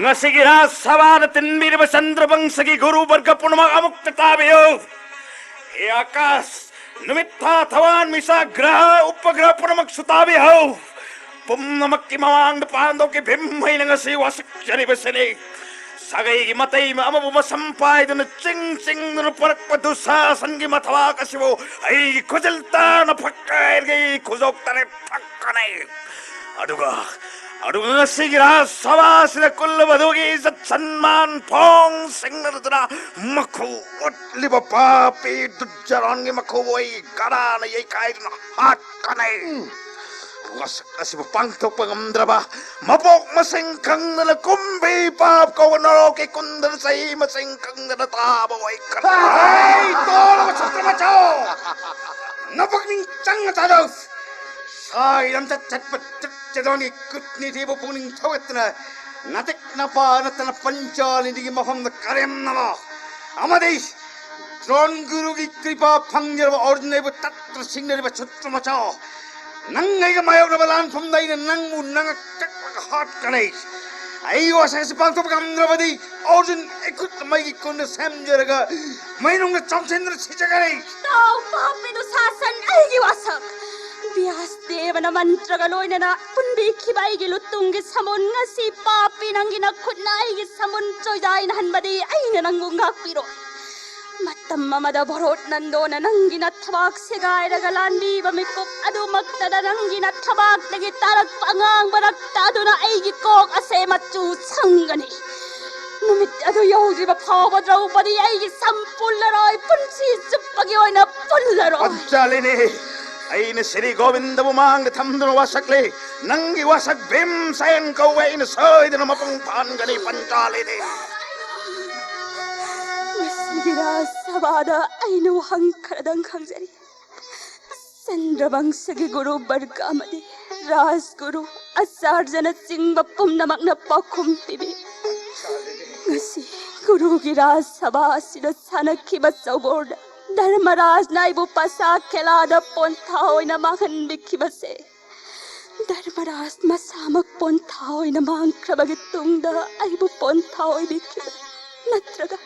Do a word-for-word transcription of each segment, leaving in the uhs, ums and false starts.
ꯉꯁꯤꯒꯤ ꯔꯥꯖ ꯁꯚꯥꯗ ꯇꯤꯟꯕꯤꯔꯤꯕ ꯆꯟꯗ꯭ꯔ ꯕꯪꯁꯒꯤ ꯒꯨꯔꯨ ꯕꯔꯒ ꯄꯨꯝꯅꯃꯛ ꯑꯃꯨꯛꯇ ꯇꯥꯕꯤꯌꯨ꯫ ꯍꯦ ꯑꯀꯥꯁ, ꯅꯨꯃꯤꯠ, ꯊꯥ, ꯊꯋꯥꯟ ꯃꯤꯆꯥꯛ, ꯒ꯭ꯔꯍ ꯎꯄꯒ꯭ꯔꯍ ꯄꯨꯝꯅꯃꯛꯁꯨ ꯇꯥꯕꯤꯍꯧ꯫ ꯄꯨꯝꯅꯃꯛꯀꯤ ꯃꯃꯥꯡꯗ ꯄꯥꯟꯗꯣꯞꯀꯤ ꯚꯤꯝ ꯑꯩꯅ ꯉꯁꯤ ꯋꯥꯁꯛꯆꯔꯤꯕꯁꯤꯅꯤ꯫ ꯁꯥꯒꯩꯒꯤ ꯃꯇꯩ ꯑꯃꯕꯨ ꯃꯁꯝ ꯄꯥꯏꯗꯨꯅ ꯆꯤꯡ ꯆꯤꯡꯗꯨꯅ ꯄꯨꯔꯛꯄ ꯗꯨꯁꯥꯁꯟꯒꯤ ꯃꯊꯕꯥꯛ ꯑꯁꯤꯕꯨ ꯑꯩꯒꯤ ꯈꯨꯖꯤꯜ ꯇꯥꯅ ꯐꯛꯀꯥꯏꯔꯒ ꯑꯩ ꯈꯨꯖꯣꯛ ꯇꯔꯦꯠ ꯐꯛꯀꯅꯤ꯫ ꯑꯗꯨꯒ, ꯑꯗꯨꯒ ꯉꯁꯤꯒꯤ ꯔꯥꯖ ꯁꯚꯥ ꯑꯁꯤꯗ ꯀꯨꯜꯂꯕ ꯑꯗꯨꯒꯤ ꯏꯖꯠ ꯁꯟꯃꯥꯟ ꯐꯣꯡ ꯁꯤꯡꯅꯗꯨꯅ ꯃꯈꯨ ꯎꯠꯂꯤꯕ ꯄꯥꯄꯤ ꯗꯨꯖꯔꯥꯟꯒꯤ ꯃꯈꯨ ꯑꯩ ꯀꯔꯥꯅ ꯌꯩꯈꯥꯏꯗꯨꯅ ꯍꯥꯠꯀꯅꯤ꯫ ꯋꯥꯁꯛ ꯑꯁꯤꯕꯨ ꯄꯥꯡꯊꯣꯛꯄ ꯉꯝꯗ꯭ꯔꯕ, ꯃꯄꯣꯛ ꯃꯁꯤꯡ ꯈꯪꯗꯅ ꯀꯨꯝꯕꯤ ꯄꯥꯞ ꯀꯧꯕ ꯅꯔꯣꯛꯀꯤ ꯀꯨꯟꯗ ꯆꯍꯤ ꯃꯁꯤꯡ ꯈꯪꯗꯅ ꯇꯥꯕ ꯑꯣꯏꯈ꯭ꯔꯦ꯫ ꯍꯩ, ꯇꯣꯜꯂꯕ ꯁꯛꯇ ꯃꯆꯥ! ꯅꯄꯨꯛꯅꯤꯡ ꯆꯪꯅ ꯇꯥꯔꯣ꯫ ꯁꯥꯒꯤ ꯂꯝꯆꯠ ꯆꯠꯄ ꯆꯠꯆꯗꯣꯅꯤ, ꯀꯨꯠꯅꯤ ꯊꯤꯕ ꯄꯨꯛꯅꯤꯡ ꯊꯧꯒꯠꯇꯅ ꯅꯥꯇꯤꯛ ꯅꯄꯥ ꯅꯠꯇꯅ ꯄꯟꯆꯥꯂꯤꯅꯤꯒꯤ ꯃꯐꯝꯗ ꯀꯔꯦꯝꯅꯕ ꯑꯃꯗꯤ ꯗ꯭ꯔꯣꯟ ꯒꯨꯔꯨꯒꯤ ꯀ꯭ꯔꯤꯄꯥ ꯐꯪꯖꯔꯕ ꯑꯔꯖꯨꯟ ꯑꯩꯕꯨ ꯇꯠꯇꯨꯅ ꯁꯤꯡꯅꯔꯤꯕ ꯁꯨꯇ꯭ꯔ ꯃꯆꯥ, ꯅꯪ ꯑꯩꯒ ꯃꯥꯌꯣꯛꯅꯕ ꯂꯥꯟꯐꯝꯗ ꯑꯩꯅ ꯅꯪꯕꯨ ꯅꯉꯛ ꯀꯛꯂꯒ ꯍꯥꯠꯀꯅꯤ꯫ ꯑꯩꯒꯤ ꯋꯥꯁꯛ ꯑꯁꯤ ꯄꯥꯡꯊꯣꯛꯄ ꯉꯝꯗ꯭ꯔꯕꯗꯤ ꯑꯔꯖꯨꯟ ꯑꯩ ꯈꯨꯠ ꯃꯩꯒꯤ ꯀꯨꯟꯗ ꯁꯦꯝꯖꯔꯒ ꯃꯩꯅꯨꯡꯗ ꯆꯣꯡꯁꯤꯟꯗꯨꯅ ꯁꯤꯖꯒꯅꯤ꯫ ꯇꯥꯎ, ꯄꯥꯄꯤ ꯗꯨꯁꯥꯁꯟ, ꯑꯩꯒꯤ ꯋꯥꯁꯛ! ꯕ꯭ꯌꯥꯁ ꯗꯦꯕꯅ ꯃꯟꯇ꯭ꯔꯒ ꯂꯣꯏꯅꯅ ꯄꯨꯟꯕꯤꯈꯤꯕ ꯑꯩꯒꯤ ꯂꯨꯇꯨꯡꯒꯤ ꯁꯃꯨꯟ ꯉꯁꯤ ꯄꯥꯄꯤ ꯅꯪꯒꯤ ꯅꯈꯨꯠꯅ ꯑꯩꯒꯤ ꯁꯃꯨꯟ ꯆꯣꯏꯗꯥꯏꯅꯍꯟꯕꯗꯤ ꯑꯩꯅ ꯅꯪꯕꯨ ꯉꯥꯛꯄꯤꯔꯣꯏ꯫ ꯃꯇꯝ ꯑꯃꯗ ꯚꯣꯔꯣꯠ ꯅꯟꯗꯣꯅ ꯅꯪꯒꯤ ꯅꯊꯕꯥꯛ ꯁꯦꯒꯥꯏꯔꯒ ꯂꯥꯟꯕꯤꯕ ꯃꯤꯀꯨꯞ ꯑꯗꯨꯃꯛꯇꯗ ꯅꯪꯒꯤ ꯅꯊꯕꯥꯛꯇꯒꯤ ꯇꯥꯔꯛꯄ ꯑꯉꯥꯡꯕ ꯔꯛꯇ ꯑꯗꯨꯅ ꯑꯩꯒꯤ ꯀꯣꯛ ꯑꯁꯦ ꯃꯆꯨ ꯁꯪꯒꯅꯤ꯫ ꯅꯨꯃꯤꯠ ꯑꯗꯨ ꯌꯧꯗ꯭ꯔꯤꯕ ꯐꯥꯎꯕ ꯗ꯭ꯔꯧꯄꯗꯤ ꯑꯩꯒꯤ ꯁꯝ ꯄꯨꯜꯂꯔꯣꯏ, ꯄꯨꯟꯁꯤ ꯆꯨꯞꯄꯒꯤ ꯑꯣꯏꯅ ꯄꯨꯜꯂꯔꯣꯏ꯫ ꯄꯟꯆꯥꯂꯤꯅꯤ, ꯑꯩꯅ ꯁ꯭ꯔꯤ ꯒꯣꯕꯤꯟꯗꯕꯨ ꯃꯥꯡꯗ ꯊꯝꯗꯨꯅ ꯋꯥꯁꯛꯂꯤ꯫ ꯅꯪꯒꯤ ꯋꯥꯁꯛ ꯚꯤꯝꯁꯦꯟ ꯀꯧꯕ ꯑꯩꯅ ꯁꯣꯏꯗꯅ ꯃꯄꯨꯡ ꯐꯥꯍꯟꯒꯅꯤ, ꯄꯟꯆꯥꯂꯤꯅꯤ꯫ ꯉꯁꯤꯒꯤ ꯔꯥꯖ ꯁꯚꯥꯗ ꯑꯩꯅ ꯋꯥꯍꯪ ꯈꯔꯗꯪ ꯈꯪꯖꯔꯤ꯫ ꯆꯟꯗ꯭ꯔꯕꯪꯁꯒꯤ ꯒꯨꯔꯨ ꯕꯔꯒ ꯑꯃꯗꯤ ꯔꯥꯖ ꯒꯨꯔꯨ ꯑꯆꯥꯔꯖꯅꯆꯤꯡꯕ ꯄꯨꯝꯅꯃꯛꯅ ꯄꯥꯎꯈꯨꯝ ꯄꯤꯕꯤ꯫ ꯉꯁꯤ ꯒꯨꯔꯨꯒꯤ ꯔꯥꯖ ꯁꯚꯥ ꯑꯁꯤꯗ ꯁꯥꯟꯅꯈꯤꯕ ꯆꯧꯕꯣꯔꯗ ꯙꯔꯃꯔꯥꯖꯅ ꯑꯩꯕꯨ ꯄꯁꯥ ꯈꯦꯂꯥꯗ ꯄꯣꯟꯊꯥ ꯑꯣꯏꯅ ꯃꯥꯡꯍꯟꯕꯤꯈꯤꯕꯁꯦ ꯙꯔꯃꯔꯥꯖ ꯃꯁꯥꯃꯛ ꯄꯣꯟꯊꯥ ꯑꯣꯏꯅ ꯃꯥꯡꯈ꯭ꯔꯕꯒꯤ ꯇꯨꯡꯗ ꯑꯩꯕꯨ ꯄꯣꯟꯊꯥ ꯑꯣꯏꯕꯤꯈꯤꯕ, ꯅꯠꯇ꯭ꯔꯒ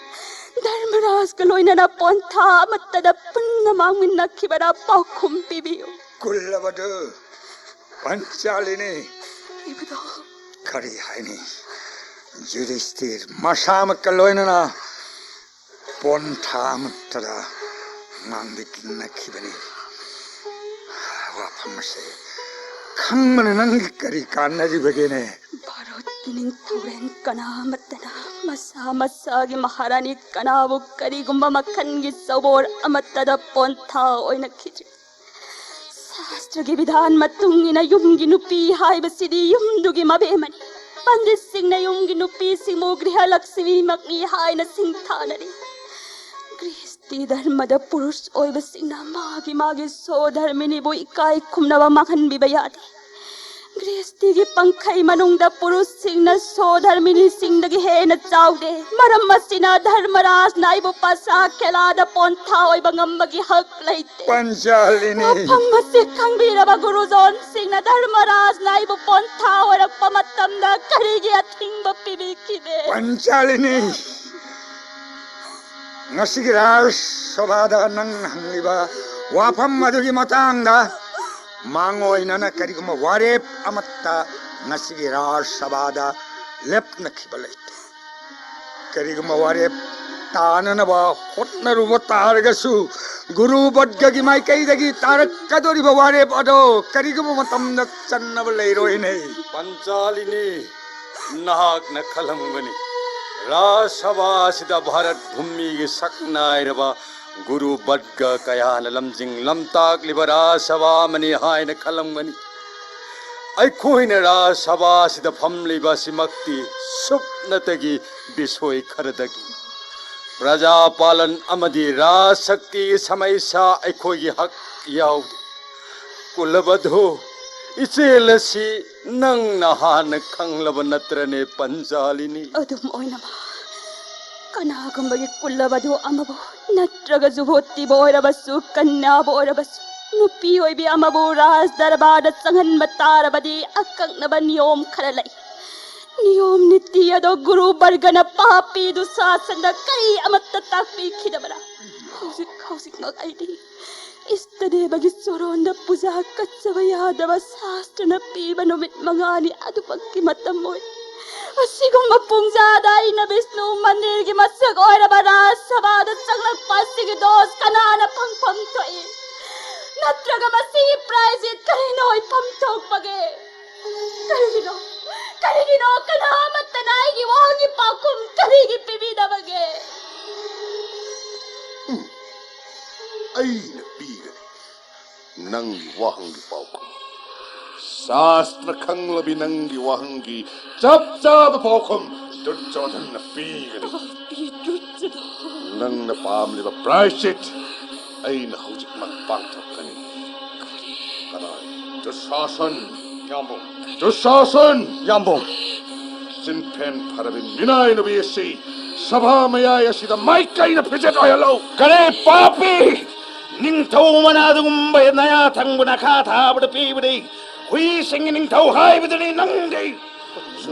ꯙꯔꯃꯔꯥꯖꯒ ꯂꯣꯏꯅꯅ ꯄꯣꯟꯊꯥ ꯑꯃꯠꯇꯗ ꯄꯨꯟꯅ ꯃꯥꯡꯃꯤꯟꯅꯈꯤꯕꯔꯥ? ꯄꯥꯎꯈꯨꯝ ꯄꯤꯕꯤꯌꯨ꯫ ꯀꯨꯜꯂꯕꯗꯨ ꯄꯟꯆꯥꯂꯤꯅꯤ꯫ ꯏꯕꯨꯙꯧ꯫ ꯀꯔꯤ ꯍꯥꯏꯅꯤ? ꯌꯨꯙꯤꯁꯇꯤꯔ ꯃꯁꯥꯃꯛꯀ ꯂꯣꯏꯅꯅ ꯄꯣꯟꯊꯥ ꯑꯃꯠꯇꯗ ꯃꯥꯡꯕꯤꯅꯈꯤꯕꯅꯤ꯫ ꯋꯥꯐꯝ ꯑꯁꯤ ꯈꯪꯕꯅ ꯅꯪꯒꯤ ꯀꯔꯤ ꯀꯥꯟꯅꯔꯤꯕꯒꯦꯅꯦ? ꯚꯥꯔꯠꯀꯤ ꯅꯤꯡꯊꯧꯔꯦꯜ ꯀꯅꯥ ꯑꯃꯠꯇꯅ ꯃꯁꯥ ꯃꯁꯥꯒꯤ ꯃꯍꯥꯔꯥꯅꯤ ꯀꯅꯥꯕꯨ ꯀꯔꯤꯒꯨꯝꯕ ꯃꯈꯜꯒꯤ ꯆꯧꯕꯣꯔ ꯑꯃꯠꯇꯗ ꯄꯣꯟꯊꯥ ꯑꯣꯏꯅꯈꯤꯗ꯭ꯔꯤ꯫ ꯁꯥꯁꯇ꯭ꯔꯒꯤ ꯕꯤꯙꯥꯟ ꯃꯇꯨꯡ ꯏꯟꯅ ꯌꯨꯝꯒꯤ ꯅꯨꯄꯤ ꯍꯥꯏꯕꯁꯤꯗꯤ ꯌꯨꯝꯗꯨꯒꯤ ꯃꯕꯦꯝꯃꯅꯤ꯫ ꯄꯟꯗꯤꯠꯁꯤꯡꯅ ꯌꯨꯝꯒꯤ ꯅꯨꯄꯤꯁꯤꯡꯕꯨ ꯒ꯭ꯔꯤꯍꯂꯛꯁꯃꯤꯃꯛꯅꯤ ꯍꯥꯏꯅ ꯁꯤꯡꯊꯥꯅꯔꯤ꯫ ꯒ꯭ꯔꯤꯁꯇꯤ ꯙꯔꯃꯗ ꯄꯨꯔꯨꯁ ꯑꯣꯏꯕꯁꯤꯡꯅ ꯃꯥꯒꯤ ꯃꯥꯒꯤ ꯁꯣꯙꯔꯃꯤꯅꯤꯕꯨ ꯏꯀꯥꯏ ꯈꯨꯝꯅꯕ ꯃꯥꯡꯍꯟꯕꯤꯕ ꯌꯥꯗꯦ꯫ ꯒ꯭ꯔꯤꯁꯇꯤꯒꯤ ꯄꯪꯈꯩ ꯃꯅꯨꯡꯗ ꯄꯨꯔꯨꯁꯁꯤꯡꯅ ꯁꯣꯙꯔꯃꯤꯅꯤꯁꯤꯡꯗꯒꯤ ꯍꯦꯟꯅ ꯆꯥꯎꯗꯦ꯫ ꯃꯔꯝ ꯑꯁꯤꯅ ꯙꯔꯃꯔꯥꯖꯅ ꯑꯩꯕꯨ ꯄꯥꯁꯥ ꯈꯦꯂꯥꯗ ꯄꯣꯟꯊꯥ ꯑꯣꯏꯕ ꯉꯝꯕꯒꯤ ꯍꯛ ꯂꯩꯇꯦ꯫ ꯄꯟꯆꯥꯂꯤꯅꯤ꯫ ꯋꯥꯐꯝ ꯑꯁꯤ ꯈꯪꯕꯤꯔꯕ ꯒꯨꯔꯨꯖꯣꯟꯁꯤꯡꯅ ꯙꯔꯃꯔꯥꯖꯅ ꯑꯩꯕꯨ ꯄꯣꯟꯊꯥ ꯑꯣꯏꯔꯛꯄ ꯃꯇꯝꯗ ꯀꯔꯤꯒꯤ ꯑꯊꯤꯡꯕ ꯄꯤꯕꯤꯈꯤꯗꯦ? ꯄꯟꯆꯥꯂꯤꯅꯤ, ꯉꯁꯤꯒꯤ ꯔꯥꯖ ꯁꯚꯥꯗ ꯅꯪ ꯍꯪꯂꯤꯕ ꯋꯥꯐꯝ ꯑꯗꯨꯒꯤ ꯃꯇꯥꯡꯗ ꯃꯥꯡꯑꯣꯏꯅꯅ ꯀꯔꯤꯒꯨꯝꯕ ꯋꯥꯔꯦꯞ ꯑꯃꯠꯇ ꯉꯁꯤꯒꯤ ꯔꯥꯖ ꯁꯚꯥꯗ ꯂꯦꯞꯅꯈꯤꯕ ꯂꯩꯇꯦ꯫ ꯀꯔꯤꯒꯨꯝꯕ ꯋꯥꯔꯦꯞ ꯇꯥꯅꯅꯕ ꯍꯣꯠꯅꯔꯨꯕ ꯇꯥꯔꯒꯁꯨ, ꯒꯨꯔꯨ ꯕꯗꯒꯒꯤ ꯃꯥꯏꯀꯩꯗꯒꯤ ꯇꯥꯔꯛꯀꯗꯧꯔꯤꯕ ꯋꯥꯔꯦꯞ ꯑꯗꯣ ꯀꯔꯤꯒꯨꯝꯕ ꯃꯇꯝꯗ ꯆꯟꯅꯕ ꯂꯩꯔꯣꯏꯅꯦ꯫ ꯄꯟꯆꯥꯂꯤꯅꯤ, ꯅꯍꯥꯛꯅ ꯈꯜꯂꯝꯒꯅꯤ, ꯔꯥꯖ ꯁꯚꯥ ꯑꯁꯤꯗ ꯚꯥꯔꯠ ꯚꯨꯃꯤꯒꯤ ꯁꯛꯅꯥꯏꯔꯕ ꯒꯨꯔꯨ ꯕꯗꯒ ꯀꯌꯥꯅ ꯂꯝꯖꯤꯡ ꯂꯝꯇꯥꯛꯂꯤꯕ ꯔꯥꯖ ꯁꯚꯥ ꯑꯃꯅꯤ ꯍꯥꯏꯅ ꯈꯜꯂꯝꯒꯅꯤ꯫ ꯑꯩꯈꯣꯏꯅ ꯔꯥꯖ ꯁꯚꯥ ꯑꯁꯤꯗ ꯐꯝꯂꯤꯕ ꯑꯁꯤꯃꯛꯇꯤ ꯁꯨꯞꯅꯇꯒꯤ ꯕꯤꯁꯣꯏ ꯈꯔꯗꯒꯤ ꯄ꯭ꯔꯖꯥ ꯄꯥꯂꯟ ꯑꯃꯗꯤ ꯔꯥꯖ ꯁꯛꯇꯤꯒꯤ ꯁꯃꯩꯁꯥ ꯑꯩꯈꯣꯏꯒꯤ ꯍꯛ ꯌꯥꯎꯗꯦ꯫ ꯀꯨꯂꯕꯙꯨ, ꯏꯆꯦꯜ ꯑꯁꯤ ꯅꯪꯅ ꯍꯥꯟꯅ ꯈꯪꯂꯕ ꯅꯠꯇ꯭ꯔꯅꯦ, ꯄꯟꯖꯥꯂꯤꯅꯤ? ꯑꯗꯨꯝ ꯑꯣꯏꯅꯃꯛ, ꯀꯅꯥꯒꯨꯝꯕꯒꯤ ꯀꯨꯂꯕꯙꯨ ꯑꯃꯕꯨ ꯅꯠꯇ꯭ꯔꯒ ꯖꯨꯚꯣꯇꯤꯕꯨ ꯑꯣꯏꯔꯕꯁꯨ, ꯀꯟꯌꯥꯕꯨ ꯑꯣꯏꯔꯕꯁꯨ, ꯅꯨꯄꯤ ꯑꯣꯏꯕꯤ ꯑꯃꯕꯨ ꯔꯥꯖ ꯗꯔꯕꯥꯔꯗ ꯆꯪꯍꯟꯕ ꯇꯥꯔꯕꯗꯤ ꯑꯀꯛꯅꯕ ꯅꯤꯌꯣꯝ ꯈꯔ ꯂꯩ꯫ ꯅꯤꯌꯣꯝ ꯅꯤꯇꯤ ꯑꯗꯣ ꯒꯨꯔꯨ ꯕꯔꯒꯅ ꯄꯥꯄꯤ ꯗꯨꯁꯥꯁꯟꯗ ꯀꯔꯤ ꯑꯃꯠꯇ ꯇꯥꯛꯄꯤꯈꯤꯗꯕꯔꯥ? ꯍꯧꯖꯤꯛ ꯍꯧꯖꯤꯛꯃꯛ ꯑꯩꯗꯤ ꯏꯁꯇꯗꯦꯕꯒꯤ ꯆꯣꯔꯣꯟꯗ ꯄꯨꯖꯥ ꯀꯠꯆꯕ ꯌꯥꯗꯕ ꯁꯥꯁꯇ꯭ꯔꯅ ꯄꯤꯕ ꯅꯨꯃꯤꯠ ꯃꯉꯥꯅꯤ ꯑꯗꯨꯃꯛꯀꯤ ꯃꯇꯝ ꯑꯣꯏ꯫ ꯑꯁꯤꯒꯨꯝꯕ ꯄꯨꯡꯖꯥꯗ ꯑꯩꯅ ꯕꯤꯁꯅꯨ ꯃꯟꯗꯤꯔꯒꯤ ꯃꯁꯛ ꯑꯣꯏꯔꯕ ꯔꯥꯖ ꯁꯚꯥꯗ ꯆꯪꯂꯛꯄ ꯑꯁꯤꯒꯤ ꯗꯣꯁ ꯀꯅꯥꯅ ꯐꯪꯐꯝ ꯊꯣꯛꯏ? ꯅꯠꯇ꯭ꯔꯒ ꯃꯁꯤꯒꯤ ꯄ꯭ꯔꯥꯏꯖꯁꯤ ꯀꯔꯤꯅ ꯑꯣꯏꯐꯝ ꯊꯣꯛꯄꯒꯦ? ꯀꯔꯤꯒꯤꯅꯣ? ꯀꯔꯤꯒꯤꯅꯣ ꯀꯅꯥ ꯑꯃꯠꯇꯅ ꯑꯩꯒꯤ ꯋꯥꯍꯪꯒꯤ ꯄꯥꯎꯈꯨꯝ ꯀꯔꯤꯒꯤ ꯄꯤꯕꯤꯗꯕꯒꯦ? ꯑꯩꯅ ꯄꯤꯒꯅꯤ ꯅꯪꯒꯤ ꯋꯥꯍꯪꯒꯤ ꯄꯥꯎꯈꯨꯝ꯫ ꯁꯥꯁꯇ꯭ꯔ ꯈꯪꯂꯕꯤ ꯅꯪꯒꯤ ꯋꯥꯍꯪꯒꯤ ꯆꯞ ꯆꯥꯕ ꯄꯥꯎꯈꯨꯝ ꯗꯨꯔꯖꯣꯙꯟꯅ ꯄꯤꯒꯅꯤ꯫ ꯅꯪꯅ ꯄꯥꯝꯂꯤꯕ ꯄ꯭ꯔꯥꯏꯁꯤꯠ ꯑꯩꯅ ꯍꯧꯖꯤꯛꯃꯛ ꯄꯥꯡꯊꯣꯛꯀꯅꯤ꯫ ꯀꯗꯥꯏ? ꯗꯨꯁꯥꯁꯟ! ꯌꯥꯝꯕꯨꯡ! ꯗꯨꯁꯥꯁꯟ! ꯌꯥꯝꯕꯨꯡ! ꯆꯤꯟꯐꯦꯟ ꯐꯔꯕꯤ ꯃꯤꯅꯥꯏ ꯅꯨꯄꯤ ꯑꯁꯤ ꯁꯚꯥ ꯃꯌꯥꯏ ꯑꯁꯤꯗ ꯃꯥꯏꯀꯩꯅ ꯐꯤꯖꯦꯠ ꯑꯣꯏꯍꯜꯂꯨ! ꯀꯔꯤ ꯄꯥꯄꯤ! ꯅꯤꯡꯊꯧ ꯑꯃꯅ ꯑꯗꯨꯒꯨꯝꯕ ꯅꯌꯥ ꯊꯪꯕ ꯅꯈꯥ ꯊꯥꯕꯗ ꯄꯤꯕꯗꯤ ꯍꯨꯏꯁꯤꯡꯒꯤ ꯅꯤꯡꯊꯧ ꯍꯥꯏꯕꯗꯨꯅꯤ ꯅꯪꯗꯤ꯫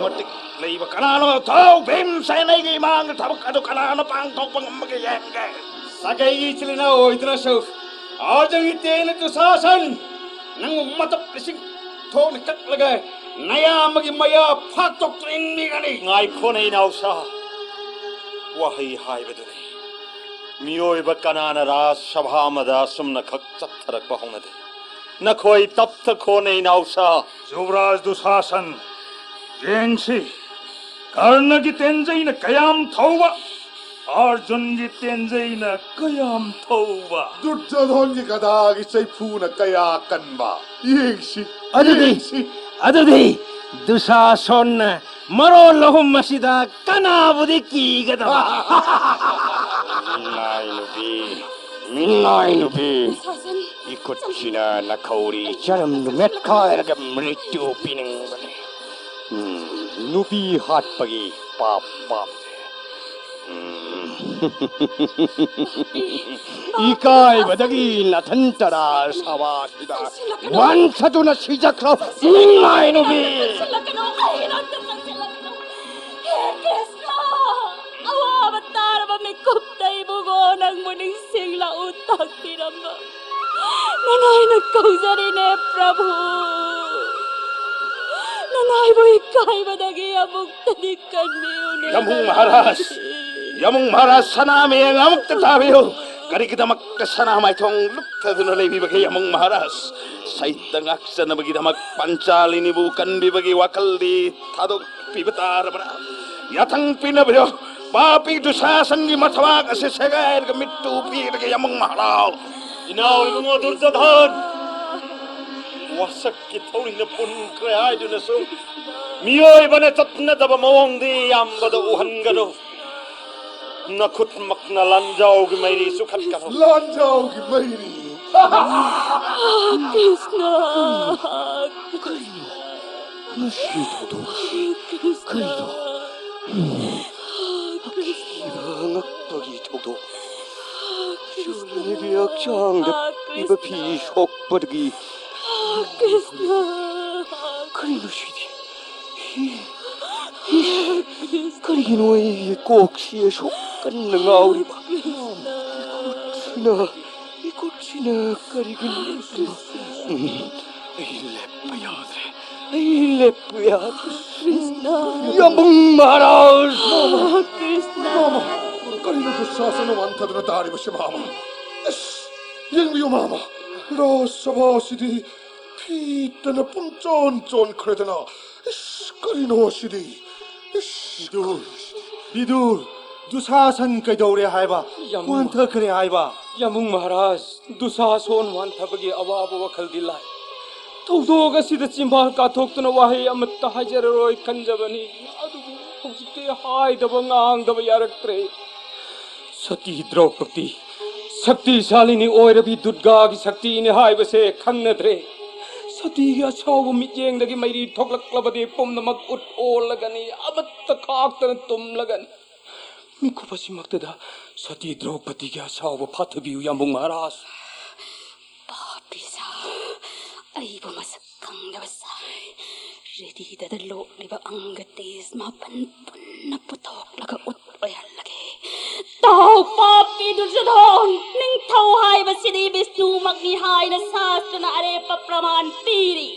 ꯃꯇꯤꯛ ꯂꯩꯕ ꯀꯅꯥꯅꯣ? ꯊꯥꯎ ꯚꯤꯝꯁꯦꯟ, ꯑꯩꯒꯤ ꯏꯃꯥꯡꯗ ꯊꯕꯛ ꯑꯗꯨ ꯀꯅꯥꯅ ꯄꯥꯡꯊꯣꯛꯄ ꯉꯝꯕꯒꯦ ꯌꯦꯡꯒꯦ꯫ ꯁꯥꯒꯩꯒꯤ ꯏꯆꯤꯜ ꯏꯅꯥꯎ ꯑꯣꯏꯗꯨꯅꯁꯨ ꯑꯥꯔꯖꯨꯟꯒꯤ ꯇꯦꯟꯅ ꯗꯨꯁꯥꯁꯟ ꯅꯪꯕꯨ ꯃꯇꯞ ꯂꯤꯁꯤꯡ ꯊꯣꯛꯅ ꯀꯛꯂꯒ ꯅꯌꯥꯝꯕꯒꯤ ꯃꯌꯥ ꯐꯥꯛꯇꯣꯛꯇꯨꯅ ꯏꯟꯕꯤꯒꯅꯤ꯫ ꯉꯥꯏꯈꯣꯅꯦ ꯏꯅꯥꯎꯁꯥ, ꯋꯥꯍꯩ ꯍꯥꯏꯕꯗꯨꯅꯤ꯫ ꯃꯤꯑꯣꯏꯕ ꯀꯅꯥꯅ ꯔꯥꯖ ꯁꯚꯥ ꯑꯃꯗ ꯑꯁꯨꯝꯅ ꯈꯛ ꯆꯠꯊꯔꯛꯄ ꯍꯧꯅꯗꯦ꯫ ꯅꯈꯣꯏ ꯇꯞꯊꯈꯣꯅꯦ ꯏꯅꯥꯎꯁꯥ꯫ ꯌꯨꯕꯔꯥꯖ ꯗꯨꯁꯥꯁꯟ, ꯌꯦꯡꯁꯤ ꯀꯔꯅꯒꯤ ꯇꯦꯟꯖꯩꯅ ꯀꯌꯥꯝ ꯊꯧꯕ, ꯑꯥꯔꯖꯨꯟꯒꯤ ꯇꯦꯟꯖꯩꯅ ꯀꯌꯥꯝ ꯊꯧꯕ꯫ ꯗꯨꯔꯖꯣꯙꯟꯒꯤ ꯒꯗꯥꯒꯤ ꯆꯩꯐꯨꯅ ꯀꯌꯥ ꯀꯟꯕ꯫ ꯌꯦꯡꯁꯤ, ꯑꯗꯨꯗꯤ, ꯌꯦꯡꯁꯤ꯫ ꯑꯗꯨꯗꯤ ꯗꯨꯁꯥꯁꯟꯅ ꯃꯔꯣꯜ ꯑꯍꯨꯝ ꯑꯁꯤꯗ ꯀꯅꯥꯕꯨꯗꯤ ꯀꯤꯒꯗꯕ? ꯃꯤꯅꯥꯏ ꯅꯨꯄꯤ, ꯃꯤꯅꯥꯏ ꯅꯨꯄꯤ, ꯏꯈꯨꯠꯁꯤꯅ ꯅꯈꯧꯔꯤ ꯆꯔꯝꯗꯨ ꯃꯦꯠꯈꯥꯏꯔꯒ ꯃ꯭ꯔꯤꯇ꯭ꯌꯨ ꯄꯤꯅꯤꯡꯕꯅꯤ꯫ ꯎꯝ, ꯅꯨꯄꯤ ꯍꯥꯠꯄꯒꯤ ꯄꯥꯞ ꯄꯥꯞꯁꯦ꯫ ꯏꯀꯥꯏꯕꯗꯒꯤ ꯅꯥꯊꯟ ꯇꯔꯥ ꯁꯥꯕ ꯑꯁꯤꯗ ꯋꯥꯟꯊꯗꯨꯅ ꯁꯤꯖꯈ꯭ꯔꯣ, ꯃꯤꯡꯃꯥꯏ ꯅꯨꯄꯤ! ꯆꯪꯁꯤꯜꯂꯛꯀꯅꯨ, ꯑꯩꯒꯤ ꯅꯥꯛꯇ ꯆꯪꯁꯤꯜꯂꯛꯀꯅꯨ꯫ ꯍꯦ ꯀ꯭ꯔꯤꯁꯅ, ꯑꯋꯥꯕ ꯇꯥꯔꯕ ꯃꯤꯀꯨꯞꯇ ꯏꯕꯨꯡꯉꯣ ꯅꯪꯕꯨ ꯅꯤꯡꯁꯤꯡꯂꯛꯎ ꯇꯥꯛꯄꯤꯔꯝꯕ ꯅꯅꯥꯏꯅ ꯀꯧꯖꯔꯤꯅꯦ ꯄ꯭ꯔꯚꯨ꯫ ꯅꯅꯥꯏꯕꯨ ꯏꯀꯥꯏꯕꯗꯒꯤ ꯑꯃꯨꯛꯇꯗꯤ ꯀꯟꯕꯤꯌꯨꯅꯦ ꯌꯥꯃꯨꯡ ꯃꯍꯥꯔꯥꯖ, ꯌꯥꯃꯨꯡ ꯃꯍꯥꯔꯥꯖ, ꯁꯅꯥꯃꯍꯤ ꯑꯃꯨꯛꯇ ꯇꯥꯕꯤꯌꯨ꯫ ꯀꯔꯤꯒꯤꯗꯃꯛꯇ ꯁꯅꯥ ꯃꯥꯏꯊꯣꯡ ꯂꯨꯞꯊꯗꯨꯅ ꯂꯩꯕꯤꯕꯒꯦ ꯌꯥꯃꯨꯡ ꯃꯍꯥꯔꯥꯖ? ꯁꯩꯇ ꯉꯥꯛꯆꯅꯕꯒꯤꯗꯃꯛ ꯄꯟꯆꯥꯂꯤꯅꯤꯕꯨ ꯀꯟꯕꯤꯕꯒꯤ ꯋꯥꯈꯜꯗꯤ ꯊꯥꯗꯣꯛꯄꯤꯕ ꯇꯥꯔꯕ꯭ꯔꯥ? ꯌꯥꯊꯪ ꯄꯤꯅꯕꯤꯌꯨ꯫ ꯄꯥꯄꯤ ꯗꯨꯁꯥꯁꯟꯒꯤ ꯃꯊꯕꯥꯛ ꯑꯁꯤ ꯁꯦꯒꯥꯏꯔꯒ ꯃꯤꯠꯇꯨ ꯄꯤꯔꯒꯦ ꯌꯥꯃꯨꯡ ꯃꯍꯥꯔꯥꯖ꯫ ꯏꯅꯥꯎ ꯏꯕꯨꯡꯉꯣ ꯗꯨꯔꯖꯣꯙꯟ, ꯋꯥꯁꯛꯀꯤ ꯊꯧꯔꯤꯅ ꯄꯨꯟꯈ꯭ꯔꯦ ꯍꯥꯏꯗꯨꯅꯁꯨ ꯃꯤꯑꯣꯏꯕꯅ ꯆꯠꯅꯗꯕ ꯃꯑꯣꯡꯗꯤ ꯌꯥꯝꯕꯗ ꯎꯍꯟꯒꯅꯨ꯫ ꯅꯈꯨꯠꯃꯛꯅ ꯂꯥꯟꯖꯥꯎꯒꯤ ꯃꯩꯔꯤ ꯆꯨꯈꯠꯀꯅꯨ꯫ ꯂꯥꯟꯖꯥꯎꯒꯤ ꯃꯩꯔꯤ꯫ ꯀ꯭ꯔꯤꯁꯅ꯫ ꯃꯁꯤ ꯊꯧꯗꯣꯛ ꯑꯁꯤ ꯀꯔꯤꯅꯣ? ꯑꯀꯤꯕ ꯑꯉꯛꯄꯒꯤ ꯊꯧꯗꯣꯛ꯫ ꯁꯨꯔꯅꯤꯒꯤ ꯍꯛꯆꯥꯡꯗ ꯄꯤꯕ ꯐꯤ ꯁꯣꯛꯄꯗꯒꯤ꯫ ꯀ꯭ꯔꯤꯁꯅ꯫ ꯀꯔꯤꯅꯣ ꯁꯤꯗꯤ? ꯀꯔꯤꯒꯤꯅꯣ ꯑꯩꯒꯤ ꯀꯣꯛꯁꯤ ꯑꯁꯨꯛ ꯀꯟꯅ ꯉꯥꯎꯔꯤꯕ? ꯃꯤꯀꯨꯞꯁꯤꯅ, ꯃꯤꯀꯨꯞꯁꯤꯅ ꯀꯔꯤꯒꯤꯅꯣ? ꯎꯝ, ꯑꯩ ꯂꯦꯞꯄ ꯌꯥꯗ꯭ꯔꯦ꯫ ꯑꯩ ꯂꯦꯞꯄ ꯌꯥꯗ꯭ꯔꯦ꯫ ꯀ꯭ꯔꯤꯁꯅ꯫ ꯌꯥꯝꯕꯨꯡ ꯃꯍꯥꯔꯥꯖ! ꯀ꯭ꯔꯤꯁꯅ꯫ ꯃꯥꯃ, ꯀꯔꯤꯅꯣ ꯗꯨꯁꯥꯁꯅ ꯋꯥꯟꯊꯗꯨꯅ ꯇꯥꯔꯤꯕꯁꯤ, ꯃꯥꯃ? ꯑꯁ, ꯌꯦꯡꯕꯤꯌꯨ, ꯃꯥꯃ, ꯔꯥꯖ ꯁꯚꯥꯁꯤꯗꯤ ꯐꯤꯠꯇꯅ ꯄꯨꯝꯆꯣꯟ ꯆꯣꯟꯈ꯭ꯔꯦꯗꯅ꯫ ꯏꯁ, ꯀꯔꯤꯅꯣ ꯁꯤꯗꯤ? ꯏꯁ, ꯕꯤꯗꯨꯔ, ꯕꯤꯗꯨꯔ, ꯗꯨꯁꯥꯁꯟ ꯀꯩꯗꯧꯔꯦ ꯍꯥꯏꯕ? ꯌꯥꯃꯨꯡ ꯋꯥꯟꯊꯈ꯭ꯔꯦ ꯍꯥꯏꯕ? ꯌꯥꯃꯨꯡ ꯃꯍꯥꯔꯥꯖ, ꯗꯨꯁꯥꯁꯣꯟ ꯋꯥꯟꯊꯕꯒꯤ ꯑꯋꯥꯕ ꯋꯥꯈꯜꯗꯤ ꯂꯥꯏ꯫ ꯊꯧꯗꯣꯛ ꯑꯁꯤꯗ ꯆꯤꯝꯕꯥꯜ ꯀꯥꯊꯣꯛꯇꯨꯅ ꯋꯥꯍꯩ ꯑꯃꯠꯇ ꯍꯥꯏꯖꯔꯔꯣꯏ ꯈꯟꯖꯕꯅꯤ꯫ ꯑꯗꯨꯕꯨ ꯍꯧꯖꯤꯛꯇꯤ ꯍꯥꯏꯗꯕ ꯉꯥꯡꯗꯕ ꯌꯥꯔꯛꯇ꯭ꯔꯦ꯫ ꯁꯇꯤ ꯗ꯭ꯔꯧꯄꯗꯤ, ꯁꯛꯇꯤꯁꯥꯂꯤꯅꯤ ꯑꯣꯏꯔꯕꯤ ꯗꯨꯔꯒꯥꯒꯤ ꯁꯛꯇꯤꯅꯤ ꯍꯥꯏꯕꯁꯦ ꯈꯪꯅꯗ꯭ꯔꯦ꯫ ꯁꯇꯤꯒꯤ ꯑꯁꯥꯎꯕ ꯃꯤꯠꯌꯦꯡꯗꯒꯤ ꯃꯩꯔꯤ ꯊꯣꯛꯂꯛꯂꯕꯗꯤ ꯄꯨꯝꯅꯃꯛ ꯎꯠ ꯑꯣꯜꯂꯒꯅꯤ, ꯑꯃꯠꯇ ꯈꯥꯛꯇꯅ ꯇꯨꯝꯂꯒꯅꯤ꯫ ꯃꯤꯀꯨꯞ ꯑꯁꯤꯃꯛꯇꯗ ꯁꯇꯤ ꯗ꯭ꯔꯧꯄꯗꯤꯒꯤ ꯑꯁꯥꯎꯕ ꯐꯥꯊꯕꯤꯌꯨ, ꯌꯥꯝꯕꯨꯡ ꯃꯍꯥꯔꯥꯖ꯫ ꯄꯥꯄꯤꯁꯥ, ꯑꯩꯕꯨ ꯃꯁꯛ ꯈꯪꯗꯕ ꯁꯥꯏ꯫ ꯔꯦꯗꯤꯗꯗ ꯂꯣꯛꯂꯤꯕ ꯑꯪꯒ ꯇꯦꯖ ꯃꯥꯄꯟ ꯄꯨꯟꯅ ꯄꯨꯊꯣꯛꯂꯒ ꯎꯠ ꯑꯣꯏꯍꯜꯂꯒꯦ꯫ ꯇꯥꯎ ꯄꯥꯄꯤ ꯗꯨꯔꯖꯣꯙꯟ, ꯅꯤꯡꯊꯧ ꯍꯥꯏꯕꯁꯤꯗꯤ ꯕꯤꯁꯅꯨꯃꯛꯅꯤ ꯍꯥꯏꯅ ꯁꯥꯁꯇ꯭ꯔꯅ ꯑꯔꯦꯞꯄ ꯄ꯭ꯔꯃꯥꯟ ꯄꯤꯔꯤ꯫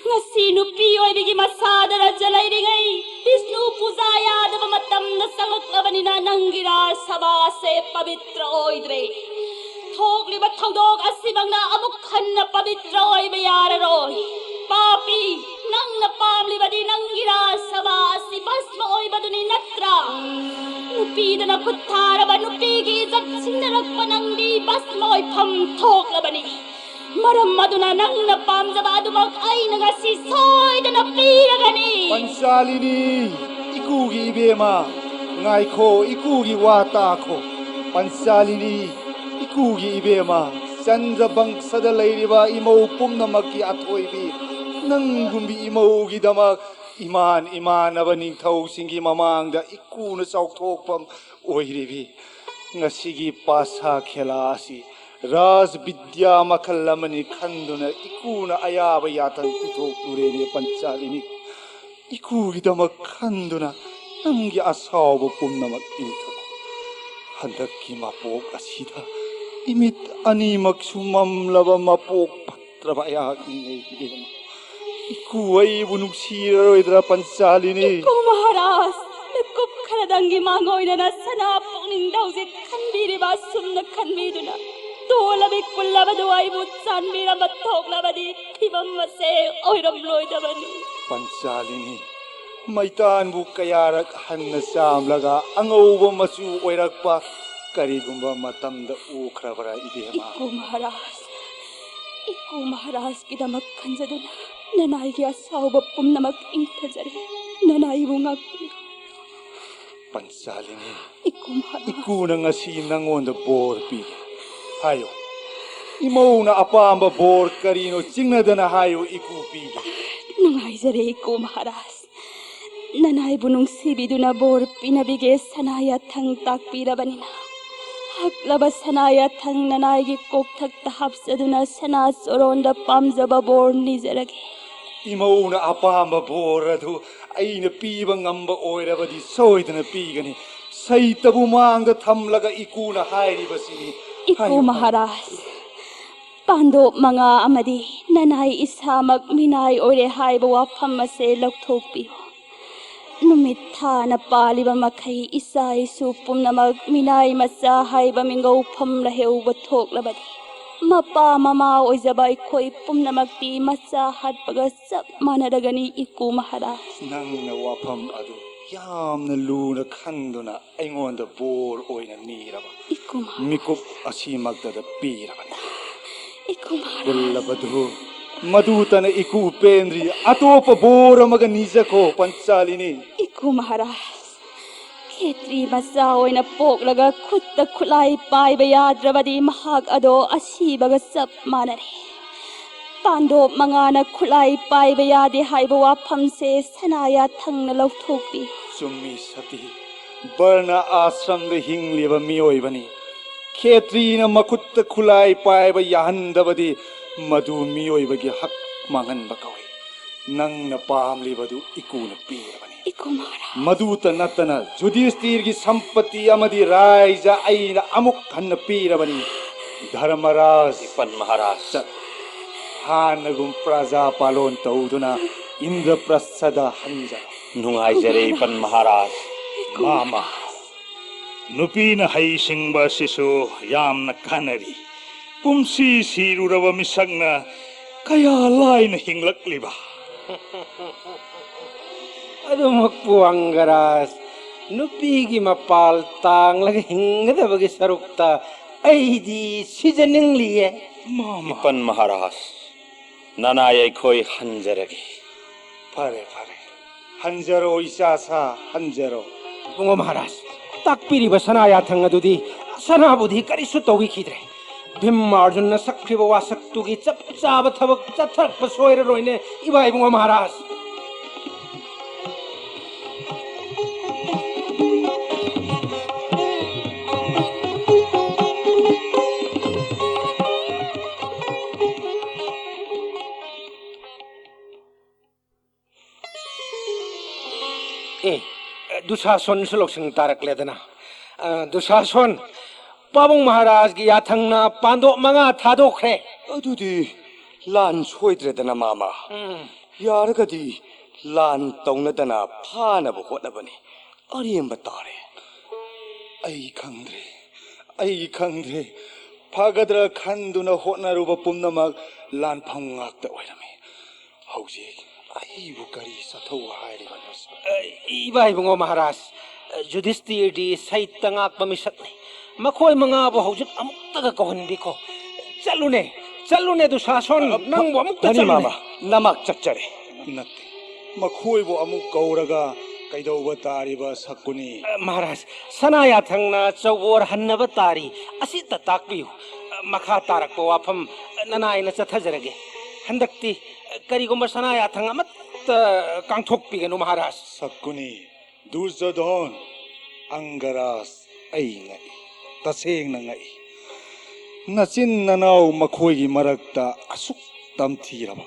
ꯉꯁꯤ ꯅꯨꯄꯤ ꯑꯣꯏꯕꯤꯒꯤ ꯃꯁꯥꯗ ꯔꯥꯖ ꯂꯩꯔꯤꯉꯩ ꯕꯤꯁꯅꯨ ꯄꯨꯖꯥ ꯌꯥꯗꯕ ꯃꯇꯝꯗ ꯆꯪꯂꯛꯂꯕꯅꯤꯅ ꯅꯪꯒꯤ ꯔꯥꯖ ꯁꯚꯥꯁꯦ ꯄꯕꯤꯇ꯭ꯔ ꯑꯣꯏꯗ꯭ꯔꯦ꯫ ꯊꯣꯛꯂꯤꯕ ꯊꯧꯗꯣꯛ ꯑꯁꯤꯃꯛꯅ ꯑꯃꯨꯛ ꯍꯟꯅ ꯄꯕꯤꯇ꯭ꯔ ꯑꯣꯏꯕ ꯌꯥꯔꯔꯣꯏ꯫ ꯄꯥꯄꯤ, ꯅꯪꯅ ꯄꯥꯝꯂꯤꯕꯗꯤ ꯅꯪꯒꯤ ꯔꯥꯖ ꯁꯚꯥ ꯑꯁꯤ ꯚꯁꯃ ꯑꯣꯏꯕꯗꯨꯅꯤ ꯅꯠꯇ꯭ꯔꯥ? ꯅꯨꯄꯤꯗꯅ ꯈꯨꯠ ꯊꯥꯔꯕ ꯅꯨꯄꯤꯒꯤ ꯏꯖꯠ ꯁꯤꯟꯅꯔꯛꯄ ꯅꯪꯗꯤ ꯚꯁꯃ ꯑꯣꯏꯐꯝ ꯊꯣꯛꯂꯕꯅꯤ꯫ ꯃꯔꯝ ꯑꯗꯨꯅ ꯅꯪꯅ ꯄꯥꯝꯖꯕ ꯑꯗꯨꯃꯛ ꯑꯩꯅ ꯉꯁꯤ ꯁꯣꯏꯗꯅ ꯄꯤꯔꯒꯅꯤ꯫ ꯄꯟꯆꯥꯂꯤꯅꯤ, ꯏꯀꯨꯒꯤ ꯏꯕꯦꯝꯃ, ꯉꯥꯏꯈꯣ, ꯏꯀꯨꯒꯤ ꯋꯥ ꯇꯥꯈꯣ꯫ ꯄꯟꯆꯥꯂꯤꯅꯤ, ꯏꯀꯨꯒꯤ ꯏꯕꯦꯝꯃ, ꯆꯟꯗ꯭ꯔ ꯕꯪꯁꯗ ꯂꯩꯔꯤꯕ ꯏꯃꯧ ꯄꯨꯝꯅꯃꯛꯀꯤ ꯑꯊꯣꯏꯕꯤ, ꯅꯪꯒꯨꯝꯕꯤ ꯏꯃꯧꯒꯤꯗꯃꯛ ꯏꯃꯥꯟ ꯏꯃꯥꯟꯅꯕ ꯅꯤꯡꯊꯧꯁꯤꯡꯒꯤ ꯃꯃꯥꯡꯗ ꯏꯀꯨꯅ ꯆꯥꯎꯊꯣꯛꯐꯝ ꯑꯣꯏꯔꯤꯕꯤ꯫ ꯉꯁꯤꯒꯤ ꯄꯥꯁꯥ ꯈꯦꯂꯥ ꯑꯁꯤ ꯔꯥꯖ ꯕꯤꯗ꯭ꯌꯥ ꯃꯈꯜ ꯑꯃꯅꯤ ꯈꯟꯗꯨꯅ ꯏꯀꯨꯅ ꯑꯌꯥꯕ ꯌꯥꯊꯪ ꯄꯤꯊꯣꯛꯂꯨꯔꯦꯅꯦ ꯄꯟꯆꯥꯂꯤꯅꯤ꯫ ꯏꯀꯨꯒꯤꯗꯃꯛ ꯈꯟꯗꯨꯅ ꯅꯪꯒꯤ ꯑꯁꯥꯎꯕ ꯄꯨꯝꯅꯃꯛ ꯏꯪꯊꯈꯣ꯫ ꯍꯟꯗꯛꯀꯤ ꯃꯄꯣꯛ ꯑꯁꯤꯗ ꯏꯃꯤꯠ ꯑꯅꯤꯃꯛꯁꯨ ꯃꯝꯂꯕ ꯃꯄꯣꯛ ꯐꯠꯇ꯭ꯔꯕ ꯑꯩꯍꯥꯛꯅꯤꯅꯦ ꯏꯕꯦꯝꯃ꯫ ꯏꯀꯨ ꯑꯩꯕꯨ ꯅꯨꯡꯁꯤꯔꯔꯣꯏꯗ꯭ꯔꯥ ꯄꯟꯆꯥꯂꯤꯅꯤ? ꯏꯀꯨ ꯃꯍꯥꯔꯥꯖ, ꯃꯤꯀꯨꯞ ꯈꯔꯗꯪꯒꯤ ꯃꯥꯡꯑꯣꯏꯅꯅ ꯁꯅꯥ ꯄꯨꯛꯅꯤꯡꯗ ꯍꯧꯖꯤꯛ ꯈꯟꯕꯤꯔꯤꯕ ꯑꯁꯨꯝꯅ ꯈꯟꯕꯤꯗꯨꯅ ꯇꯣꯜꯂꯕꯤ ꯀꯨꯜꯂꯕꯗꯨ ꯑꯩꯕꯨ ꯆꯥꯟꯕꯤꯔꯝꯕ ꯊꯣꯛꯂꯕꯗꯤ ꯐꯤꯕꯝ ꯑꯁꯦ ꯑꯣꯏꯔꯝꯂꯣꯏꯗꯕꯅꯤ꯫ ꯄꯟꯆꯥꯂꯤꯅꯤ, ꯃꯩꯇꯥꯟꯕꯨ ꯀꯌꯥꯔꯛ ꯍꯟꯅ ꯆꯥꯝꯂꯒ ꯑꯉꯧꯕ ꯃꯆꯨ ꯑꯣꯏꯔꯛꯄ ꯀꯔꯤꯒꯨꯝꯕ ꯃꯇꯝꯗ ꯎꯈ꯭ꯔꯕ꯭ꯔꯥ ꯏꯕꯦꯝꯃ? ꯏꯀꯨ ꯃꯍꯥꯔꯥꯖ, ꯏꯀꯨ ꯃꯍꯥꯔꯥꯖꯀꯤꯗꯃꯛ ꯈꯟꯖꯗꯨꯅ ꯅꯅꯥꯏꯒꯤ ꯑꯁꯥꯎꯕ ꯄꯨꯝꯅꯃꯛ ꯏꯪꯊꯖꯔꯦ꯫ ꯅꯅꯥꯏꯕꯨ ꯉꯥꯛꯄꯤꯌꯨ꯫ ꯄꯟꯆꯥꯂꯤꯅꯤ, ꯏꯀꯨ ꯃꯍꯥꯔꯥꯖ꯫ ꯏꯀꯨꯅ ꯉꯁꯤ ꯅꯪꯉꯣꯟꯗ ꯕꯣꯔ ꯄꯤꯒꯦ꯫ ꯍꯥꯏꯌꯨ, ꯏꯃꯧꯅ ꯑꯄꯥꯝꯕ ꯕꯣꯔ ꯀꯔꯤꯅꯣ ꯆꯤꯡꯅꯗꯅ ꯍꯥꯏꯌꯨ, ꯏꯀꯨ ꯄꯤꯒꯦ꯫ ꯅꯨꯡꯉꯥꯏꯖꯔꯦ ꯏꯀꯨ ꯃꯍꯥꯔꯥꯖ꯫ ꯅꯅꯥꯏꯕꯨ ꯅꯨꯡꯁꯤꯕꯤꯗꯨꯅ ꯕꯣꯔ ꯄꯤꯅꯕꯤꯒꯦ ꯁꯅꯥ ꯌꯥꯊꯪ ꯇꯥꯛꯄꯤꯔꯕꯅꯤꯅ, ꯍꯛꯂꯕ ꯁꯅꯥ ꯌꯥꯊꯪ ꯅꯅꯥꯏꯒꯤ ꯀꯣꯛꯊꯛꯇ ꯍꯥꯞꯆꯗꯨꯅ ꯁꯅꯥ ꯆꯣꯔꯣꯟꯗ ꯄꯥꯝꯖꯕ ꯕꯣꯔ ꯅꯤꯖꯔꯒꯦ꯫ ꯏꯃꯧꯅ ꯑꯄꯥꯝꯕ ꯕꯣꯔ ꯑꯗꯨ ꯑꯩꯅ ꯄꯤꯕ ꯉꯝꯕ ꯑꯣꯏꯔꯕꯗꯤ ꯁꯣꯏꯗꯅ ꯄꯤꯒꯅꯤ꯫ ꯁꯩꯇꯕꯨ ꯃꯥꯡꯗ ꯊꯝꯂꯒ ꯏꯀꯨꯅ ꯍꯥꯏꯔꯤꯕꯁꯤꯅꯤ꯫ ꯏꯀꯨ ꯍꯥꯏꯌꯨ, ꯍꯥꯏꯌꯨ꯫ ꯃꯍꯥꯔꯥꯖ, ꯄꯥꯟꯗꯣꯞ ꯃꯉꯥ ꯑꯃꯗꯤ ꯅꯅꯥꯏ ꯏꯁꯥꯃꯛ ꯃꯤꯅꯥꯏ ꯑꯣꯏꯔꯦ ꯍꯥꯏꯕ ꯋꯥꯐꯝ ꯑꯁꯦ ꯂꯧꯊꯣꯛꯄꯤꯌꯨ꯫ ꯅꯨꯃꯤꯠ ꯊꯥꯅ ꯄꯥꯜꯂꯤꯕ ꯃꯈꯩ ꯏꯆꯥ ꯏꯁꯨ ꯄꯨꯝꯅꯃꯛ ꯃꯤꯅꯥꯏ ꯃꯆꯥ ꯍꯥꯏꯕ ꯃꯤꯡꯒꯧꯐꯝ ꯂꯩꯍꯧꯕ ꯊꯣꯛꯂꯕꯗꯤ, ꯃꯄꯥ ꯃꯃꯥ ꯑꯣꯏꯖꯕ ꯑꯩꯈꯣꯏ ꯄꯨꯝꯅꯃꯛꯇꯤ ꯃꯆꯥ ꯍꯥꯠꯄꯒ ꯆꯞ ꯃꯥꯟꯅꯔꯒꯅꯤ, ꯏꯀꯨ ꯃꯍꯥꯔꯥꯖ꯫ ꯅꯪꯅ ꯋꯥꯐꯝ ꯑꯗꯨ ꯌꯥꯝꯅ ꯂꯨꯅ ꯈꯟꯗꯨꯅ ꯑꯩꯉꯣꯟꯗ ꯕꯣꯔ ꯑꯣꯏꯅ ꯅꯤꯔꯕ ꯏꯀꯨ ꯃꯍꯥꯔꯥꯖ꯫ ꯃꯤꯀꯨꯞ ꯑꯁꯤꯃꯛꯇꯗ ꯄꯤꯔꯕꯅꯤ꯫ ꯏꯀꯨ ꯃꯍꯥꯔꯥꯖ꯫ ꯀꯨꯜꯂꯕꯗꯨ ꯃꯗꯨꯇꯅ ꯏꯀꯨ ꯄꯦꯟꯗ꯭ꯔꯤ꯫ ꯑꯇꯣꯞꯄ ꯕꯣꯔ ꯑꯃꯒ ꯅꯤꯖꯈꯣ, ꯄꯟꯆꯥꯂꯤꯅꯤ꯫ ꯏꯀꯨ ꯃꯍꯥꯔꯥꯖ, ꯈꯦꯇ꯭ꯔꯤ ꯃꯆꯥ ꯑꯣꯏꯅ ꯄꯣꯛꯂꯒ ꯈꯨꯠꯇ ꯈꯨꯠꯂꯥꯏ ꯄꯥꯏꯕ ꯌꯥꯗ꯭ꯔꯕꯗꯤ ꯃꯍꯥꯛ ꯑꯗꯣ ꯑꯁꯤꯕꯒ ꯆꯞ ꯃꯥꯟꯅꯔꯦ꯫ ꯄꯥꯟꯗꯣꯞ ꯃꯉꯥꯅ ꯈꯨꯠꯂꯥꯏ ꯄꯥꯏꯕ ꯌꯥꯗꯦ ꯍꯥꯏꯕ ꯋꯥꯐꯝꯁꯦ ꯁꯅꯥ ꯌꯥꯊꯪꯅ ꯂꯧꯊꯣꯛꯄꯤ꯫ ꯆꯨꯝꯃꯤ ꯁꯇꯤ, ꯕꯔꯅ ꯑꯥꯁ꯭ꯔꯝꯗ ꯍꯤꯡꯂꯤꯕ ꯃꯤꯑꯣꯏꯕꯅꯤ꯫ ꯈꯦꯇ꯭ꯔꯤꯅ ꯃꯈꯨꯠꯇ ꯈꯨꯠꯂꯥꯏ ꯄꯥꯏꯕ ꯌꯥꯍꯟꯗꯕꯗꯤ ꯃꯗꯨ ꯃꯤꯑꯣꯏꯕꯒꯤ ꯍꯛ ꯃꯥꯡꯍꯟꯕ ꯀꯧꯏ꯫ ꯅꯪꯅ ꯄꯥꯝꯂꯤꯕꯗꯨ ꯏꯀꯨꯅ ꯄꯤꯔꯕꯅꯤ꯫ ꯏꯀꯨ ꯃꯍꯥꯔꯥꯖ꯫ ꯃꯗꯨꯇ ꯅꯠꯇꯅ ꯌꯨꯙꯤꯁꯇꯤꯔꯒꯤ ꯁꯝꯄꯇꯤ ꯑꯃꯗꯤ ꯔꯥꯏꯖ ꯑꯩꯅ ꯑꯃꯨꯛ ꯍꯟꯅ ꯄꯤꯔꯕꯅꯤ꯫ ꯙꯔꯃꯔꯥꯖ꯫ ꯏꯄꯟ ꯃꯍꯥꯔꯥꯖ꯫ ꯆꯠ-, ꯍꯥꯟꯅꯒꯨꯝ ꯄ꯭ꯔꯖꯥ ꯄꯥꯂꯣꯟ ꯇꯧꯗꯨꯅ ꯏꯟꯗ꯭ꯔꯄ꯭ꯔꯁꯗ ꯍꯟꯖꯔꯣ꯫ ꯅꯨꯡꯉꯥꯏꯖꯔꯦ ꯏꯄꯟ ꯃꯍꯥꯔꯥꯖ꯫ ꯃꯥꯃ, ꯅꯨꯄꯤꯅ ꯍꯩꯁꯤꯡꯕ ꯑꯁꯤꯁꯨ ꯌꯥꯝꯅ ꯀꯥꯟꯅꯔꯤ꯫ ꯄꯨꯟꯁꯤ ꯁꯤꯔꯨꯔꯕ ꯃꯤꯁꯛꯅ ꯀꯌꯥ ꯂꯥꯏꯅ ꯍꯤꯡꯂꯛꯂꯤꯕ? ꯑꯗꯨꯃꯛꯄꯨ ꯑꯪꯒꯔꯥꯖ, ꯅꯨꯄꯤꯒꯤ ꯃꯄꯥꯜ ꯇꯥꯡꯂꯒ ꯍꯤꯡꯒꯗꯕꯒꯤ ꯁꯔꯨꯛꯇ ꯑꯩꯗꯤ ꯁꯤꯖꯅꯤꯡꯂꯤꯌꯦ꯫ ꯃꯥꯃ꯫ ꯏꯄꯟ ꯃꯍꯥꯔꯥꯖ, ꯅꯅꯥꯏ ꯑꯩꯈꯣꯏ ꯍꯟꯖꯔꯒꯦ꯫ ꯐꯔꯦ, ꯐꯔꯦ꯫ ꯍꯟꯖꯔꯣ, ꯏꯆꯥꯁꯥ, ꯍꯟꯖꯔꯣ꯫ ꯏꯕꯨꯡꯉꯣ ꯃꯍꯥꯔꯥꯖ, ꯇꯥꯛꯄꯤꯔꯤꯕ ꯁꯅꯥ ꯌꯥꯊꯪ ꯑꯗꯨꯗꯤ ꯁꯅꯥꯕꯨꯗꯤ ꯀꯔꯤꯁꯨ ꯇꯧꯕꯤꯈꯤꯗ꯭ꯔꯦ꯫ ꯚꯤꯝ ꯑꯥꯔꯖꯨꯟꯅ ꯁꯛꯈ꯭ꯔꯤꯕ ꯋꯥꯁꯛꯇꯨꯒꯤ ꯆꯞ ꯆꯥꯕ ꯊꯕꯛ ꯆꯠꯊꯔꯛꯄ ꯁꯣꯏꯔꯔꯣꯏꯅꯦ, ꯏꯃꯥ ꯏꯕꯨꯡꯉꯣ ꯃꯍꯥꯔꯥꯖ꯫ ꯗꯨꯁꯥꯁꯣꯟꯁꯨ ꯂꯧꯁꯤꯡ ꯇꯥꯔꯛꯂꯦꯗꯅ꯫ ꯑ, ꯗꯨꯁꯥꯁꯣꯟ, ꯄꯥꯕꯨꯡ ꯃꯍꯥꯔꯥꯖꯒꯤ ꯌꯥꯊꯪꯅ ꯄꯥꯟꯗꯣꯞ ꯃꯉꯥ ꯊꯥꯗꯣꯛꯈ꯭ꯔꯦ꯫ ꯑꯗꯨꯗꯤ ꯂꯥꯟ ꯁꯣꯏꯗ꯭ꯔꯦꯗꯅ, ꯃꯥꯃ꯫ ꯎꯝ꯫ ꯌꯥꯔꯒꯗꯤ ꯂꯥꯟ ꯇꯧꯅꯗꯅ ꯐꯥꯅꯕ ꯍꯣꯠꯅꯕꯅꯤ꯫ ꯑꯔꯦꯝꯕ ꯇꯥꯔꯦ꯫ ꯑꯩ ꯈꯪꯗ꯭ꯔꯦ, ꯑꯩ ꯈꯪꯗ꯭ꯔꯦ꯫ ꯐꯒꯗ꯭ꯔꯥ ꯈꯟꯗꯨꯅ ꯍꯣꯠꯅꯔꯨꯕ ꯄꯨꯝꯅꯃꯛ ꯂꯥꯟꯐꯝ ꯉꯥꯛꯇ ꯑꯣꯏꯔꯝꯃꯤ꯫ ꯍꯧꯖꯤꯛ ꯑꯩꯕꯨ ꯀꯔꯤ ꯆꯠꯊꯧ ꯍꯥꯏꯔꯤꯕꯅꯣ? ꯑ, ꯏꯕꯥ ꯏꯕꯨꯡꯉꯣ ꯃꯍꯥꯔꯥꯖ, ꯌꯨꯙꯤꯁꯇꯤꯔꯗꯤ ꯁꯩꯇ ꯉꯥꯛꯄ ꯃꯤꯁꯛꯅꯤ꯫ ꯃꯈꯣꯏ ꯃꯉꯥꯕꯨ ꯍꯧꯖꯤꯛ ꯑꯃꯨꯛꯇꯒ ꯀꯧꯍꯟꯕꯤꯈꯣ꯫ ꯆꯠꯂꯨꯅꯦ, ꯆꯠꯂꯨꯅꯦ ꯗꯨꯁꯥꯁꯣꯟ, ꯑ, ꯅꯪꯕꯨ ꯑꯃꯨꯛꯇ ꯐꯅꯤ, ꯆꯠꯂꯨꯅꯦ꯫ ꯃꯥꯃ, ꯅꯃꯥꯛ ꯆꯠꯆꯔꯦ꯫ ꯅꯠꯇꯦ, ꯃꯈꯣꯏꯕꯨ ꯑꯃꯨꯛ ꯀꯧꯔꯒ ꯀꯩꯗꯧꯕ ꯇꯥꯔꯤꯕ ꯁꯛꯀꯨꯅꯤ? ꯑ, ꯃꯍꯥꯔꯥꯖ, ꯁꯅꯥ ꯌꯥꯊꯪꯅ ꯆꯧꯕꯣꯔ ꯍꯟꯅꯕ ꯇꯥꯔꯤ꯫ ꯑꯁꯤꯇ ꯇꯥꯛꯄꯤꯌꯨ꯫ ꯑ, ꯃꯈꯥ ꯇꯥꯔꯛꯄ ꯋꯥꯐꯝ, ꯑ, ꯅꯅꯥꯏꯅ ꯆꯠꯊꯖꯔꯒꯦ꯫ ꯍꯟꯗꯛꯇꯤ, ꯑ, ꯀꯔꯤꯒꯨꯝꯕ ꯁꯅꯥ ꯌꯥꯊꯪ ꯑꯃꯠꯇ ꯀꯥꯡꯊꯣꯛꯄꯤꯒꯅꯨ ꯃꯍꯥꯔꯥꯖ꯫ ꯁꯛꯀꯨꯅꯤ, ꯗꯨꯔꯖꯣꯙꯣꯟ, ꯑꯪꯒꯔꯥꯖ, ꯑꯩ ꯉꯛꯏ, ꯇꯁꯦꯡꯅ ꯉꯛꯏ꯫ ꯅꯆꯤꯟ ꯅꯅꯥꯎ ꯃꯈꯣꯏꯒꯤ ꯃꯔꯛꯇ ꯑꯁꯨꯛ ꯇꯝꯊꯤꯔꯕ,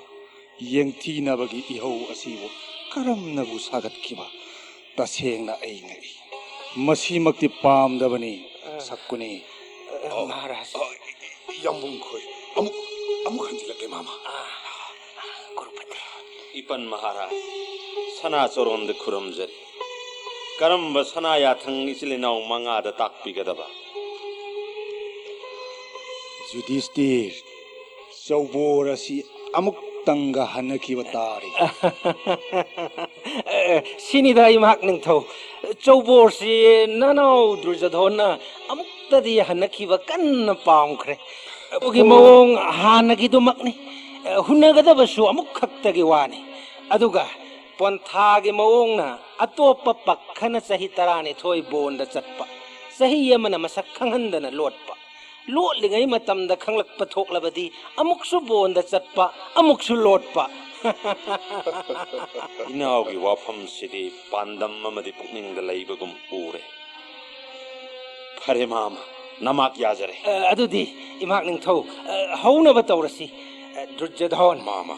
ꯌꯦꯡꯊꯤꯅꯕꯒꯤ ꯏꯍꯧ ꯑꯁꯤꯕꯨ ꯀꯔꯝꯅꯕꯨ ꯁꯥꯒꯠꯈꯤꯕ? ꯇꯁꯦꯡꯅ ꯑꯩ ꯉꯛꯏ꯫ ꯃꯁꯤꯃꯛꯇꯤ ꯄꯥꯝꯗꯕꯅꯤ, ꯑ, ꯁꯛꯀꯨꯅꯤ꯫ ꯑ, ꯃꯍꯥꯔꯥꯖ꯫ ꯑ, ꯌꯥꯝꯕꯨꯡ ꯈꯣꯏ, ꯑꯃꯨꯛ, ꯑꯃꯨꯛ ꯍꯟꯖꯤꯜꯂꯛꯀꯦ, ꯃꯥꯃ꯫ ꯑ, ꯒꯨꯔꯨꯄꯇꯤ꯫ ꯏꯄꯟ ꯃꯍꯥꯔꯥꯖ, ꯁꯅꯥ ꯆꯣꯔꯣꯟꯗ ꯈꯨꯔꯨꯝꯖꯔꯤ꯫ ꯀꯔꯝꯕ ꯁꯅꯥ ꯌꯥꯊꯪ ꯏꯆꯤꯜ ꯏꯅꯥꯎ ꯃꯉꯥꯗ ꯇꯥꯛꯄꯤꯒꯗꯕ? ꯌꯨꯙꯤꯁꯇꯤꯔ, ꯆꯧꯕꯣꯔ ꯑꯁꯤ ꯑꯃꯨꯛꯇꯪꯒ ꯍꯟꯅꯈꯤꯕ ꯇꯥꯔꯦ꯫ ꯁꯤꯅꯤꯗ ꯏꯃꯥꯛ ꯅꯤꯡꯊꯧ, ꯆꯧꯕꯣꯔꯁꯤ ꯅꯅꯥꯎ ꯗꯨꯔꯖꯣꯙꯣꯟꯅ ꯑꯃꯨꯛꯇꯗꯤ ꯍꯟꯅꯈꯤꯕ ꯀꯟꯅ ꯄꯥꯝꯈ꯭ꯔꯦ꯫ ꯑꯗꯨꯒꯤ ꯃꯑꯣꯡ ꯍꯥꯟꯅꯒꯤꯗꯨꯃꯛꯅꯤ꯫ ꯍꯨꯟꯅꯒꯗꯕꯁꯨ ꯑꯃꯨꯛꯈꯛꯇꯒꯤ ꯋꯥꯅꯤ꯫ ꯑꯗꯨꯒ ꯄꯣꯟꯊꯥꯒꯤ ꯃꯑꯣꯡꯅ ꯑꯇꯣꯞꯄ ꯄꯛ ꯈꯅ ꯆꯍꯤ ꯇꯔꯥꯅꯤꯊꯣꯏ ꯕꯣꯟꯗ ꯆꯠꯄ, ꯆꯍꯤ ꯑꯃꯅ ꯃꯁꯛ ꯈꯪꯍꯟꯗꯅ ꯂꯣꯠꯄ, ꯂꯣꯠꯂꯤꯉꯩ ꯃꯇꯝꯗ ꯈꯪꯂꯛꯄ ꯊꯣꯛꯂꯕꯗꯤ ꯑꯃꯨꯛꯁꯨ ꯕꯣꯟꯗ ꯆꯠꯄ, ꯑꯃꯨꯛꯁꯨ ꯂꯣꯠꯄ꯫ ꯏꯅꯥꯎꯒꯤ ꯋꯥꯐꯝꯁꯤꯗꯤ ꯄꯥꯟꯗꯝ ꯑꯃꯗꯤ ꯄꯨꯛꯅꯤꯡꯗ ꯂꯩꯕꯒꯨꯝ ꯎꯔꯦ꯫ ꯐꯔꯦ ꯃꯥꯃ, ꯅꯃꯥꯛ ꯌꯥꯖꯔꯦ꯫ ꯑ, ꯑꯗꯨꯗꯤ ꯏꯃꯥꯛ ꯅꯤꯡꯊꯧ, ꯑ, ꯍꯧꯅꯕ ꯇꯧꯔꯁꯤ꯫ ꯑ, ꯗꯨꯔꯖꯣꯙꯣꯟ, ꯃꯥꯃ꯫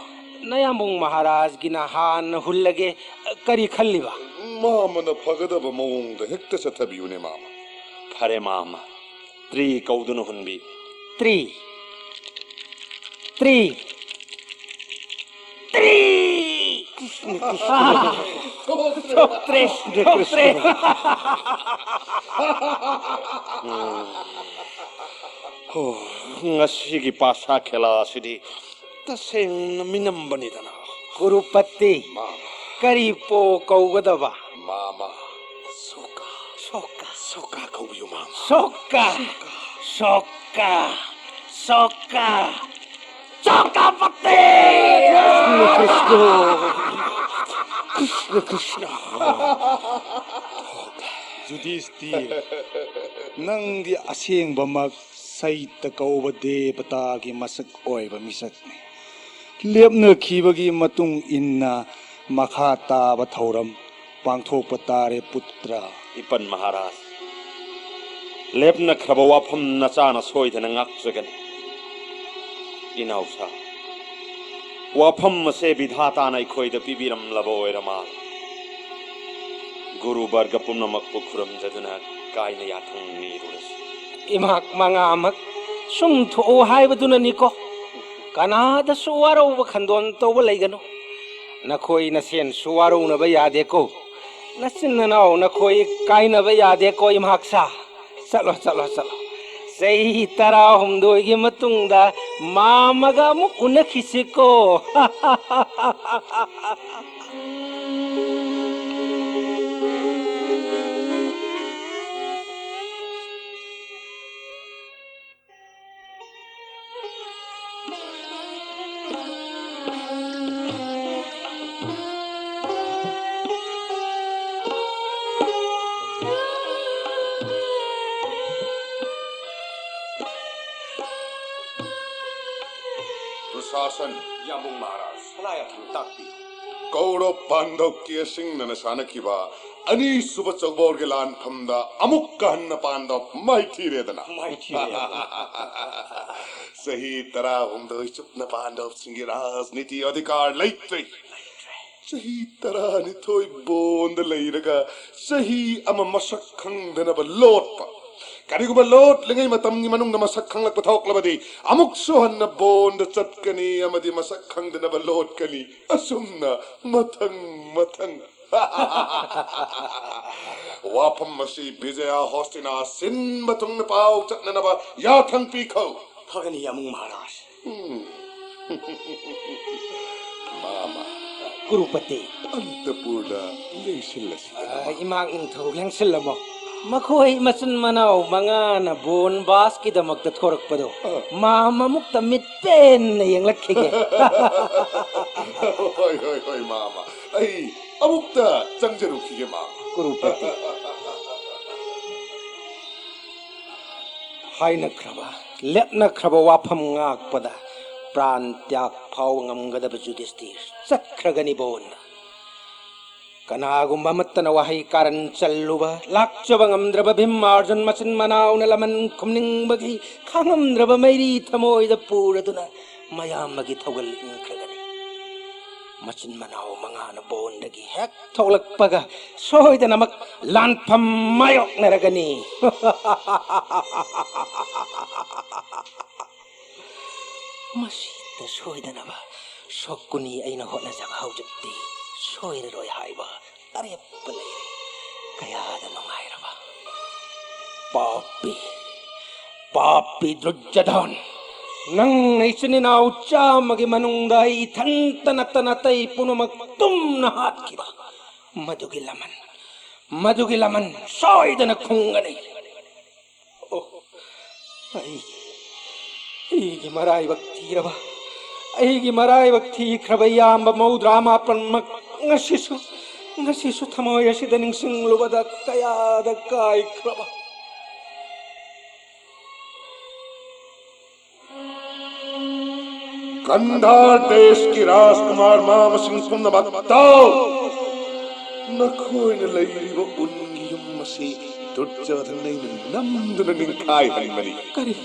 ꯅꯌꯥꯝꯕꯨꯡ ꯃꯍꯥꯔꯥꯖꯒꯤꯅ ꯍꯥꯟꯅ ꯍꯨꯜꯂꯒꯦ꯫ ꯑ, ꯀꯔꯤ ꯈꯜꯂꯤꯕ? ꯃꯥꯃꯅ ꯐꯒꯗꯕ ꯃꯑꯣꯡꯗ ꯍꯦꯛꯇ ꯆꯠꯊꯕꯤꯌꯨꯅꯦ, ꯃꯥꯃ꯫ ꯐꯔꯦ, ꯃꯥꯃ꯫ ꯇ꯭ꯔꯤ ꯀꯧꯗꯨꯅ ꯍꯨꯟꯕꯤ꯫ ꯇ꯭ꯔꯤ꯫ ꯇ꯭ꯔꯤ꯫ ꯇ꯭ꯔꯤ! ꯊꯣꯛꯇ꯭ꯔꯦ, ꯊꯣꯛꯇ꯭ꯔꯦ꯫ ꯍꯣ, ꯉꯁꯤꯒꯤ ꯄꯥꯁꯥ ꯈꯦꯂꯥ ꯑꯁꯤꯗꯤ ꯇꯁꯦꯡꯅ ꯃꯤꯅꯝꯕꯅꯤꯗꯅ꯫ ꯀꯨꯔꯨꯄꯇꯤ, ꯃꯥ꯫ ꯀꯔꯤ ꯄꯣ ꯀꯧꯒꯗꯕ? ꯃꯥꯃ꯫ ꯁꯣꯀꯥ꯫ ꯁꯣꯀꯥ꯫ ꯁꯣꯀꯥ ꯀꯧꯕꯤꯌꯨ, ꯃꯥꯃ꯫ ꯁꯣꯀꯥ꯫ ꯁꯣꯀꯥ꯫ ꯁꯣꯀꯥ꯫ ꯁꯣꯀꯥ꯫ ꯁꯣꯀꯥꯄꯇꯤ! ꯀ꯭ꯔꯤꯁꯅ, ꯀ꯭ꯔꯤꯁꯅ꯫ ꯀ꯭ꯔꯤꯁꯅ, ꯀ꯭ꯔꯤꯁꯅ꯫ ꯌꯨꯙꯤꯁꯇꯤꯔ, ꯅꯪꯗꯤ ꯑꯁꯦꯡꯕꯃꯛ ꯁꯩꯇ ꯀꯧꯕ ꯗꯦꯕꯇꯥꯒꯤ ꯃꯁꯛ ꯑꯣꯏꯕ ꯃꯤꯁꯛꯅꯤ꯫ ꯂꯦꯞꯅꯈꯤꯕꯒꯤ ꯃꯇꯨꯡ ꯏꯟꯅ ꯃꯈꯥ ꯇꯥꯕ ꯊꯧꯔꯝ ꯄꯥꯡꯊꯣꯛꯄ ꯇꯥꯔꯦ, ꯄꯨꯇ꯭ꯔ꯫ ꯏꯄꯟ ꯃꯍꯥꯔꯥꯖ, ꯂꯦꯞꯅꯈ꯭ꯔꯕ ꯋꯥꯐꯝ ꯅꯆꯥꯅ ꯁꯣꯏꯗꯅ ꯉꯥꯛꯆꯒꯅꯤ꯫ ꯏꯅꯥꯎꯁꯥ, ꯋꯥꯐꯝ ꯑꯁꯦ ꯕꯤꯙꯥꯇꯥꯅ ꯑꯩꯈꯣꯏꯗ ꯄꯤꯕꯤꯔꯝꯂꯕ ꯑꯣꯏꯔ ꯃꯥꯜꯂꯦ꯫ ꯒꯨꯔꯨ ꯕꯔꯒ ꯄꯨꯝꯅꯃꯛꯄꯨ ꯈꯨꯔꯨꯝꯖꯗꯨꯅ ꯀꯥꯏꯅ ꯌꯥꯊꯪ ꯅꯤꯔꯨꯔꯁꯤ꯫ ꯏꯃꯥꯛ ꯃꯉꯥꯃꯛ ꯁꯨꯝ ꯊꯣꯛꯎ ꯍꯥꯏꯕꯗꯨꯅꯅꯤꯀꯣ꯫ ꯀꯅꯥꯗꯁꯨ ꯋꯥꯔꯧꯕ ꯈꯟꯗꯣꯟ ꯇꯧꯕ ꯂꯩꯒꯅꯨ꯫ ꯅꯈꯣꯏ ꯅꯁꯦꯟꯁꯨ ꯋꯥꯔꯧꯅꯕ ꯌꯥꯗꯦꯀꯣ꯫ ꯅꯆꯤꯟ ꯅꯅꯥꯎ ꯅꯈꯣꯏ ꯀꯥꯏꯅꯕ ꯌꯥꯗꯦꯀꯣ, ꯏꯃꯥꯛꯁꯥ꯫ ꯆꯠꯂꯣ, ꯆꯠꯂꯣ, ꯆꯠꯂꯣ꯫ ꯆꯍꯤ ꯇꯔꯥꯍꯨꯝꯗꯣꯏꯒꯤ ꯃꯇꯨꯡꯗ ꯃꯥꯃꯒ ꯑꯃꯨꯛ ꯎꯅꯈꯤꯁꯤꯀꯣ꯫ ꯄ꯭ꯔꯁꯥꯁꯟ꯫ ꯌꯥꯝꯕꯨꯡ ꯃꯍꯥꯔꯥꯖ, ꯈꯨꯠꯂꯥꯏ ꯑꯊꯨꯝ ꯇꯥꯛꯄꯤꯌꯨ꯫ ꯀꯧꯔꯕ ꯄꯥꯟꯗꯕꯀꯤ ꯑꯁꯤꯡꯅꯅ ꯁꯥꯟꯅꯈꯤꯕ ꯑꯅꯤꯁꯨꯕ ꯆꯧꯕꯣꯜꯒꯤ ꯂꯥꯟꯐꯝꯗ ꯑꯃꯨꯛꯀ ꯍꯟꯅ ꯄꯥꯟꯗꯕ ꯃꯥꯏꯊꯤꯔꯦꯗꯅ꯫ ꯃꯥꯏꯊꯤꯔꯦ꯫ ꯆꯍꯤ ꯇꯔꯥꯍꯨꯝꯗꯣꯏ ꯆꯨꯞꯅ ꯄꯥꯟꯗꯕꯁꯤꯡꯒꯤ ꯔꯥꯖꯅꯤꯇꯤ ꯑꯙꯤꯀꯥꯔ ꯂꯩꯇ꯭ꯔꯦ꯫ ꯆꯍꯤ ꯇꯔꯥꯅꯤꯊꯣꯏ ꯕꯣꯟꯗ ꯂꯩꯔꯒ ꯆꯍꯤ ꯑꯃ ꯃꯁꯛ ꯈꯪꯗꯅꯕ ꯂꯣꯠꯄ꯫ ꯀꯔꯤꯒꯨꯝꯕ ꯂꯣꯠꯂꯤꯉꯩ ꯃꯇꯝꯒꯤ ꯃꯅꯨꯡꯗ ꯃꯁꯛ ꯈꯪꯂꯛꯄ ꯊꯣꯛꯂꯕꯗꯤ, ꯑꯃꯨꯛꯁꯨ ꯍꯟꯅ ꯕꯣꯟꯗ ꯆꯠꯀꯅꯤ ꯑꯃꯗꯤ ꯃꯁꯛ ꯈꯪꯗꯅꯕ ꯂꯣꯠꯀꯅꯤ꯫ ꯑꯁꯨꯝꯅ ꯃꯊꯪ ꯃꯊꯪ꯫ ꯋꯥꯐꯝ ꯑꯁꯤ ꯕꯤꯖꯌ ꯍꯣꯁꯇꯤꯅ ꯁꯤꯟꯕ ꯊꯨꯡꯅ ꯄꯥꯎ ꯆꯠꯅꯅꯕ ꯌꯥꯊꯪ ꯄꯤꯈꯣ꯫ ꯐꯒꯅꯤ, ꯌꯥꯃꯨꯡ ꯃꯍꯥꯔꯥꯖ꯫ ꯎꯝ꯫ ꯃꯥꯃ꯫ ꯀꯨꯔꯨꯄꯇꯤ꯫ ꯑꯟꯇꯄꯨꯔꯗ ꯂꯦꯡꯁꯤꯜꯂꯁꯤ꯫ ꯑ, ꯏꯃꯥ ꯅꯤꯡꯊꯧ ꯂꯦꯡꯁꯤꯜꯂꯝꯃꯣ꯫ ꯃꯈꯣꯏ ꯃꯆꯤꯟ ꯃꯅꯥꯎ ꯃꯉꯥꯅ ꯕꯣꯟ ꯕꯥꯁꯀꯤꯗꯃꯛꯇ ꯊꯣꯔꯛꯄꯗꯣ ꯑ꯫ ꯃꯥꯃ ꯑꯃꯨꯛꯇ ꯃꯤꯠ ꯄꯦꯟꯅ ꯌꯦꯡꯂꯛꯈꯤꯒꯦ꯫ ꯍꯣꯏ, ꯍꯣꯏ, ꯍꯣꯏ, ꯃꯥꯃ꯫ ꯑꯩ ꯑꯃꯨꯛꯇ ꯆꯪꯖꯔꯨꯈꯤꯒꯦ, ꯃꯥꯃ꯫ ꯀꯨꯔꯨꯄꯇꯤ꯫ ꯍꯥꯏꯅꯈ꯭ꯔꯕ, ꯂꯦꯞꯅꯈ꯭ꯔꯕ ꯋꯥꯐꯝ ꯉꯥꯛꯄꯗ ꯄ꯭ꯔꯥꯟ ꯇ꯭ꯌꯥꯒ ꯐꯥꯎꯕ ꯉꯝꯒꯗꯕ ꯌꯨꯙꯤꯁꯇꯤꯔ ꯆꯠꯈ꯭ꯔꯒꯅꯤ ꯕꯣꯟꯗ꯫ ꯀꯅꯥꯒꯨꯝꯕ ꯑꯃꯠꯇꯅ ꯋꯥꯍꯩ ꯀꯥꯔꯟ ꯆꯜꯂꯨꯕ, ꯂꯥꯛꯆꯕ ꯉꯝꯗ꯭ꯔꯕ ꯚꯤꯝ ꯑꯥꯔꯖꯨꯟ ꯃꯆꯤꯟ ꯃꯅꯥꯎꯅ ꯂꯃꯟ ꯈꯨꯝꯅꯤꯡꯕꯒꯤ ꯈꯥꯡꯉꯝꯗ꯭ꯔꯕ ꯃꯩꯔꯤ ꯊꯃꯣꯏꯗ ꯄꯨꯔꯗꯨꯅ ꯃꯌꯥꯝꯕꯒꯤ ꯊꯧꯒꯜ ꯏꯟꯈ꯭ꯔꯒꯅꯤ꯫ ꯃꯆꯤꯟ ꯃꯅꯥꯎ ꯃꯉꯥꯅ ꯕꯣꯟꯗꯒꯤ ꯍꯦꯛ ꯊꯣꯛꯂꯛꯄꯒ ꯁꯣꯏꯗꯅꯃꯛ ꯂꯥꯟꯐꯝ ꯃꯥꯌꯣꯛꯅꯔꯒꯅꯤ꯫ ꯃꯁꯤꯗ ꯁꯣꯏꯗꯅꯕ ꯁꯣꯛꯀꯨꯅꯤ ꯑꯩꯅ ꯍꯣꯠꯅꯖꯕ ꯍꯧꯖꯤꯛꯇꯤ ꯁꯣꯏꯔꯔꯣꯏ ꯍꯥꯏꯕ ꯑꯔꯦꯞꯄ ꯂꯩꯔꯦ꯫ ꯀꯌꯥꯗ ꯅꯨꯡꯉꯥꯏꯔꯕ꯫ ꯄꯥꯄꯤ, ꯄꯥꯄꯤ ꯗꯨꯔꯖꯣꯙꯟ, ꯅꯪꯅ ꯏꯆꯤꯟ ꯏꯅꯥꯎ ꯆꯥꯝꯃꯒꯤ ꯃꯅꯨꯡꯗ ꯑꯩ ꯏꯊꯟꯇ ꯅꯠꯇꯅ ꯑꯇꯩ ꯄꯨꯝꯅꯃꯛ ꯇꯨꯝꯅ ꯍꯥꯠꯈꯤꯕ ꯃꯗꯨꯒꯤ ꯂꯃꯟ, ꯃꯗꯨꯒꯤ ꯂꯃꯟ ꯁꯣꯏꯗꯅ ꯈꯨꯡꯒꯅꯤ꯫ ꯑꯣ, ꯑꯩꯒꯤ, ꯑꯩꯒꯤ ꯃꯔꯥꯏꯕꯛ ꯊꯤꯔꯕ, ꯑꯩꯒꯤ ꯃꯔꯥꯏꯕꯛ ꯊꯤꯈ꯭ꯔꯕ ꯏꯌꯥꯝꯕ ꯃꯧꯗ꯭ꯔꯥ ꯃꯥꯄꯟꯃꯛ ꯉꯁꯤꯁꯨ, ꯉꯁꯤꯁꯨ ꯊꯃꯣꯏ ꯑꯁꯤꯗ ꯅꯤꯡꯁꯤꯡꯂꯨꯕꯗ ꯀꯌꯥꯗ ꯀꯥꯏꯈ꯭ꯔꯕ꯫ ꯒꯟꯙꯥꯔ ꯗꯦꯁꯀꯤ ꯔꯥꯖꯀꯨꯃꯥꯔ ꯃꯥꯃꯁꯤꯡ ꯄꯨꯝꯅꯃꯛ ꯇꯥꯎ! ꯅꯈꯣꯏꯅ ꯂꯩꯔꯤꯕ ꯎꯟꯒꯤ ꯌꯨꯝ ꯑꯁꯤ ꯗꯨꯔꯖꯣꯙꯟ ꯑꯩꯅ ꯅꯝꯗꯨꯅ ꯅꯤꯡꯈꯥꯏꯍꯟꯕꯅꯤ꯫ ꯀꯔꯤ?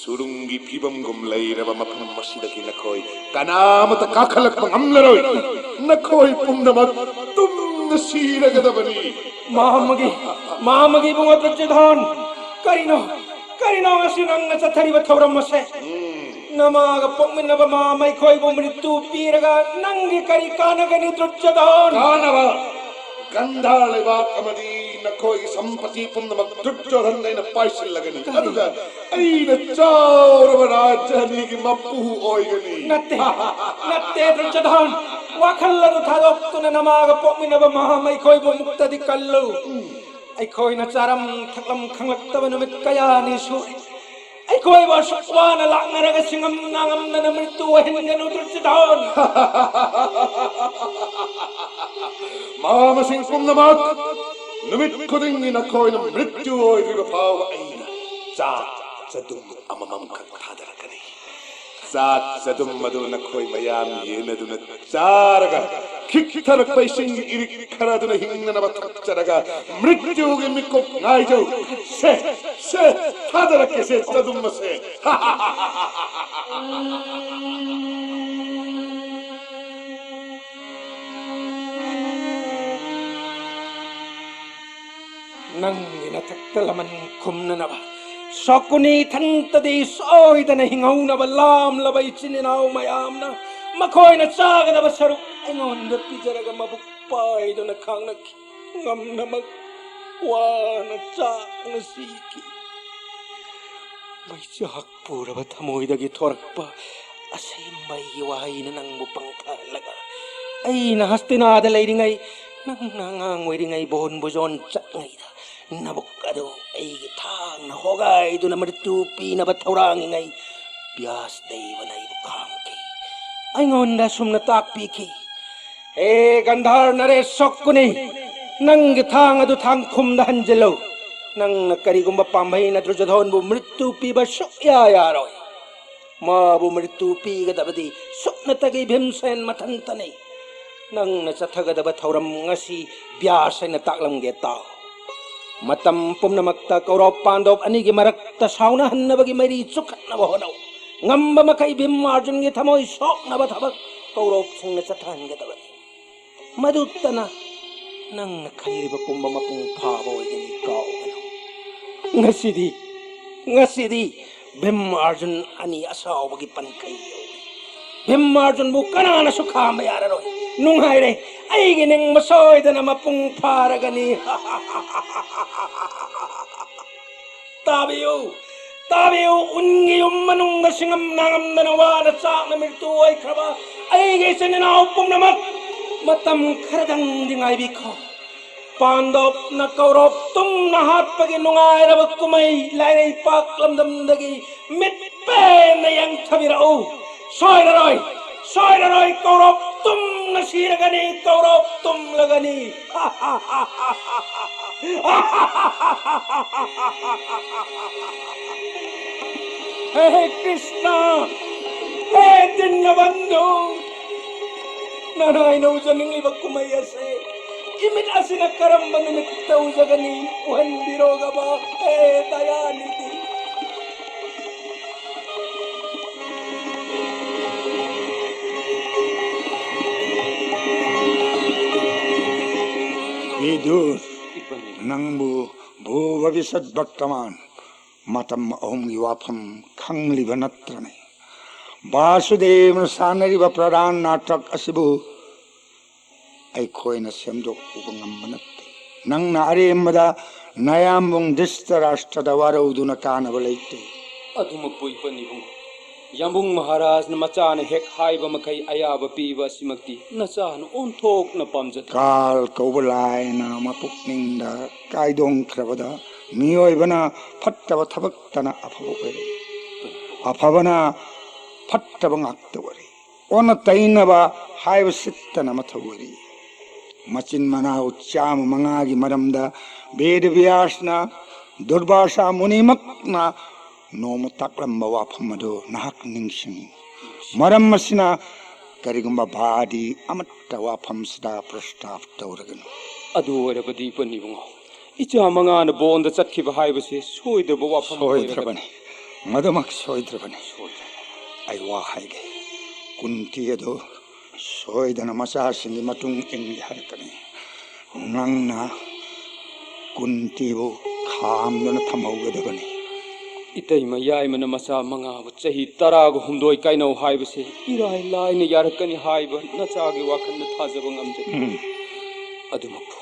ꯇꯨꯔꯨꯡꯒꯤ ꯐꯤꯕꯝꯒꯨꯝ ꯂꯩꯔꯕ ꯃꯐꯝ ꯑꯁꯤꯗꯒꯤ ꯅꯈꯣꯏ ꯀꯅꯥꯃꯠꯇ ꯀꯥꯈꯠꯂꯛꯄ ꯉꯝꯂꯔꯣꯏ꯫ ꯅꯈꯣꯏ ꯄꯨꯝꯅꯃꯛ ꯇꯨꯝꯅ ꯁꯤꯔꯒꯗꯕꯅꯤ꯫ ꯃꯍꯥꯃꯒꯤ, ꯃꯍꯥꯃꯒꯤ ꯏꯕꯨꯡꯉꯣ ꯗꯨꯔꯖꯣꯙꯟ, ꯀꯔꯤꯅꯣ, ꯀꯔꯤꯅꯣ ꯉꯁꯤ ꯅꯪꯅ ꯆꯠꯊꯔꯤꯕ ꯊꯧꯔꯝ ꯑꯁꯦ? ꯎꯝ꯫ ꯅꯃꯥꯒ ꯄꯣꯛꯃꯤꯟꯅꯕ ꯃꯍꯥꯃ ꯑꯩꯈꯣꯏꯕꯨ ꯃ꯭ꯔꯤꯇꯨ ꯄꯤꯔꯒ ꯅꯪꯒꯤ ꯀꯔꯤ ꯀꯥꯟꯅꯒꯅꯤ ꯗꯨꯔꯖꯣꯙꯟ? ꯀꯥꯟꯅꯕ? ꯒꯟꯙꯥꯔ ꯂꯩꯕꯥꯛ ꯑꯃꯗꯤ ꯅꯈꯣꯏꯒꯤ ꯁꯝꯄꯇꯤ ꯄꯨꯝꯅꯃꯛ ꯗꯨꯔꯖꯣꯙꯟ ꯑꯩꯅ ꯄꯥꯏꯁꯤꯜꯂꯒꯅꯤ꯫ ꯀꯔꯤ? ꯑꯗꯨꯒ ꯑꯩꯅ ꯆꯥꯎꯔꯕ ꯔꯥꯖ꯭ꯌ ꯑꯅꯤꯒꯤ ꯃꯄꯨ ꯑꯣꯏꯒꯅꯤ꯫ ꯅꯠꯇꯦ, ꯅꯠꯇꯦ ꯗꯨꯔꯖꯣꯙꯟ, ꯋꯥꯈꯜ ꯑꯗꯨ ꯊꯥꯗꯣꯛꯇꯨꯅ ꯅꯃꯥꯒ ꯄꯣꯛꯃꯤꯟꯅꯕ ꯃꯍꯥꯃ ꯑꯩꯈꯣꯏꯕꯨ ꯑꯃꯨꯛꯇꯗꯤ ꯀꯜꯂꯨ꯫ ꯎꯝ꯫ ꯑꯩꯈꯣꯏꯅ ꯆꯥꯔꯝ ꯊꯛꯂꯝ ꯈꯪꯂꯛꯇꯕ ꯅꯨꯃꯤꯠ ꯀꯌꯥꯅꯤ ꯁꯨꯔꯦ꯫ ꯑꯩꯈꯣꯏꯕꯨ ꯑꯁꯨꯛ ꯋꯥꯅ ꯂꯥꯛꯅꯔꯒ ꯁꯤꯡꯉꯝ ꯅꯥꯉꯝꯗꯅ ꯃ꯭ꯔꯤꯇꯨ ꯑꯣꯏꯍꯟꯒꯅꯨ ꯗꯨꯔꯖꯣꯙꯟ꯫ ꯃꯍꯥꯃꯁꯤꯡ ꯄꯨꯝꯅꯃꯛ, ꯅꯨꯃꯤꯠ ꯈꯨꯗꯤꯡꯒꯤ ꯅꯈꯣꯏꯅ ꯃ꯭ꯔꯤꯇꯨ ꯑꯣꯏꯗ꯭ꯔꯤꯕ ꯐꯥꯎꯕ ꯑꯩꯅ ꯆꯥꯛ ꯆꯗꯨꯝ ꯑꯃꯃꯝꯈꯛ ꯊꯥꯗꯔꯛꯀꯅꯤ꯫ ꯆꯥꯛ ꯆꯗꯨꯝ ꯑꯗꯨ ꯅꯈꯣꯏ ꯃꯌꯥꯝ ꯌꯦꯟꯅꯗꯨꯅ ꯆꯥꯔꯒ, ꯈꯤꯛꯊꯔꯛꯄ ꯏꯁꯤꯡꯒꯤ ꯏꯔꯤꯛ ꯈꯔ ꯑꯗꯨꯅ ꯍꯤꯡꯅꯅꯕ ꯊꯛꯆꯔꯒ, ꯃ꯭ꯔꯤꯇ꯭ꯌꯨꯒꯤ ꯃꯤꯀꯨꯞ ꯉꯥꯏꯖꯧ꯫ ꯁꯦ, ꯁꯦ, ꯊꯥꯗꯔꯛꯀꯦꯁꯦ ꯆꯗꯨꯝ ꯑꯁꯦ꯫ ꯅꯪꯒꯤ ꯅꯊꯛꯇ ꯂꯃꯟ ꯈꯨꯝꯅꯅꯕ ꯁꯀꯨꯅꯤ ꯏꯊꯟꯇꯗꯤ ꯁꯣꯏꯗꯅ ꯍꯤꯡꯍꯧꯅꯕ ꯂꯥꯝꯂꯕ ꯏꯆꯤꯟ ꯏꯅꯥꯎ ꯃꯌꯥꯝꯅ ꯃꯈꯣꯏꯅ ꯆꯥꯒꯗꯕ ꯁꯔꯨꯛ ꯑꯩꯉꯣꯟꯗ ꯄꯤꯖꯔꯒ ꯃꯕꯨꯛ ꯄꯥꯏꯗꯨꯅ ꯈꯥꯡꯅꯈꯤ꯫ ꯉꯝꯅꯃꯛ ꯋꯥꯅ ꯆꯥꯛꯅ ꯁꯤꯈꯤ꯫ ꯃꯩꯆꯥꯛ ꯄꯨꯔꯕ ꯊꯃꯣꯏꯗꯒꯤ ꯊꯣꯔꯛꯄ ꯑꯁꯦꯡꯕ ꯑꯩꯒꯤ ꯋꯥꯍꯩꯅ ꯅꯪꯕꯨ ꯄꯪꯊꯍꯜꯂꯒ, ꯑꯩꯅ ꯍꯁꯇꯤꯅꯥꯗ ꯂꯩꯔꯤꯉꯩ, ꯅꯪꯅ ꯑꯉꯥꯡ ꯑꯣꯏꯔꯤꯉꯩ ꯕꯣꯟ ꯕꯨꯖꯣꯟ ꯆꯠꯂꯤꯉꯩꯗ ꯅꯕꯨꯛ ꯑꯗꯨ ꯑꯩꯒꯤ ꯊꯥꯡꯅ ꯍꯣꯒꯥꯏꯗꯨꯅ ꯃ꯭ꯔꯤꯇ꯭ꯌꯨ ꯄꯤꯅꯕ ꯊꯧꯔꯥꯡꯉꯤꯉꯩ ꯕ꯭ꯌꯥꯁ ꯗꯦꯕꯅ ꯑꯩꯕꯨ ꯈꯥꯝꯈꯤ꯫ ꯑꯩꯉꯣꯟꯗ ꯑꯁꯨꯝꯅ ꯇꯥꯛꯄꯤꯈꯤ, "ꯍꯦ ꯒꯟꯙꯥꯔ ꯅꯔꯦꯁ ꯁꯣꯛꯀꯨꯅꯤ, ꯅꯪꯒꯤ ꯊꯥꯡ ꯑꯗꯨ ꯊꯥꯡꯈꯨꯝꯗ ꯍꯟꯖꯤꯜꯂꯨ꯫ ꯅꯪꯅ ꯀꯔꯤꯒꯨꯝꯕ ꯄꯥꯝꯕꯩꯅ ꯗꯨꯔꯖꯣꯙꯣꯟꯕꯨ ꯃ꯭ꯔꯤꯇ꯭ꯌꯨ ꯄꯤꯕ ꯁꯨꯛꯌꯥ ꯌꯥꯔꯣꯏ꯫ ꯃꯥꯕꯨ ꯃ꯭ꯔꯤꯇ꯭ꯌꯨ ꯄꯤꯒꯗꯕꯗꯤ ꯁꯨꯞꯅꯇꯒꯤ ꯚꯤꯝꯁꯦꯟ ꯃꯊꯟꯇꯅꯤ꯫ ꯅꯪꯅ ꯆꯠꯊꯒꯗꯕ ꯊꯧꯔꯝ ꯉꯁꯤ ꯕ꯭ꯌꯥꯁ ꯍꯥꯏꯅ ꯇꯥꯛꯂꯝꯒꯦ ꯇꯥꯎ"꯫ ꯃꯇꯝ ꯄꯨꯝꯅꯃꯛꯇ ꯀꯧꯔꯕ ꯄꯥꯟꯗꯕ ꯑꯅꯤꯒꯤ ꯃꯔꯛꯇ ꯁꯥꯎꯅꯍꯟꯅꯕꯒꯤ ꯃꯩꯔꯤ ꯆꯨꯈꯠꯅꯕ ꯍꯣꯠꯅꯧ꯫ ꯉꯝꯕ ꯃꯈꯩ ꯚꯤꯝ ꯑꯥꯔꯖꯨꯟꯒꯤ ꯊꯃꯣꯏ ꯁꯣꯛꯅꯕ ꯊꯕꯛ ꯀꯧꯔꯕꯁꯤꯡꯅ ꯆꯠꯊꯍꯟꯒꯗꯕꯅꯤ꯫ ꯃꯗꯨꯇꯅ ꯅꯪꯅ ꯈꯜꯂꯤꯕ ꯄꯨꯝꯕ ꯃꯄꯨꯡ ꯐꯥꯕ ꯑꯣꯏꯒꯅꯤ, ꯀꯥꯎꯒꯅꯨ꯫ ꯉꯁꯤꯗꯤ, ꯉꯁꯤꯗꯤ ꯚꯤꯝ ꯑꯥꯔꯖꯨꯟ ꯑꯅꯤ ꯑꯁꯥꯎꯕꯒꯤ ꯄꯟꯈꯩ ꯌꯧꯔꯦ꯫ ꯚꯤꯝ ꯑꯥꯔꯖꯨꯟꯕꯨ ꯀꯅꯥꯅꯁꯨ ꯈꯥꯝꯕ ꯌꯥꯔꯔꯣꯏ꯫ ꯅꯨꯡꯉꯥꯏꯔꯦ, ꯑꯩꯒꯤ ꯅꯤꯡꯕ ꯁꯣꯏꯗꯅ ꯃꯄꯨꯡ ꯐꯥꯔꯒꯅꯤ꯫ ꯇꯥꯕꯤꯌꯨ, ꯇꯥꯕꯤꯌꯨ, ꯎꯟꯒꯤ ꯌꯨꯝ ꯃꯅꯨꯡꯗ ꯁꯤꯡꯉꯝ ꯅꯥꯉꯝꯗꯅ ꯋꯥꯅ ꯆꯥꯛꯅ ꯃꯤꯔꯇꯨ ꯑꯣꯏꯈ꯭ꯔꯕ ꯑꯩꯒꯤ ꯏꯆꯤꯟ ꯏꯅꯥꯎ ꯄꯨꯝꯅꯃꯛ, ꯃꯇꯝ ꯈꯔꯗꯪꯗꯤ ꯉꯥꯏꯕꯤꯈꯣ꯫ ꯄꯥꯟꯗꯕꯅ ꯀꯧꯔꯕ ꯇꯨꯡꯅ ꯍꯥꯠꯄꯒꯤ ꯅꯨꯡꯉꯥꯏꯔꯕ ꯀꯨꯝꯍꯩ ꯂꯥꯏꯔꯩꯄꯥꯛ ꯂꯝꯗꯝꯗꯒꯤ ꯃꯤꯠ ꯄꯦꯟꯅ ꯌꯦꯡꯊꯕꯤꯔꯛꯎ꯫ ꯁꯣꯏꯔꯔꯣꯏ, ꯁꯣꯏꯔꯔꯣꯏ, ꯀꯧꯔꯕ ꯇꯨꯝꯅ ꯁꯤꯔꯒꯅꯤ, ꯀꯧꯔꯕ ꯇꯨꯝꯂꯒꯅꯤ꯫ ꯍꯦ ꯀ꯭ꯔꯤꯁꯅ, ꯍꯦ ꯗꯤꯟꯕꯟꯙꯨ, ꯅꯅꯥꯏꯅ ꯎꯖꯅꯤꯡꯂꯤꯕ ꯀꯨꯝꯍꯩ ꯑꯁꯤ ꯏꯃꯤꯠ ꯑꯁꯤꯅ ꯀꯔꯝꯕ ꯅꯨꯃꯤꯠꯇ ꯎꯖꯒꯅꯤ? ꯎꯍꯟꯕꯤꯔꯣꯒꯕ, ꯍꯦ ꯗꯌꯥꯅꯤꯙꯤ꯫ ꯕꯤꯗꯨꯔ, ꯅꯪꯕꯨ ꯚꯨ ꯚꯕꯤꯁꯠ ꯚꯔꯇꯃꯥꯟ ꯃꯇꯝ ꯑꯍꯨꯝꯒꯤ ꯋꯥꯐꯝ ꯈꯪꯂꯤꯕ ꯅꯠꯇ꯭ꯔꯅꯦ? ꯚꯥꯁꯨꯗꯦꯕꯅ ꯁꯥꯟꯅꯔꯤꯕ ꯄ꯭ꯔꯙꯥꯟ ꯅꯥꯇꯛ ꯑꯁꯤꯕꯨ ꯑꯩꯈꯣꯏꯅ ꯁꯦꯝꯗꯣꯛꯎꯕ ꯉꯝꯕ ꯅꯠꯇꯦ꯫ ꯅꯪꯅ ꯑꯔꯦꯝꯕꯗ ꯅꯌꯥꯝꯕꯨꯡ ꯙ꯭ꯔꯤꯇꯔꯥꯁꯇ꯭ꯔꯗ ꯋꯥꯔꯧꯗꯨꯅ ꯀꯥꯟꯅꯕ ꯂꯩꯇꯦ꯫ ꯑꯗꯨꯃꯛꯄꯨ ꯏꯄꯟ ꯏꯕꯨꯡꯉꯣ, ꯌꯥꯝꯕꯨꯡ ꯃꯍꯥꯔꯥꯖꯅ ꯃꯆꯥꯅ ꯍꯦꯛ ꯍꯥꯏꯕ ꯃꯈꯩ ꯑꯌꯥꯕ ꯄꯤꯕ ꯑꯁꯤꯃꯛꯇꯤ ꯅꯆꯥꯅ ꯑꯣꯟꯊꯣꯛꯅ ꯄꯥꯝꯖꯗꯦ꯫ ꯀꯥꯜ ꯀꯧꯕ ꯂꯥꯏꯅ ꯃꯄꯨꯛꯅꯤꯡꯗ ꯀꯥꯏꯗꯣꯟꯈ꯭ꯔꯕꯗ ꯃꯤꯑꯣꯏꯕꯅ ꯐꯠꯇꯕ ꯊꯕꯛꯇꯅ ꯑꯐꯕ ꯑꯣꯏꯔꯦ, ꯑꯐꯕꯅ ꯐꯠꯇꯕ ꯉꯥꯛꯇ ꯑꯣꯏꯔꯦ꯫ ꯑꯣꯟꯅ ꯇꯩꯅꯕ ꯍꯥꯏꯕꯁꯤꯇꯅ ꯃꯊꯧ ꯑꯣꯏꯔꯤ꯫ ꯃꯆꯤꯟ ꯃꯅꯥꯎ ꯆꯥꯝꯃ ꯃꯉꯥꯒꯤ ꯃꯔꯝꯗ ꯕꯦꯗ ꯕ꯭ꯌꯥꯁꯅ ꯗꯨꯔꯚꯥꯁꯥ ꯃꯨꯅꯤꯃꯛꯅ ꯅꯣꯡꯃ ꯇꯥꯛꯂꯝꯕ ꯋꯥꯐꯝ ꯑꯗꯨ ꯅꯍꯥꯛ ꯅꯤꯡꯁꯤꯡꯉꯤ꯫ ꯃꯔꯝ ꯑꯁꯤꯅ ꯀꯔꯤꯒꯨꯝꯕ ꯚꯥꯗꯤ ꯑꯃꯠꯇ ꯋꯥꯐꯝꯁꯤꯗ ꯄ꯭ꯔꯁꯇꯥꯞ ꯇꯧꯔꯒꯅꯨ꯫ ꯑꯗꯨ ꯑꯣꯏꯔꯕꯗꯤ ꯏꯄꯟ ꯏꯕꯨꯡꯉꯣ, ꯏꯆꯥ ꯃꯉꯥꯅ ꯕꯣꯟꯗ ꯆꯠꯈꯤꯕ ꯍꯥꯏꯕꯁꯤ ꯁꯣꯏꯗ꯭ꯔꯕ ꯋꯥꯐꯝ ꯑꯣꯏꯔꯒꯗꯤ ꯁꯣꯏꯗ꯭ꯔꯕꯅꯤ꯫ ꯃꯗꯨꯃꯛ ꯁꯣꯏꯗ꯭ꯔꯕꯅꯤ꯫ ꯁꯣꯏꯗ꯭ꯔꯕꯅꯤ꯫ ꯑꯩ ꯋꯥ ꯍꯥꯏꯒꯦ꯫ ꯀꯨꯟꯇꯤ ꯑꯗꯨ ꯁꯣꯏꯗꯅ ꯃꯆꯥꯁꯤꯡꯒꯤ ꯃꯇꯨꯡ ꯏꯟꯒꯦ ꯍꯥꯏꯔꯛꯀꯅꯤ꯫ ꯅꯪꯅ ꯀꯨꯟꯇꯤꯕꯨ ꯈꯥꯝꯗꯨꯅ ꯊꯝꯍꯧꯒꯗꯕꯅꯤ꯫ ꯏꯇꯩꯃ ꯌꯥꯏꯃꯅ ꯃꯆꯥ ꯃꯉꯥꯕꯨ ꯆꯍꯤ ꯇꯔꯥꯒ ꯍꯨꯝꯗꯣꯏ ꯀꯥꯏꯅꯧ ꯍꯥꯏꯕꯁꯦ ꯏꯔꯥꯏ ꯂꯥꯏꯅ ꯌꯥꯔꯛꯀꯅꯤ ꯍꯥꯏꯕ ꯅꯆꯥꯒꯤ ꯋꯥꯈꯜꯗ ꯊꯥꯖꯕ ꯉꯝꯖꯗꯦ꯫ ꯎꯝ꯫ ꯑꯗꯨꯃꯛꯄꯨ,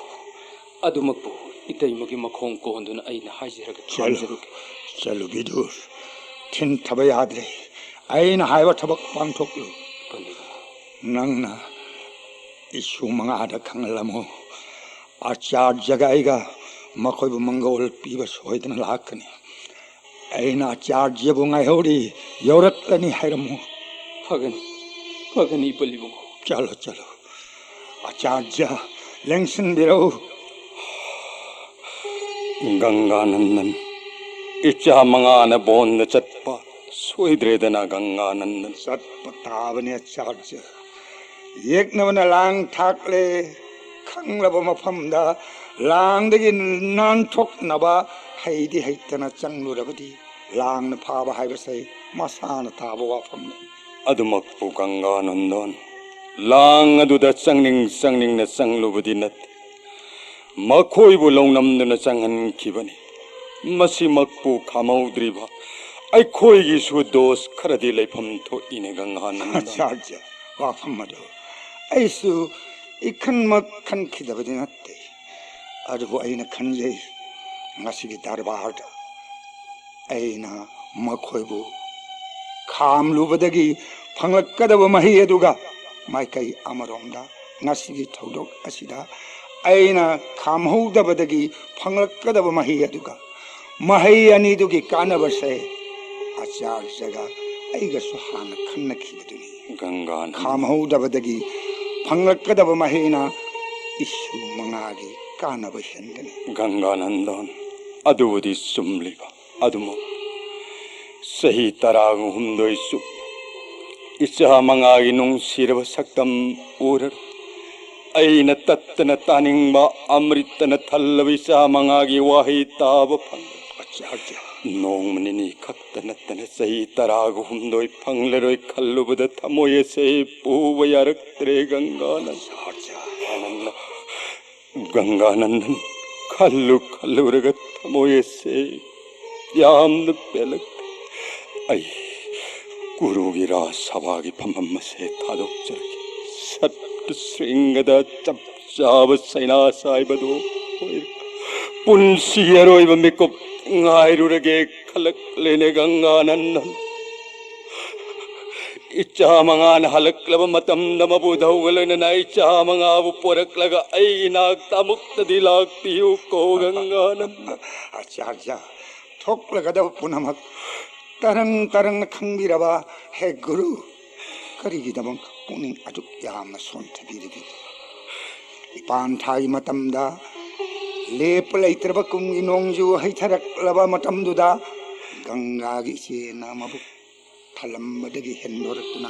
ꯑꯗꯨꯃꯛꯄꯨ ꯏꯇꯩꯃꯒꯤ ꯃꯈꯣꯡ ꯀꯣꯟꯗꯨꯅ ꯑꯩꯅ ꯍꯥꯏꯖꯔꯒ ꯆꯠꯂꯨ꯫ ꯊꯝꯖꯔꯨꯒꯦ꯫ ꯆꯠꯂꯨ ꯕꯤꯗꯨꯔ, ꯊꯤꯟꯊꯕ ꯌꯥꯗ꯭ꯔꯦ꯫ ꯑꯩꯅ ꯍꯥꯏꯕ ꯊꯕꯛ ꯄꯥꯡꯊꯣꯛꯂꯨ꯫ ꯀꯔꯤꯅꯣ? ꯅꯪꯅ ꯏꯁꯨ ꯃꯉꯥꯗ ꯈꯪꯍꯜꯂꯝꯃꯨ꯫ ꯑꯆꯥꯔꯖꯒ ꯑꯩꯒ ꯃꯈꯣꯏꯕꯨ ꯃꯪꯒꯣꯜ ꯄꯤꯕ ꯁꯣꯏꯗꯅ ꯂꯥꯛꯀꯅꯤ꯫ ꯑꯩꯅ ꯑꯆꯥꯔꯖꯕꯨ ꯉꯥꯏꯍꯧꯔꯤ, ꯌꯧꯔꯛꯂꯅꯤ ꯍꯥꯏꯔꯝꯃꯨ꯫ ꯐꯒꯅꯤ, ꯐꯒꯅꯤ, ꯏꯄꯜ ꯏꯕꯨꯡꯉꯣ꯫ ꯆꯠꯂꯣ, ꯆꯠꯂꯣ꯫ ꯑꯆꯥꯔꯖ ꯂꯦꯡꯁꯤꯟꯕꯤꯔꯛꯎ꯫ ꯒꯪꯒꯥꯅꯟꯗꯟ, ꯏꯆꯥ ꯃꯉꯥꯅ ꯕꯣꯟꯗ ꯆꯠꯄ ꯁꯣꯏꯗ꯭ꯔꯦꯗꯅ, ꯒꯪꯒꯥꯅꯟꯗꯟ꯫ ꯆꯠꯄ ꯇꯥꯕꯅꯤ, ꯑꯆꯥꯔꯖ꯫ ꯌꯦꯛꯅꯕꯅ ꯂꯥꯡ ꯊꯥꯛꯂꯦ꯫ ꯈꯪꯂꯕ ꯃꯐꯝꯗ ꯂꯥꯡꯗꯒꯤ ꯅꯥꯟꯊꯣꯛꯅꯕ ꯍꯩꯗꯤ ꯍꯩꯇꯅ ꯆꯪꯂꯨꯔꯕꯗꯤ ꯂꯥꯡꯅ ꯐꯥꯕ ꯍꯥꯏꯕꯁꯦ ꯃꯁꯥꯅ ꯇꯥꯕ ꯋꯥꯐꯝꯅꯤ꯫ ꯑꯗꯨꯃꯛꯄꯨ ꯒꯪꯒꯥꯅꯟꯗꯟ, ꯂꯥꯡ ꯑꯗꯨꯗ ꯆꯪꯅꯤꯡ ꯆꯪꯅꯤꯡꯅ ꯆꯪꯂꯨꯕꯗꯤ ꯅꯠꯇꯦ꯫ ꯃꯈꯣꯏꯕꯨ ꯂꯧꯅꯝꯗꯨꯅ ꯆꯪꯍꯟꯈꯤꯕꯅꯤ꯫ ꯃꯁꯤꯃꯛꯄꯨ ꯈꯥꯝꯍꯧꯗ꯭ꯔꯤꯕ ꯑꯩꯈꯣꯏꯒꯤꯁꯨ ꯗꯣꯁ ꯈꯔꯗꯤ ꯂꯩꯐꯝ ꯊꯣꯛꯏꯅꯦ, ꯒꯪꯒꯥꯅꯟꯗꯟ꯫ ꯑꯆꯥꯔꯖ, ꯋꯥꯐꯝ ꯑꯗꯨ ꯑꯩꯁꯨ ꯏꯈꯟꯃꯛ ꯈꯟꯈꯤꯗꯕꯗꯤ ꯅꯠꯇꯦ, ꯑꯗꯨꯕꯨ ꯑꯩꯅ ꯈꯟꯖꯩ, ꯉꯁꯤꯒꯤ ꯗꯔꯕꯥꯔꯗ ꯑꯩꯅ ꯃꯈꯣꯏꯕꯨ ꯈꯥꯝꯂꯨꯕꯗꯒꯤ ꯐꯪꯂꯛꯀꯗꯕ ꯃꯍꯩ ꯑꯗꯨꯒ, ꯃꯥꯏꯀꯩ ꯑꯃꯔꯣꯝꯗ ꯉꯁꯤꯒꯤ ꯊꯧꯗꯣꯛ ꯑꯁꯤꯗ ꯑꯩꯅ ꯈꯥꯝꯍꯧꯗꯕꯗꯒꯤ ꯐꯪꯂꯛꯀꯗꯕ ꯃꯍꯩ ꯑꯗꯨꯒ, ꯃꯍꯩ ꯑꯅꯤꯗꯨꯒꯤ ꯀꯥꯟꯅꯕꯁꯦ ꯑꯆꯥꯔꯖꯒ ꯑꯩꯒꯁꯨ ꯍꯥꯟꯅ ꯈꯟꯅꯈꯤꯕꯗꯨꯅꯤ꯫ ꯒꯪꯒꯥꯅꯟꯗ꯫ ꯈꯥꯝꯍꯧꯗꯕꯗꯒꯤ ꯐꯪꯂꯛꯀꯗꯕ ꯃꯍꯩꯅ ꯏꯁꯨ ꯃꯉꯥꯒꯤ ꯀꯥꯟꯅꯕ ꯍꯦꯟꯒꯅꯤ꯫ ꯒꯪꯒꯥꯅꯟꯗꯟ, ꯑꯗꯨꯕꯨꯗꯤ ꯆꯨꯝꯂꯤꯕ꯫ ꯑꯗꯨꯃꯛ ꯆꯍꯤ ꯇꯔꯥꯒ ꯍꯨꯝꯗꯣꯏ ꯆꯨꯞ ꯏꯆꯥ ꯃꯉꯥꯒꯤ ꯅꯨꯡꯁꯤꯔꯕ ꯁꯛꯇꯝ ꯎꯔꯔꯣꯏ꯫ ꯑꯩꯅ ꯇꯠꯇꯅ ꯇꯥꯅꯤꯡꯕ ꯑꯃ꯭ꯔꯤꯇꯅ ꯊꯜꯂꯕ ꯏꯆꯥ ꯃꯉꯥꯒꯤ ꯋꯥꯍꯩ ꯇꯥꯕ ꯐꯪꯂꯦ꯫ ꯑꯆꯥꯔꯌ꯫ ꯅꯣꯡꯃ ꯅꯤꯅꯤ ꯈꯛꯇ ꯅꯠꯇꯅ ꯆꯍꯤ ꯇꯔꯥꯒ ꯍꯨꯝꯗꯣꯏ ꯐꯪꯂꯔꯣꯏ ꯈꯜꯂꯨꯕꯗ ꯊꯃꯣꯏ ꯑꯁꯦ ꯄꯨꯕ ꯌꯥꯔꯛꯇ꯭ꯔꯦ ꯒꯪꯒꯥꯅꯟꯗ꯫ ꯑꯆꯥꯔꯌ꯫ ꯒꯪꯒꯥꯅꯟꯗꯟ, ꯈꯜꯂꯨ ꯈꯜꯂꯨꯔꯒ ꯊꯃꯣꯏ ꯑꯁꯦ ꯌꯥꯝꯅ ꯄꯦꯜꯂꯛꯇꯦ꯫ ꯑꯩ ꯀꯨꯔꯨꯒꯤ ꯔꯥꯖ ꯁꯚꯥꯒꯤ ꯐꯝꯐꯝ ꯑꯁꯦ ꯊꯥꯗꯣꯛꯆꯔꯒꯦ꯫ ꯁꯠꯇ ꯁ꯭ꯔꯤꯡꯒꯗ ꯆꯞ ꯆꯥꯕ ꯁꯩꯅꯥ ꯁꯥꯏꯕꯗꯨ ꯑꯣꯏꯔꯦ꯫ ꯄꯨꯟꯁꯤ ꯑꯔꯣꯏꯕ ꯃꯤꯀꯨꯞ ꯉꯥꯏꯔꯨꯔꯒꯦ ꯈꯜꯂꯛꯂꯦꯅꯦ ꯒꯪꯒꯥꯅꯟꯗꯟ꯫ ꯏꯆꯥ ꯃꯉꯥꯅ ꯍꯜꯂꯛꯂꯕ ꯃꯇꯝꯗ ꯃꯕꯨꯙꯧꯒ ꯂꯣꯏꯅꯅ ꯏꯆꯥ ꯃꯉꯥꯕꯨ ꯄꯣꯔꯛꯂꯒ ꯑꯩꯒꯤ ꯅꯥꯛꯇ ꯑꯃꯨꯛꯇꯗꯤ ꯂꯥꯛꯄꯤꯌꯨ ꯀꯣ ꯒꯪꯒꯥꯅꯟꯗ꯫ ꯑꯆꯥꯔꯌ, ꯊꯣꯛꯂꯒꯗꯕ ꯄꯨꯝꯅꯃꯛ ꯇꯔꯪ ꯇꯔꯪꯅ ꯈꯪꯕꯤꯔꯕ ꯍꯦ ꯒꯨꯔꯨ, ꯀꯔꯤꯒꯤꯗꯃꯛ ꯄꯨꯛꯅꯤꯡ ꯑꯗꯨꯛ ꯌꯥꯝꯅ ꯁꯣꯟꯊꯕꯤꯔꯤꯕꯅꯣ? ꯏꯄꯥꯟ ꯊꯥꯒꯤ ꯃꯇꯝꯗ ꯂꯦꯞꯄ ꯂꯩꯇ꯭ꯔꯕ ꯀꯨꯝꯒꯤ ꯅꯣꯡꯖꯨ ꯍꯩꯊꯔꯛꯂꯕ ꯃꯇꯝꯗꯨꯗ ꯒꯪꯒꯥꯒꯤ ꯏꯆꯦꯅ ꯃꯕꯨꯛ ꯊꯜꯂꯝꯕꯗꯒꯤ ꯍꯦꯟꯗꯣꯔꯛꯇꯨꯅ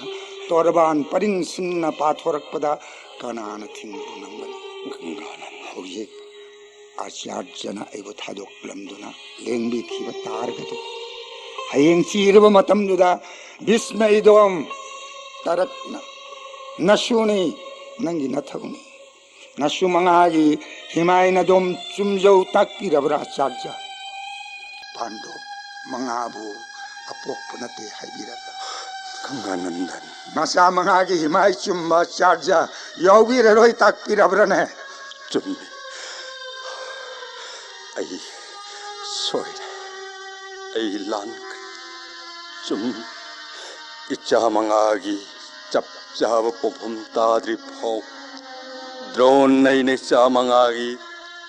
ꯇꯣꯔꯕꯥꯟ ꯄꯔꯤꯡ ꯁꯤꯟꯅ ꯄꯥꯊꯣꯔꯛꯄꯗ ꯀꯅꯥꯅ ꯊꯤꯡꯕ ꯉꯝꯒꯅꯤ? ꯒꯪꯒꯥꯅꯟꯗ꯫ ꯍꯧꯖꯤꯛ ꯑꯆꯥꯔꯌꯅ ꯑꯩꯕꯨ ꯊꯥꯗꯣꯛꯂꯝꯗꯨꯅ ꯂꯦꯡꯕꯤꯈꯤꯕ ꯇꯥꯔꯒꯗꯤ, ꯍꯌꯦꯡ ꯆꯤꯔꯕ ꯃꯇꯝꯗꯨꯗ ꯚꯤꯁꯃ ꯏꯗꯣꯝ ꯇꯔꯛꯅ ꯅꯁꯨꯅꯤ, ꯅꯪꯒꯤ ꯅꯊꯧꯅꯤ꯫ ꯅꯁꯨ ꯃꯉꯥꯒꯤ ꯍꯤꯃꯥꯏ ꯅꯗꯣꯝ ꯆꯨꯝꯖꯧ ꯇꯥꯛꯄꯤꯔꯕ꯭ꯔꯥ ꯑꯆꯥꯔꯌ? ꯄꯥꯟꯗꯣꯞ ꯃꯉꯥꯕꯨ ꯑꯄꯣꯛꯄ ꯅꯠꯇꯦ ꯍꯥꯏꯕꯤꯔꯕ꯭ꯔꯥ? ꯒꯪꯒꯥꯅꯟꯗꯟ꯫ ꯃꯆꯥ ꯃꯉꯥꯒꯤ ꯍꯤꯃꯥꯏ ꯆꯨꯝꯕ ꯑꯆꯥꯔꯌ ꯌꯥꯎꯕꯤꯔꯔꯣꯏ ꯇꯥꯛꯄꯤꯔꯕ꯭ꯔꯅꯦ? ꯆꯨꯝꯃꯤ꯫ ꯑꯩ ꯁꯣꯏꯔꯦ꯫ ꯑꯩ ꯂꯥꯟꯈ꯭ꯔꯦ꯫ ꯆꯨꯝꯃꯤ꯫ ꯏꯆꯥ ꯃꯉꯥꯒꯤ ꯆꯞ ꯆꯥꯕ ꯄꯣꯛꯐꯝ ꯇꯥꯗ꯭ꯔꯤ ꯐꯥꯎ ꯗ꯭ꯔꯣꯟ ꯑꯩꯅ ꯏꯆꯥ ꯃꯉꯥꯒꯤ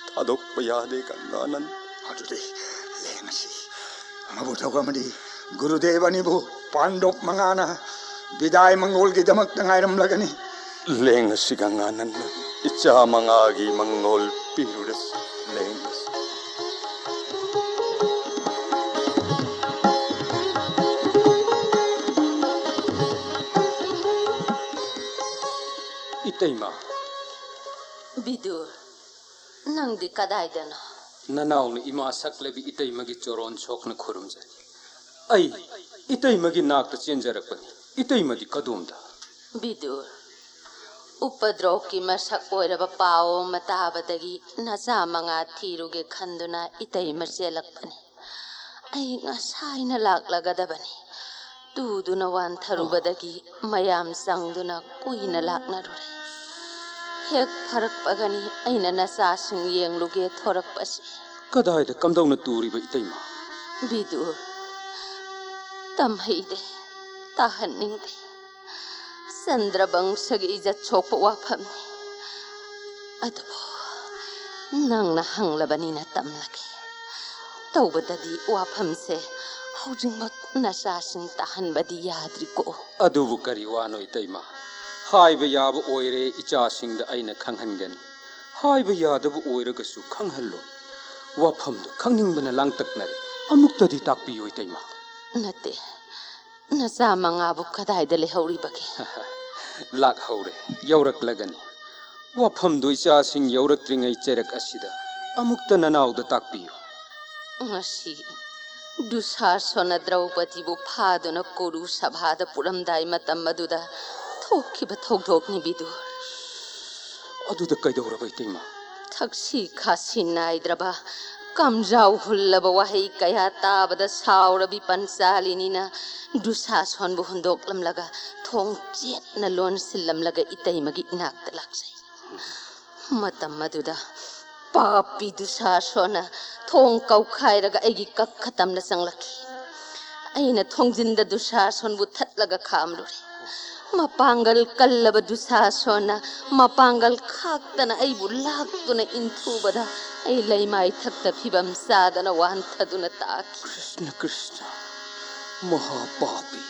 ꯊꯥꯗꯣꯛꯄ ꯌꯥꯗꯦ ꯒꯪꯒꯥꯅꯟꯗ꯫ ꯑꯗꯨꯗꯤ ꯂꯦꯡꯉꯁꯤ꯫ ꯃꯕꯨꯙꯧ ꯑꯃꯗꯤ ꯒꯨꯔꯨꯗꯦꯕ ꯑꯅꯤꯕꯨ ꯄꯥꯟꯗꯣꯞ ꯃꯉꯥꯅ ꯕꯤꯗꯥꯏ ꯃꯪꯒꯣꯜꯒꯤꯗꯃꯛꯇ ꯉꯥꯏꯔꯝꯂꯒꯅꯤ꯫ ꯂꯦꯡꯉꯁꯤ ꯒꯪꯒꯥꯅꯟꯗ, ꯏꯆꯥ ꯃꯉꯥꯒꯤ ꯃꯪꯒꯣꯜ ꯄꯤꯔꯨꯔꯁꯤ꯫ ꯂꯦꯡꯉꯁꯤ꯫ ꯏꯇꯩꯃ, ꯕꯤꯗꯨꯔ, ꯅꯪꯗꯤ ꯀꯗꯥꯏꯗꯅꯣ? ꯅꯅꯥꯎꯅ ꯏꯃꯥ ꯁꯛꯂꯕꯤ ꯏꯇꯩꯃꯒꯤ ꯆꯣꯔꯣꯟ ꯁꯣꯛꯅ ꯈꯨꯔꯨꯝꯖꯔꯤ꯫ ꯑꯩ ꯏꯇꯩꯃꯒꯤ ꯅꯥꯛꯇ ꯆꯦꯟꯖꯔꯛꯄꯅꯤ꯫ ꯏꯇꯩꯃꯗꯤ ꯀꯗꯣꯝꯗ? ꯕꯤꯗꯨꯔ, ꯎꯄꯗ꯭ꯔꯣꯛꯀꯤ ꯃꯁꯛ ꯑꯣꯏꯔꯕ ꯄꯥꯎ ꯑꯃ ꯇꯥꯕꯗꯒꯤ ꯅꯆꯥ ꯃꯉꯥ ꯊꯤꯔꯨꯒꯦ ꯈꯟꯗꯨꯅ ꯏꯇꯩꯃ ꯆꯦꯜꯂꯛꯄꯅꯤ꯫ ꯑꯩ ꯉꯁꯥꯏꯅ ꯂꯥꯛꯂꯒꯗꯕꯅꯤ꯫ ꯇꯨꯗꯨꯅ ꯋꯥꯟꯊꯔꯨꯕꯗꯒꯤ ꯃꯌꯥꯝ ꯆꯪꯗꯨꯅ ꯀꯨꯏꯅ ꯂꯥꯛꯅꯔꯨꯔꯦ꯫ ꯍꯦꯛ ꯐꯔꯛꯄꯒꯅꯤ ꯑꯩꯅ ꯅꯆꯥꯁꯤꯡ ꯌꯦꯡꯂꯨꯒꯦ ꯊꯣꯔꯛꯄꯁꯦ꯫ ꯀꯗꯥꯏꯗ ꯀꯝꯗꯧꯅ ꯇꯨꯔꯤꯕ ꯏꯇꯩꯃ? ꯕꯤꯗꯨꯔ, ꯇꯝꯍꯩꯗꯦ, ꯇꯥꯍꯟꯅꯤꯡꯗꯦ꯫ ꯆꯟꯗ꯭ꯔꯕꯪꯁꯒꯤ ꯏꯖꯠ ꯁꯣꯛꯄ ꯋꯥꯐꯝꯅꯤ꯫ ꯑꯗꯨꯕꯨ ꯅꯪꯅ ꯍꯪꯂꯕꯅꯤꯅ ꯇꯝꯂꯒꯦ꯫ ꯇꯧꯕꯗꯗꯤ ꯋꯥꯐꯝꯁꯦ ꯍꯧꯖꯤꯛꯃꯛ ꯅꯆꯥꯁꯤꯡ ꯇꯥꯍꯟꯕꯗꯤ ꯌꯥꯗ꯭ꯔꯤꯀꯣ꯫ ꯑꯗꯨꯕꯨ ꯀꯔꯤ ꯋꯥꯅꯣ ꯏꯇꯩꯃ? ꯍꯥꯏꯕ ꯌꯥꯕ ꯑꯣꯏꯔꯦ ꯏꯆꯥꯁꯤꯡꯗ ꯑꯩꯅ ꯈꯪꯍꯟꯒꯅꯤ꯫ ꯍꯥꯏꯕ ꯌꯥꯗꯕ ꯑꯣꯏꯔꯒꯁꯨ ꯈꯪꯍꯜꯂꯣ꯫ ꯋꯥꯐꯝꯗꯨ ꯈꯪꯅꯤꯡꯕꯅ ꯂꯥꯡꯇꯛꯅꯔꯦ꯫ ꯑꯃꯨꯛꯇꯗꯤ ꯇꯥꯛꯄꯤꯌꯨ ꯏꯇꯩꯃ꯫ ꯅꯠꯇꯦ, ꯅꯆꯥ ꯃꯉꯥꯕꯨ ꯀꯗꯥꯏꯗ ꯂꯩꯍꯧꯔꯤꯕꯒꯦ? ꯂꯥꯛꯍꯧꯔꯦ, ꯌꯧꯔꯛꯂꯒꯅꯤ꯫ ꯋꯥꯐꯝꯗꯨ ꯏꯆꯥꯁꯤꯡ ꯌꯧꯔꯛꯇ꯭ꯔꯤꯉꯩ ꯆꯩꯔꯛ ꯑꯁꯤꯗ ꯑꯃꯨꯛꯇ ꯅꯅꯥꯎꯗ ꯇꯥꯛꯄꯤꯌꯨ꯫ ꯉꯁꯤ ꯗꯨꯁꯥꯁꯣꯅ ꯗ꯭ꯔꯧꯄꯗꯤꯕꯨ ꯐꯥꯗꯨꯅ ꯀꯨꯔꯨ ꯁꯚꯥꯗ ꯄꯨꯔꯝꯗꯥꯏ ꯃꯇꯝ ꯑꯗꯨꯗ ꯊꯣꯛꯈꯤꯕ ꯊꯧꯗꯣꯛꯅꯤ ꯕꯤꯗꯨꯔ꯫ ꯑꯗꯨꯗ ꯀꯩꯗꯧꯔꯕ ꯏꯇꯩꯃ? ꯊꯛꯁꯤ ꯈꯥꯁꯤ ꯅꯥꯏꯗ꯭ꯔꯕ, ꯀꯝꯖꯥꯎ ꯍꯨꯜꯂꯕ ꯋꯥꯍꯩ ꯀꯌꯥ ꯇꯥꯕꯗ ꯁꯥꯎꯔꯕꯤ ꯄꯟꯆꯥꯂꯤꯅꯤꯅ ꯗꯨꯁꯥꯁꯣꯟꯕꯨ ꯍꯨꯟꯗꯣꯛꯂꯝꯂꯒ ꯊꯣꯡ ꯆꯦꯠꯅ ꯂꯣꯟꯁꯤꯜꯂꯝꯂꯒ ꯏꯇꯩꯃꯒꯤ ꯏꯅꯥꯛꯇ ꯂꯥꯛꯆꯩ꯫ ꯃꯇꯝ ꯑꯗꯨꯗ ꯄꯥꯄꯤ ꯗꯨꯁꯥꯁꯣꯟꯅ ꯊꯣꯡ ꯀꯧꯈꯥꯏꯔꯒ ꯑꯩꯒꯤ ꯀꯛ ꯈꯇꯝꯗ ꯆꯪꯂꯛꯈꯤ꯫ ꯑꯩꯅ ꯊꯣꯡꯖꯤꯟꯗ ꯗꯨꯁꯥꯁꯣꯟꯕꯨ ꯊꯠꯂꯒ ꯈꯥꯝꯂꯨꯔꯦ꯫ ꯃꯄꯥꯡꯒꯜ ꯀꯜꯂꯕ ꯗꯨꯁꯥꯁꯣꯟꯅ ꯃꯄꯥꯡꯒꯜ ꯈꯥꯛꯇꯅ ꯑꯩꯕꯨ ꯂꯥꯛꯇꯨꯅ ꯏꯟꯊꯨꯕꯗ ꯑꯩ ꯂꯩꯃꯥꯏ ꯊꯛꯇ ꯐꯤꯕꯝ ꯆꯥꯗꯅ ꯋꯥꯟꯊꯗꯨꯅ ꯇꯥꯈꯤ꯫ ꯀ꯭ꯔꯤꯁꯅ, ꯀ꯭ꯔꯤꯁꯅ, ꯃꯍꯥꯄꯥꯄꯤ,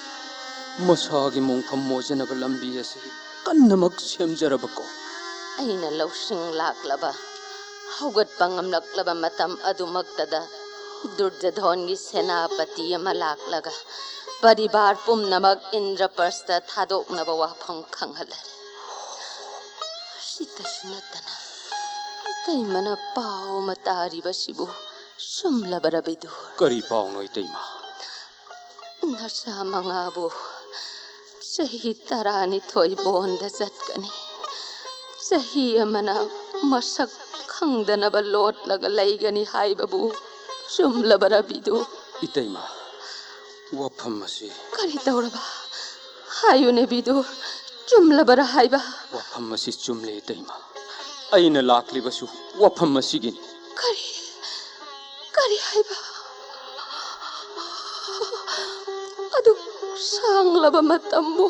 ꯃꯁꯥꯒꯤ ꯃꯣꯡꯐꯝ ꯃꯣꯏꯖꯅꯕ ꯂꯝꯕꯤ ꯑꯁꯤ ꯀꯟꯅꯃꯛ ꯁꯦꯝꯖꯔꯕꯀꯣ꯫ ꯑꯩꯅ ꯂꯧꯁꯤꯡ ꯂꯥꯛꯂꯕ, ꯍꯧꯒꯠꯄ ꯉꯝꯂꯛꯂꯕ ꯃꯇꯝ ꯑꯗꯨꯃꯛꯇꯗ ꯗꯨꯔꯖꯙꯣꯟꯒꯤ ꯁꯦꯅꯥꯄꯇꯤ ꯑꯃ ꯂꯥꯛꯂꯒ ꯄꯔꯤꯕꯥꯔ ꯄꯨꯝꯅꯃꯛ ꯏꯟꯗ꯭ꯔꯄ꯭ꯔꯁꯇ ꯊꯥꯗꯣꯛꯅꯕ ꯋꯥꯐꯝ ꯈꯪꯍꯜꯂꯔꯦ꯫ ꯁꯤꯇꯁꯨ ꯅꯠꯇꯅ, ꯏꯇꯩꯃꯅ ꯄꯥꯎ ꯑꯃ ꯇꯥꯔꯤꯕꯁꯤꯕꯨ ꯆꯨꯝꯂꯕꯔ, ꯕꯤꯗꯨꯔ? ꯀꯔꯤ ꯄꯥꯎꯅꯣ, ꯏꯇꯩꯃ? ꯅꯆꯥ ꯃꯉꯥꯕꯨ ꯆꯍꯤ ꯇꯔꯥꯅꯤꯊꯣꯏ ꯕꯣꯟꯗ ꯆꯠꯀꯅꯤ, ꯆꯍꯤ ꯑꯃꯅ ꯃꯁꯛ ꯈꯪꯗꯅꯕ ꯂꯣꯠꯂꯒ ꯂꯩꯒꯅꯤ ꯍꯥꯏꯕꯕꯨ ꯆꯨꯝꯂꯕꯔ, ꯕꯤꯗꯨ? ꯏꯇꯩꯃ, ꯋꯥꯐꯝ ꯑꯁꯤ ꯀꯔꯤ ꯇꯧꯔꯕ? ꯍꯥꯏꯌꯨꯅꯦ, ꯕꯤꯗꯨ, ꯆꯨꯝꯂꯕꯔ ꯍꯥꯏꯕ? ꯋꯥꯐꯝ ꯑꯁꯤ ꯆꯨꯝꯂꯦ, ꯏꯇꯩꯃ꯫ ꯑꯩꯅ ꯂꯥꯛꯂꯤꯕꯁꯨ ꯋꯥꯐꯝ ꯑꯁꯤꯒꯤꯅꯤ꯫ ꯀꯔꯤ? ꯀꯔꯤ ꯍꯥꯏꯕ? ꯑꯗꯨ ꯁꯥꯡꯂꯕ ꯃꯇꯝꯕꯨ,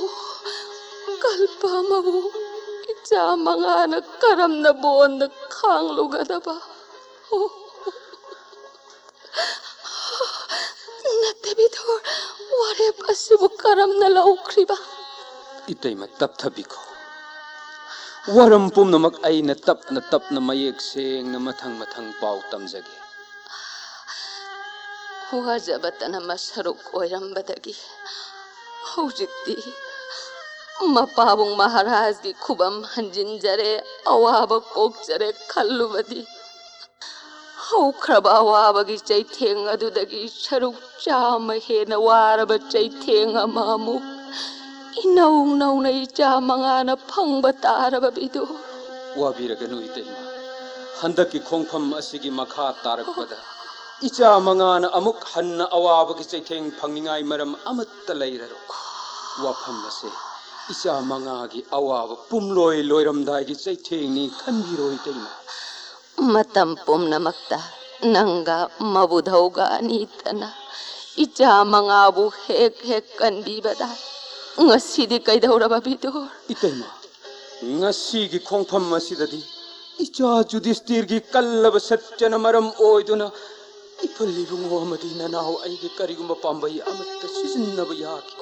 ꯀꯜꯄ ꯑꯃꯕꯨ ꯏꯆꯥ ꯃꯉꯥꯅ ꯀꯔꯝꯅ ꯕꯣꯟꯗ ꯈꯥꯡꯂꯨꯒꯗꯕ? ꯑꯣ, ꯅꯠꯇꯦ, ꯕꯤꯗꯨꯔ, ꯋꯥꯔꯦꯞ ꯑꯁꯤꯕꯨ ꯀꯔꯝꯅ ꯂꯧꯈ꯭ꯔꯤꯕ? ꯏꯇꯩꯃ, ꯇꯞꯊꯕꯤꯈꯣ꯫ ꯋꯥꯔꯝ ꯄꯨꯝꯅꯃꯛ ꯑꯩꯅ ꯇꯞꯅ ꯇꯞꯅ ꯃꯌꯦꯛ ꯁꯦꯡꯅ ꯃꯊꯪ ꯃꯊꯪ ꯄꯥꯎ ꯇꯝꯖꯒꯦ꯫ ꯋꯥꯖꯕꯇꯅ ꯃꯁꯔꯨꯛ ꯑꯣꯏꯔꯝꯕꯗꯒꯤ ꯍꯧꯖꯤꯛꯇꯤ ꯃꯄꯥꯕꯨꯡ ꯃꯍꯥꯔꯥꯖꯒꯤ ꯈꯨꯕꯝ ꯍꯟꯖꯤꯟꯖꯔꯦ, ꯑꯋꯥꯕ ꯀꯣꯛꯆꯔꯦ ꯈꯜꯂꯨꯕꯗꯤ ꯍꯧꯈ꯭ꯔꯕ ꯑꯋꯥꯕꯒꯤ ꯆꯩꯊꯦꯡ ꯑꯗꯨꯗꯒꯤ ꯁꯔꯨꯛ ꯆꯥꯝꯃ ꯍꯦꯟꯅ ꯋꯥꯔꯕ ꯆꯩꯊꯦꯡ ꯑꯃ ꯑꯃꯨꯛ ꯏꯅꯧ ꯅꯧꯅ ꯏꯆꯥ ꯃꯉꯥꯅ ꯐꯪꯕ ꯇꯥꯔꯕ, ꯕꯤꯗꯨ꯫ ꯋꯥꯕꯤꯔꯒꯅꯨ, ꯏꯇꯩꯃ꯫ ꯍꯟꯗꯛꯀꯤ ꯈꯣꯡꯐꯝ ꯑꯁꯤꯒꯤ ꯃꯈꯥ ꯇꯥꯔꯛꯄꯗ ꯏꯆꯥ ꯃꯉꯥꯅ ꯑꯃꯨꯛ ꯍꯟꯅ ꯑꯋꯥꯕꯒꯤ ꯆꯩꯊꯦꯡ ꯐꯪꯅꯤꯡꯉꯥꯏ ꯃꯔꯝ ꯑꯃꯠꯇ ꯂꯩꯔꯔꯣꯏ꯫ ꯋꯥꯐꯝ ꯑꯁꯦ ꯏꯆꯥ ꯃꯉꯥꯒꯤ ꯑꯋꯥꯕ ꯄꯨꯝꯂꯣꯏ ꯂꯣꯏꯔꯝꯗꯥꯏꯒꯤ ꯆꯩꯊꯦꯡꯅꯤ ꯈꯟꯕꯤꯔꯣ, ꯏꯇꯩꯃ꯫ ꯃꯇꯝ ꯄꯨꯝꯅꯃꯛꯇ ꯅꯪꯒ ꯃꯕꯨꯙꯧꯒ ꯑꯅꯤꯇꯅ ꯏꯆꯥ ꯃꯉꯥꯕꯨ ꯍꯦꯛ ꯍꯦꯛ ꯀꯟꯕꯤꯕꯗ ꯉꯁꯤꯗꯤ ꯀꯩꯗꯧꯔꯕ, ꯕꯤꯗꯨꯔ? ꯏꯇꯩꯃ, ꯉꯁꯤꯒꯤ ꯈꯣꯡꯐꯝ ꯑꯁꯤꯗꯗꯤ ꯏꯆꯥ ꯖꯨꯗꯤꯁꯇꯤꯔꯒꯤ ꯀꯜꯂꯕ ꯁꯠꯌꯅ ꯃꯔꯝ ꯑꯣꯏꯗꯨꯅ ꯏꯄꯜ ꯏꯕꯨꯡꯉꯣ ꯑꯃꯗꯤ ꯅꯅꯥꯎ ꯑꯩꯒꯤ ꯀꯔꯤꯒꯨꯝꯕ ꯄꯥꯝꯕꯩ ꯑꯃꯠꯇ ꯁꯤꯖꯤꯟꯅꯕ ꯌꯥꯈꯤ꯫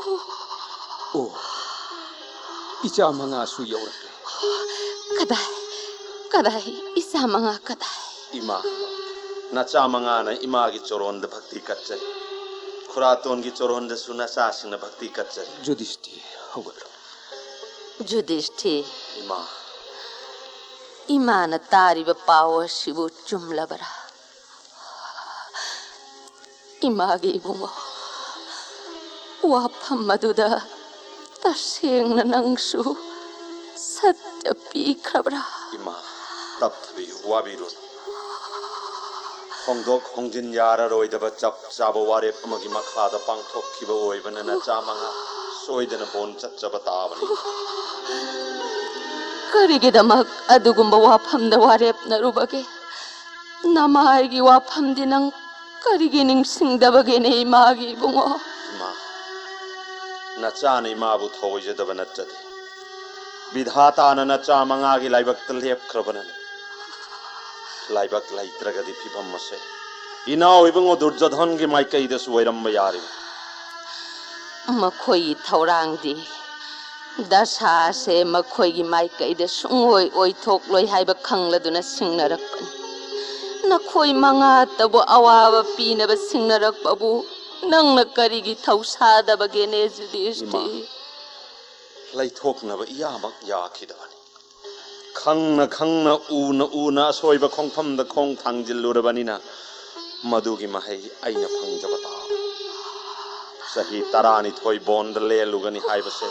ꯑꯣ, ꯏꯆꯥ ꯃꯉꯥꯁꯨ ꯌꯧꯔꯛꯂꯦ꯫ ꯀꯗꯥꯏ? ꯀꯗꯥꯏ? ꯏꯆꯥ ꯃꯉꯥ ꯀꯗꯥꯏ? ꯏꯃꯥ, ꯅꯆꯥ ꯃꯉꯥꯅ ꯏꯃꯥꯒꯤ ꯆꯣꯔꯣꯟꯗ ꯚꯛꯇꯤ ꯀꯠꯆꯔꯤ꯫ ꯈꯨꯔꯥꯇꯣꯟꯒꯤ ꯆꯣꯔꯣꯟꯗꯁꯨ ꯅꯆꯥꯁꯤꯡꯅ ꯚꯛꯇꯤ ꯀꯠꯆꯔꯤ꯫ ꯖꯨꯗꯤꯁꯇꯤ, ꯍꯧꯒꯠꯂꯨ꯫ ꯖꯨꯗꯤꯁꯇꯤ꯫ ꯏꯃꯥ, ꯏꯃꯥꯅ ꯇꯥꯔꯤꯕ ꯄꯥꯎ ꯑꯁꯤꯕꯨ ꯆꯨꯝꯂꯕꯔꯥ? ꯏꯃꯥꯒꯤ ꯏꯕꯨꯡꯉꯣ, ꯋꯥꯐꯝ ꯑꯗꯨꯗ ꯇꯁꯦꯡꯅ ꯅꯪꯁꯨ ꯁꯠꯌ ꯄꯤꯈ꯭ꯔꯕ꯭ꯔꯥ? ꯏꯃꯥ, ꯇꯞꯊꯕꯤꯌꯨ, ꯋꯥꯕꯤꯔꯨꯅꯨ꯫ ꯍꯣꯡꯗꯣꯛ ꯍꯣꯡꯖꯤꯟ ꯌꯥꯔꯔꯣꯏꯗꯕ ꯆꯞ ꯆꯥꯕ ꯋꯥꯔꯦꯞ ꯑꯃꯒꯤ ꯃꯈꯥꯗ ꯄꯥꯡꯊꯣꯛꯈꯤꯕ ꯑꯣꯏꯕꯅ ꯅꯆꯥ ꯃꯉꯥ ꯁꯣꯏꯗꯅ ꯕꯣꯟ ꯆꯠꯆꯕ ꯇꯥꯕꯅꯤ꯫ ꯀꯔꯤꯒꯤꯗꯃꯛ ꯑꯗꯨꯒꯨꯝꯕ ꯋꯥꯐꯝꯗ ꯋꯥꯔꯦꯞꯅꯔꯨꯕꯒꯦ? ꯅꯃꯥꯏꯒꯤ ꯋꯥꯐꯝꯗꯤ ꯅꯪ ꯀꯔꯤꯒꯤ ꯅꯤꯡꯁꯤꯡꯗꯕꯒꯦꯅꯦ, ꯏꯃꯥꯒꯤ ꯏꯕꯨꯡꯉꯣ? ꯏꯃꯥ, ꯅꯆꯥꯅ ꯏꯃꯥꯕꯨ ꯊꯧꯑꯣꯏꯖꯗꯕ ꯅꯠꯇ꯭ꯔꯗꯤ, ꯕꯤꯙꯥꯇꯥꯅ ꯅꯆꯥ ꯃꯉꯥꯒꯤ ꯂꯥꯏꯕꯛꯇ ꯂꯦꯞꯈ꯭ꯔꯕꯅꯅꯤ꯫ ꯂꯥꯏꯕꯛ ꯂꯩꯇ꯭ꯔꯒꯗꯤ ꯐꯤꯕꯝ ꯑꯁꯦ ꯏꯅꯥꯎ ꯏꯕꯨꯡꯉꯣ ꯗꯨꯔꯖꯣꯙꯟꯒꯤ ꯃꯥꯏꯀꯩꯗꯁꯨ ꯑꯣꯏꯔꯝꯕ ꯌꯥꯔꯤꯕ꯫ ꯃꯈꯣꯏꯒꯤ ꯊꯧꯔꯥꯡꯗꯤ, ꯗꯁꯥ ꯑꯁꯦ ꯃꯈꯣꯏꯒꯤ ꯃꯥꯏꯀꯩꯗ ꯁꯨꯡꯑꯣꯏ ꯑꯣꯏꯊꯣꯛꯂꯣꯏ ꯍꯥꯏꯕ ꯈꯪꯂꯗꯨꯅ ꯁꯤꯡꯅꯔꯛꯄꯅꯤ꯫ ꯅꯈꯣꯏ ꯃꯉꯥꯇꯕꯨ ꯑꯋꯥꯕ ꯄꯤꯅꯕ ꯁꯤꯡꯅꯔꯛꯄꯕꯨ ꯅꯪꯅ ꯀꯔꯤꯒꯤ ꯊꯧꯁꯥꯗꯕꯒꯦꯅꯦ, ꯖꯨꯗꯤꯁꯇꯤ? ꯏꯃꯥ, ꯂꯩꯊꯣꯛꯅꯕ ꯏꯌꯥꯃꯛ ꯌꯥꯈꯤꯗꯕꯅꯤ꯫ ꯈꯪꯅ ꯈꯪꯅ, ꯎꯅ ꯎꯅ ꯑꯁꯣꯏꯕ ꯈꯣꯡꯐꯝꯗ ꯈꯣꯡ ꯊꯥꯡꯖꯤꯜꯂꯨꯔꯕꯅꯤꯅ ꯃꯗꯨꯒꯤ ꯃꯍꯩ ꯑꯩꯅ ꯐꯪꯖꯕ ꯇꯥꯕꯅꯤ꯫ ꯆꯍꯤ ꯇꯔꯥꯅꯤꯊꯣꯏ ꯕꯣꯟꯗ ꯂꯦꯜꯂꯨꯒꯅꯤ ꯍꯥꯏꯕꯁꯦ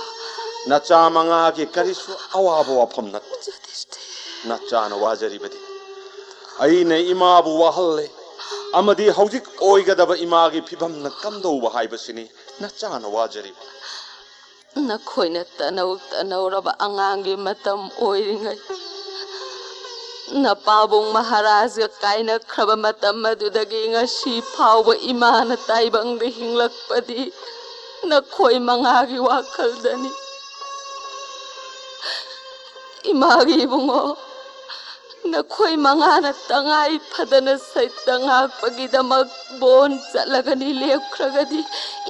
ꯅꯆꯥ ꯃꯉꯥꯒꯤ ꯀꯔꯤꯁꯨ ꯑꯋꯥꯕ ꯋꯥꯐꯝ ꯅꯠꯇꯦ꯫ ꯅꯆꯥꯅ ꯋꯥꯖꯔꯤꯕꯗꯤ ꯑꯩꯅ ꯏꯃꯥꯕꯨ ꯋꯥꯍꯜꯂꯦ ꯑꯃꯗꯤ ꯍꯧꯖꯤꯛ ꯑꯣꯏꯒꯗꯕ ꯏꯃꯥꯒꯤ ꯐꯤꯕꯝꯅ ꯀꯝꯗꯧꯕ ꯍꯥꯏꯕꯁꯤꯅꯤ ꯅꯆꯥꯅ ꯋꯥꯖꯔꯤꯕ꯫ ꯅꯈꯣꯏꯅ ꯇꯅꯧ ꯇꯅꯧꯔꯕ ꯑꯉꯥꯡꯒꯤ ꯃꯇꯝ ꯑꯣꯏꯔꯤꯉꯩ, ꯅꯄꯥꯕꯨꯡ ꯃꯍꯥꯔꯥꯖꯒ ꯀꯥꯏꯅꯈ꯭ꯔꯕ ꯃꯇꯝ ꯑꯗꯨꯗꯒꯤ ꯉꯁꯤ ꯐꯥꯎꯕ ꯏꯃꯥꯅ ꯇꯥꯏꯕꯪꯗ ꯍꯤꯡꯂꯛꯄꯗꯤ ꯅꯈꯣꯏ ꯃꯉꯥꯒꯤ ꯋꯥꯈꯜꯗꯅꯤ꯫ ꯏꯃꯥꯒꯤ ꯏꯕꯨꯡꯉꯣ, ꯅꯈꯣꯏ ꯃꯉꯥꯅ ꯇꯉꯥꯏ ꯐꯗꯅ ꯁꯩꯇ ꯉꯥꯛꯄꯒꯤꯗꯃꯛ ꯕꯣꯟ ꯆꯠꯂꯒꯅꯤ ꯂꯦꯞꯈ꯭ꯔꯒꯗꯤ,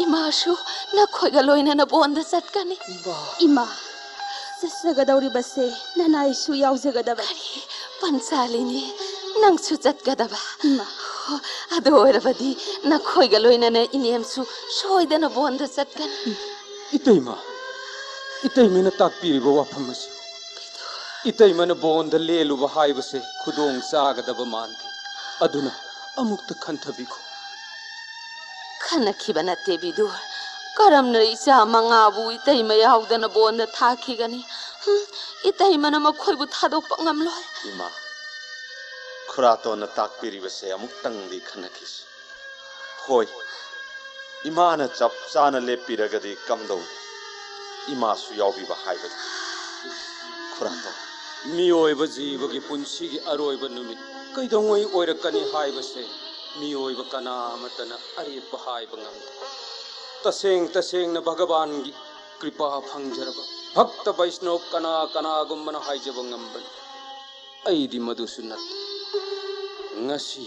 ꯏꯃꯥꯁꯨ ꯅꯈꯣꯏꯒ ꯂꯣꯏꯅꯅ ꯕꯣꯟꯗ ꯆꯠꯀꯅꯤ꯫ ꯏꯃꯥ꯫ ꯏꯃꯥ, ꯆꯠꯆꯒꯗꯧꯔꯤꯕꯁꯦ ꯅꯅꯥꯏꯁꯨ ꯌꯥꯎꯖꯒꯗꯕꯅꯤ꯫ ꯀꯔꯤ? ꯄꯟꯆꯥꯂꯤꯅꯤ, ꯅꯪꯁꯨ ꯆꯠꯀꯗꯕ? ꯏꯃꯥ꯫ ꯑꯣ, ꯑꯗꯨ ꯑꯣꯏꯔꯕꯗꯤ ꯅꯈꯣꯏꯒ ꯂꯣꯏꯅꯅ ꯏꯅꯦꯝꯁꯨ ꯁꯣꯏꯗꯅ ꯕꯣꯟꯗ ꯆꯠꯀꯅꯤ꯫ ꯏꯇꯩꯃ, ꯏꯇꯩꯃꯅ ꯇꯥꯛꯄꯤꯔꯤꯕ ꯋꯥꯐꯝ ꯑꯁꯤ ꯏꯇꯩꯃꯅ ꯕꯣꯟꯗ ꯂꯦꯜꯂꯨꯕ ꯍꯥꯏꯕꯁꯦ ꯈꯨꯗꯣꯡ ꯆꯥꯒꯗꯕ ꯃꯥꯟꯗꯦ꯫ ꯑꯗꯨꯅ ꯑꯃꯨꯛꯇ ꯈꯟꯊꯕꯤꯈꯣ꯫ ꯈꯟꯅꯈꯤꯕ ꯅꯠꯇꯦ ꯕꯤꯗꯨꯔ꯫ ꯀꯔꯝꯅ ꯏꯆꯥ ꯃꯉꯥꯕꯨ ꯏꯇꯩꯃ ꯌꯥꯎꯗꯅ ꯕꯣꯟꯗ ꯊꯥꯈꯤꯒꯅꯤ? ꯍꯨꯝ, ꯏꯇꯩꯃꯅ ꯃꯈꯣꯏꯕꯨ ꯊꯥꯗꯣꯛꯄ ꯉꯝꯂꯣꯏ꯫ ꯏꯃꯥ, ꯈꯨꯔꯥꯇꯣꯟꯅ ꯇꯥꯛꯄꯤꯔꯤꯕꯁꯦ ꯑꯃꯨꯛꯇꯪꯗꯤ ꯈꯟꯅꯈꯤꯁꯤ꯫ ꯍꯣꯏ, ꯏꯃꯥꯅ ꯆꯞ ꯆꯥꯅ ꯂꯦꯞꯄꯤꯔꯒꯗꯤ ꯀꯝꯗꯧꯅꯤ? ꯏꯃꯥꯁꯨ ꯌꯥꯎꯕꯤꯕ ꯍꯥꯏꯕꯗꯤ꯫ ꯈꯨꯔꯥꯇꯣꯟ, ꯃꯤꯑꯣꯏꯕ ꯖꯤꯕꯒꯤ ꯄꯨꯟꯁꯤꯒꯤ ꯑꯔꯣꯏꯕ ꯅꯨꯃꯤꯠ ꯀꯩꯗꯧꯉꯩ ꯑꯣꯏꯔꯛꯀꯅꯤ ꯍꯥꯏꯕꯁꯦ ꯃꯤꯑꯣꯏꯕ ꯀꯅꯥ ꯑꯃꯠꯇꯅ ꯑꯔꯦꯞꯄ ꯍꯥꯏꯕ ꯉꯝꯗꯦ꯫ ꯇꯁꯦꯡ ꯇꯁꯦꯡꯅ ꯚꯒꯕꯥꯟꯒꯤ ꯀ꯭ꯔꯤꯄꯥ ꯐꯪꯖꯔꯕ ꯚꯛꯇ ꯕꯩꯁꯅꯣꯞ ꯀꯅꯥ ꯀꯅꯥꯒꯨꯝꯕꯅ ꯍꯥꯏꯖꯕ ꯉꯝꯕꯅꯤ꯫ ꯑꯩꯗꯤ ꯃꯗꯨꯁꯨ ꯅꯠꯇꯦ꯫ ꯉꯁꯤ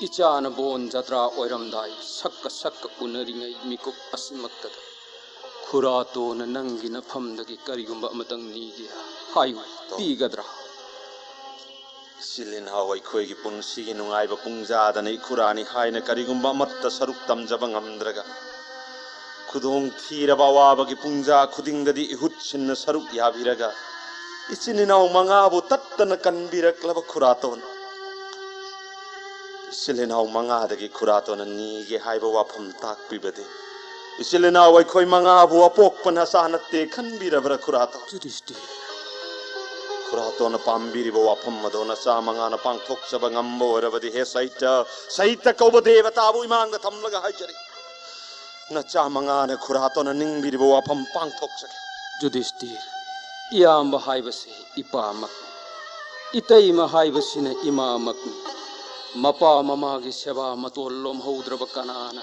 ꯏꯆꯥꯅ ꯕꯣꯟ ꯖꯇ꯭ꯔꯥ ꯑꯣꯏꯔꯝꯗꯥꯏ ꯁꯛꯀ ꯁꯛꯀ ꯎꯅꯔꯤꯉꯩ ꯃꯤꯀꯨꯞ ꯑꯁꯤꯃꯛꯇꯗ ꯈꯨꯔꯥꯇꯣꯟꯅ ꯅꯪꯒꯤ ꯅꯐꯝꯗꯒꯤ ꯀꯔꯤꯒꯨꯝꯕ ꯑꯃꯇꯪ ꯅꯤꯒꯦ ꯍꯥꯏꯌꯨ꯫ ꯄꯤꯒꯗ꯭ꯔꯥ? ꯏꯆꯤꯜ ꯏꯅꯥꯎ ꯑꯩꯈꯣꯏꯒꯤ ꯄꯨꯟꯁꯤꯒꯤ ꯅꯨꯡꯉꯥꯏꯕ ꯄꯨꯡꯖꯥꯗꯅ ꯏꯈꯨꯔꯥꯅꯤ ꯍꯥꯏꯅ ꯀꯔꯤꯒꯨꯝꯕ ꯑꯃꯠꯇ ꯁꯔꯨꯛ ꯇꯝꯖꯕ ꯉꯝꯗ꯭ꯔꯒ, ꯈꯨꯗꯣꯡ ꯊꯤꯔꯕ ꯑꯋꯥꯕꯒꯤ ꯄꯨꯡꯖꯥ ꯈꯨꯗꯤꯡꯗꯗꯤ ꯏꯍꯨꯠ ꯁꯤꯟꯅ ꯁꯔꯨꯛ ꯌꯥꯕꯤꯔꯒ, ꯏꯆꯤꯟ ꯏꯅꯥꯎ ꯃꯉꯥꯕꯨ ꯇꯠꯇꯅ ꯀꯟꯕꯤꯔꯛꯂꯕ ꯈꯨꯔꯥꯇꯣꯟ, ꯏꯆꯤꯜ ꯏꯅꯥꯎ ꯃꯉꯥꯗꯒꯤ ꯈꯨꯔꯥꯇꯣꯟꯅ ꯅꯤꯒꯦ ꯍꯥꯏꯕ ꯋꯥꯐꯝ ꯇꯥꯛꯄꯤꯕꯗꯤ, ꯏꯆꯤꯜ ꯏꯅꯥꯎ ꯑꯩꯈꯣꯏ ꯃꯉꯥꯕꯨ ꯑꯄꯣꯛꯄ ꯅꯆꯥ ꯅꯠꯇꯦ ꯈꯟꯕꯤꯔꯕ꯭ꯔꯥ ꯈꯨꯔꯥꯇꯣꯟ? ꯌꯨꯙꯤꯁꯇꯤꯔ, ꯈꯨꯔꯥꯇꯣꯟꯅ ꯄꯥꯝꯕꯤꯔꯤꯕ ꯋꯥꯐꯝ ꯑꯗꯣ ꯅꯆꯥ ꯃꯉꯥꯅ ꯄꯥꯡꯊꯣꯛꯆꯕ ꯉꯝꯕ ꯑꯣꯏꯔꯕꯗꯤ, ꯍꯦ ꯁꯩꯇ, ꯁꯩꯇ ꯀꯧꯕ ꯗꯦꯕꯇꯥꯕꯨ ꯏꯃꯥꯡꯗ ꯊꯝꯂꯒ ꯍꯥꯏꯖꯔꯤ, ꯅꯆꯥ ꯃꯉꯥꯅ ꯈꯨꯔꯥꯇꯣꯟꯅ ꯅꯤꯡꯕꯤꯔꯤꯕ ꯋꯥꯐꯝ ꯄꯥꯡꯊꯣꯛꯆꯒꯦ꯫ ꯌꯨꯙꯤꯁꯇꯤꯔ, ꯏꯌꯥꯝꯕ ꯍꯥꯏꯕꯁꯤ ꯏꯄꯥꯃꯛꯅꯤ꯫ ꯏꯇꯩꯃ ꯍꯥꯏꯕꯁꯤꯅ ꯏꯃꯥꯃꯛꯅꯤ꯫ ꯃꯄꯥ ꯃꯃꯥꯒꯤ ꯁꯦꯕꯥ ꯃꯇꯣꯜ ꯂꯣꯝꯍꯧꯗ꯭ꯔꯕ ꯀꯅꯥꯅ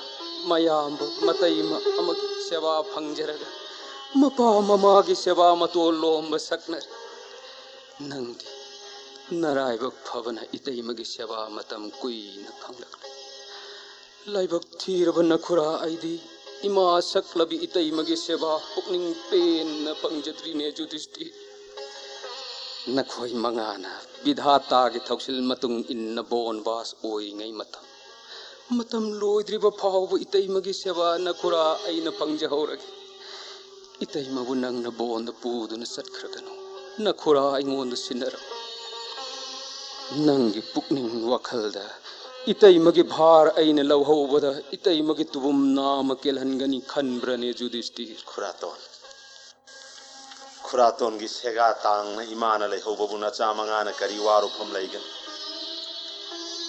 ꯃꯌꯥꯝꯕ ꯃꯇꯩꯃ ꯑꯃꯒꯤ ꯁꯦꯕꯥ ꯐꯪꯖꯔꯒ ꯃꯄꯥ ꯃꯃꯥꯒꯤ ꯁꯦꯕꯥ ꯃꯇꯣꯜ ꯂꯣꯝꯕ ꯁꯛꯅꯔꯤ? ꯅꯪꯗꯤ ꯅꯔꯥꯏꯕꯛ ꯐꯕꯅ ꯏꯇꯩꯃꯒꯤ ꯁꯦꯕꯥ ꯃꯇꯝ ꯀꯨꯏꯅ ꯐꯪꯂꯛꯂꯦ꯫ ꯂꯥꯏꯕꯛ ꯊꯤꯔꯕ ꯅꯈꯨꯔꯥ ꯑꯩꯗꯤ ꯏꯃꯥ ꯁꯛꯂꯕꯤ ꯏꯇꯩꯃꯒꯤ ꯁꯦꯕꯥ ꯄꯨꯛꯅꯤꯡ ꯄꯦꯟꯅ ꯐꯪꯖꯗ꯭ꯔꯤꯅꯦ ꯌꯨꯙꯤꯁꯇꯤꯔ꯫ ꯅꯈꯣꯏ ꯃꯉꯥꯅ ꯕꯤꯙꯥꯇꯥꯒꯤ ꯊꯧꯁꯤꯜ ꯃꯇꯨꯡ ꯏꯟꯅ ꯕꯣꯟꯕꯥꯁ ꯑꯣꯏꯔꯤꯉꯩ ꯃꯇꯝ, ꯃꯇꯝ ꯂꯣꯏꯗ꯭ꯔꯤꯕ ꯐꯥꯎꯕ ꯏꯇꯩꯃꯒꯤ ꯁꯦꯕꯥ ꯅꯈꯨꯔꯥ ꯑꯩꯅ ꯐꯪꯖꯍꯧꯔꯒꯦ꯫ ꯏꯇꯩꯃꯕꯨ ꯅꯪꯅ ꯕꯣꯟꯗ ꯄꯨꯗꯨꯅ ꯆꯠꯈ꯭ꯔꯒꯅꯨ꯫ ꯅꯈꯨꯔꯥ ꯑꯩꯉꯣꯟꯗ ꯁꯤꯟꯅꯔꯝꯃꯤ꯫ ꯅꯪꯒꯤ ꯄꯨꯛꯅꯤꯡ ꯋꯥꯈꯜꯗ ꯏꯇꯩꯃꯒꯤ ꯚꯥꯔ ꯑꯩꯅ ꯂꯧꯍꯧꯕꯗ ꯏꯇꯩꯃꯒꯤ ꯇꯨꯕꯨꯝ ꯅꯥꯃ ꯀꯦꯜꯍꯟꯒꯅꯤ ꯈꯟꯕ꯭ꯔꯅꯦ ꯖꯨꯗꯤꯁꯇꯤꯔ? ꯈꯨꯔꯥꯇꯣꯟ, ꯈꯨꯔꯥꯇꯣꯟꯒꯤ ꯁꯦꯒꯥ ꯇꯥꯡꯅ ꯏꯃꯥꯅ ꯂꯩꯍꯧꯕꯕꯨ ꯅꯆꯥ ꯃꯉꯥꯅ ꯀꯔꯤ ꯋꯥꯔꯨꯐꯝ ꯂꯩꯒꯅꯤ?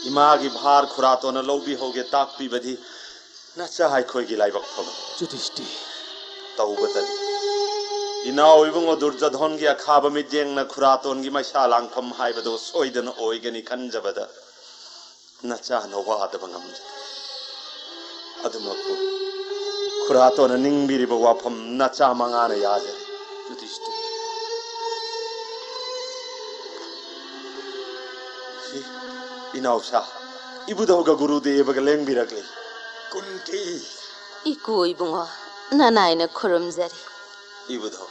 ꯏꯃꯥꯒꯤ ꯚꯥꯔ ꯈꯨꯔꯥꯇꯣꯟꯅ ꯂꯧꯕꯤꯍꯧꯒꯦ ꯇꯥꯛꯄꯤꯕꯗꯤ ꯅꯆꯥ ꯑꯩꯈꯣꯏꯒꯤ ꯂꯥꯏꯕꯛ ꯐꯕ ꯌꯨꯙꯤꯁꯇꯤꯔ꯫ ꯇꯧꯕꯇꯅꯤ꯫ ꯏꯅꯥꯎ ꯏꯕꯨꯡꯉꯣ ꯗꯨꯔꯖꯣꯙꯣꯟꯒꯤ ꯑꯈꯥꯕ ꯃꯤꯠꯌꯦꯡꯅ ꯈꯨꯔꯥꯇꯣꯟꯒꯤ ꯃꯩꯁꯥ ꯂꯥꯡꯐꯝ ꯍꯥꯏꯕꯗꯨ ꯁꯣꯏꯗꯅ ꯑꯣꯏꯒꯅꯤ ꯈꯟꯖꯕꯗ ꯅꯆꯥꯅ ꯋꯥꯗꯕ ꯉꯝꯖꯗꯦ꯫ ꯑꯗꯨꯃꯛꯄꯨ ꯈꯨꯔꯥꯇꯣꯟꯅ ꯅꯤꯡꯕꯤꯔꯤꯕ ꯋꯥꯐꯝ ꯅꯆꯥ ꯃꯉꯥꯅ ꯌꯥꯖꯔꯦ꯫ ꯌꯨꯙꯤꯁꯇꯤꯔ꯫ ꯁꯤ, ꯏꯅꯥꯎꯁꯥ, ꯏꯕꯨꯙꯧꯒ ꯒꯨꯔꯨꯗꯦꯕꯒ ꯂꯦꯡꯕꯤꯔꯛꯂꯤ꯫ ꯀꯨꯟꯇꯤ꯫ ꯏꯀꯨ ꯏꯕꯨꯡꯉꯣ, ꯅꯅꯥꯏꯅ ꯈꯨꯔꯨꯝꯖꯔꯤ꯫ ꯏꯕꯨꯙꯧ,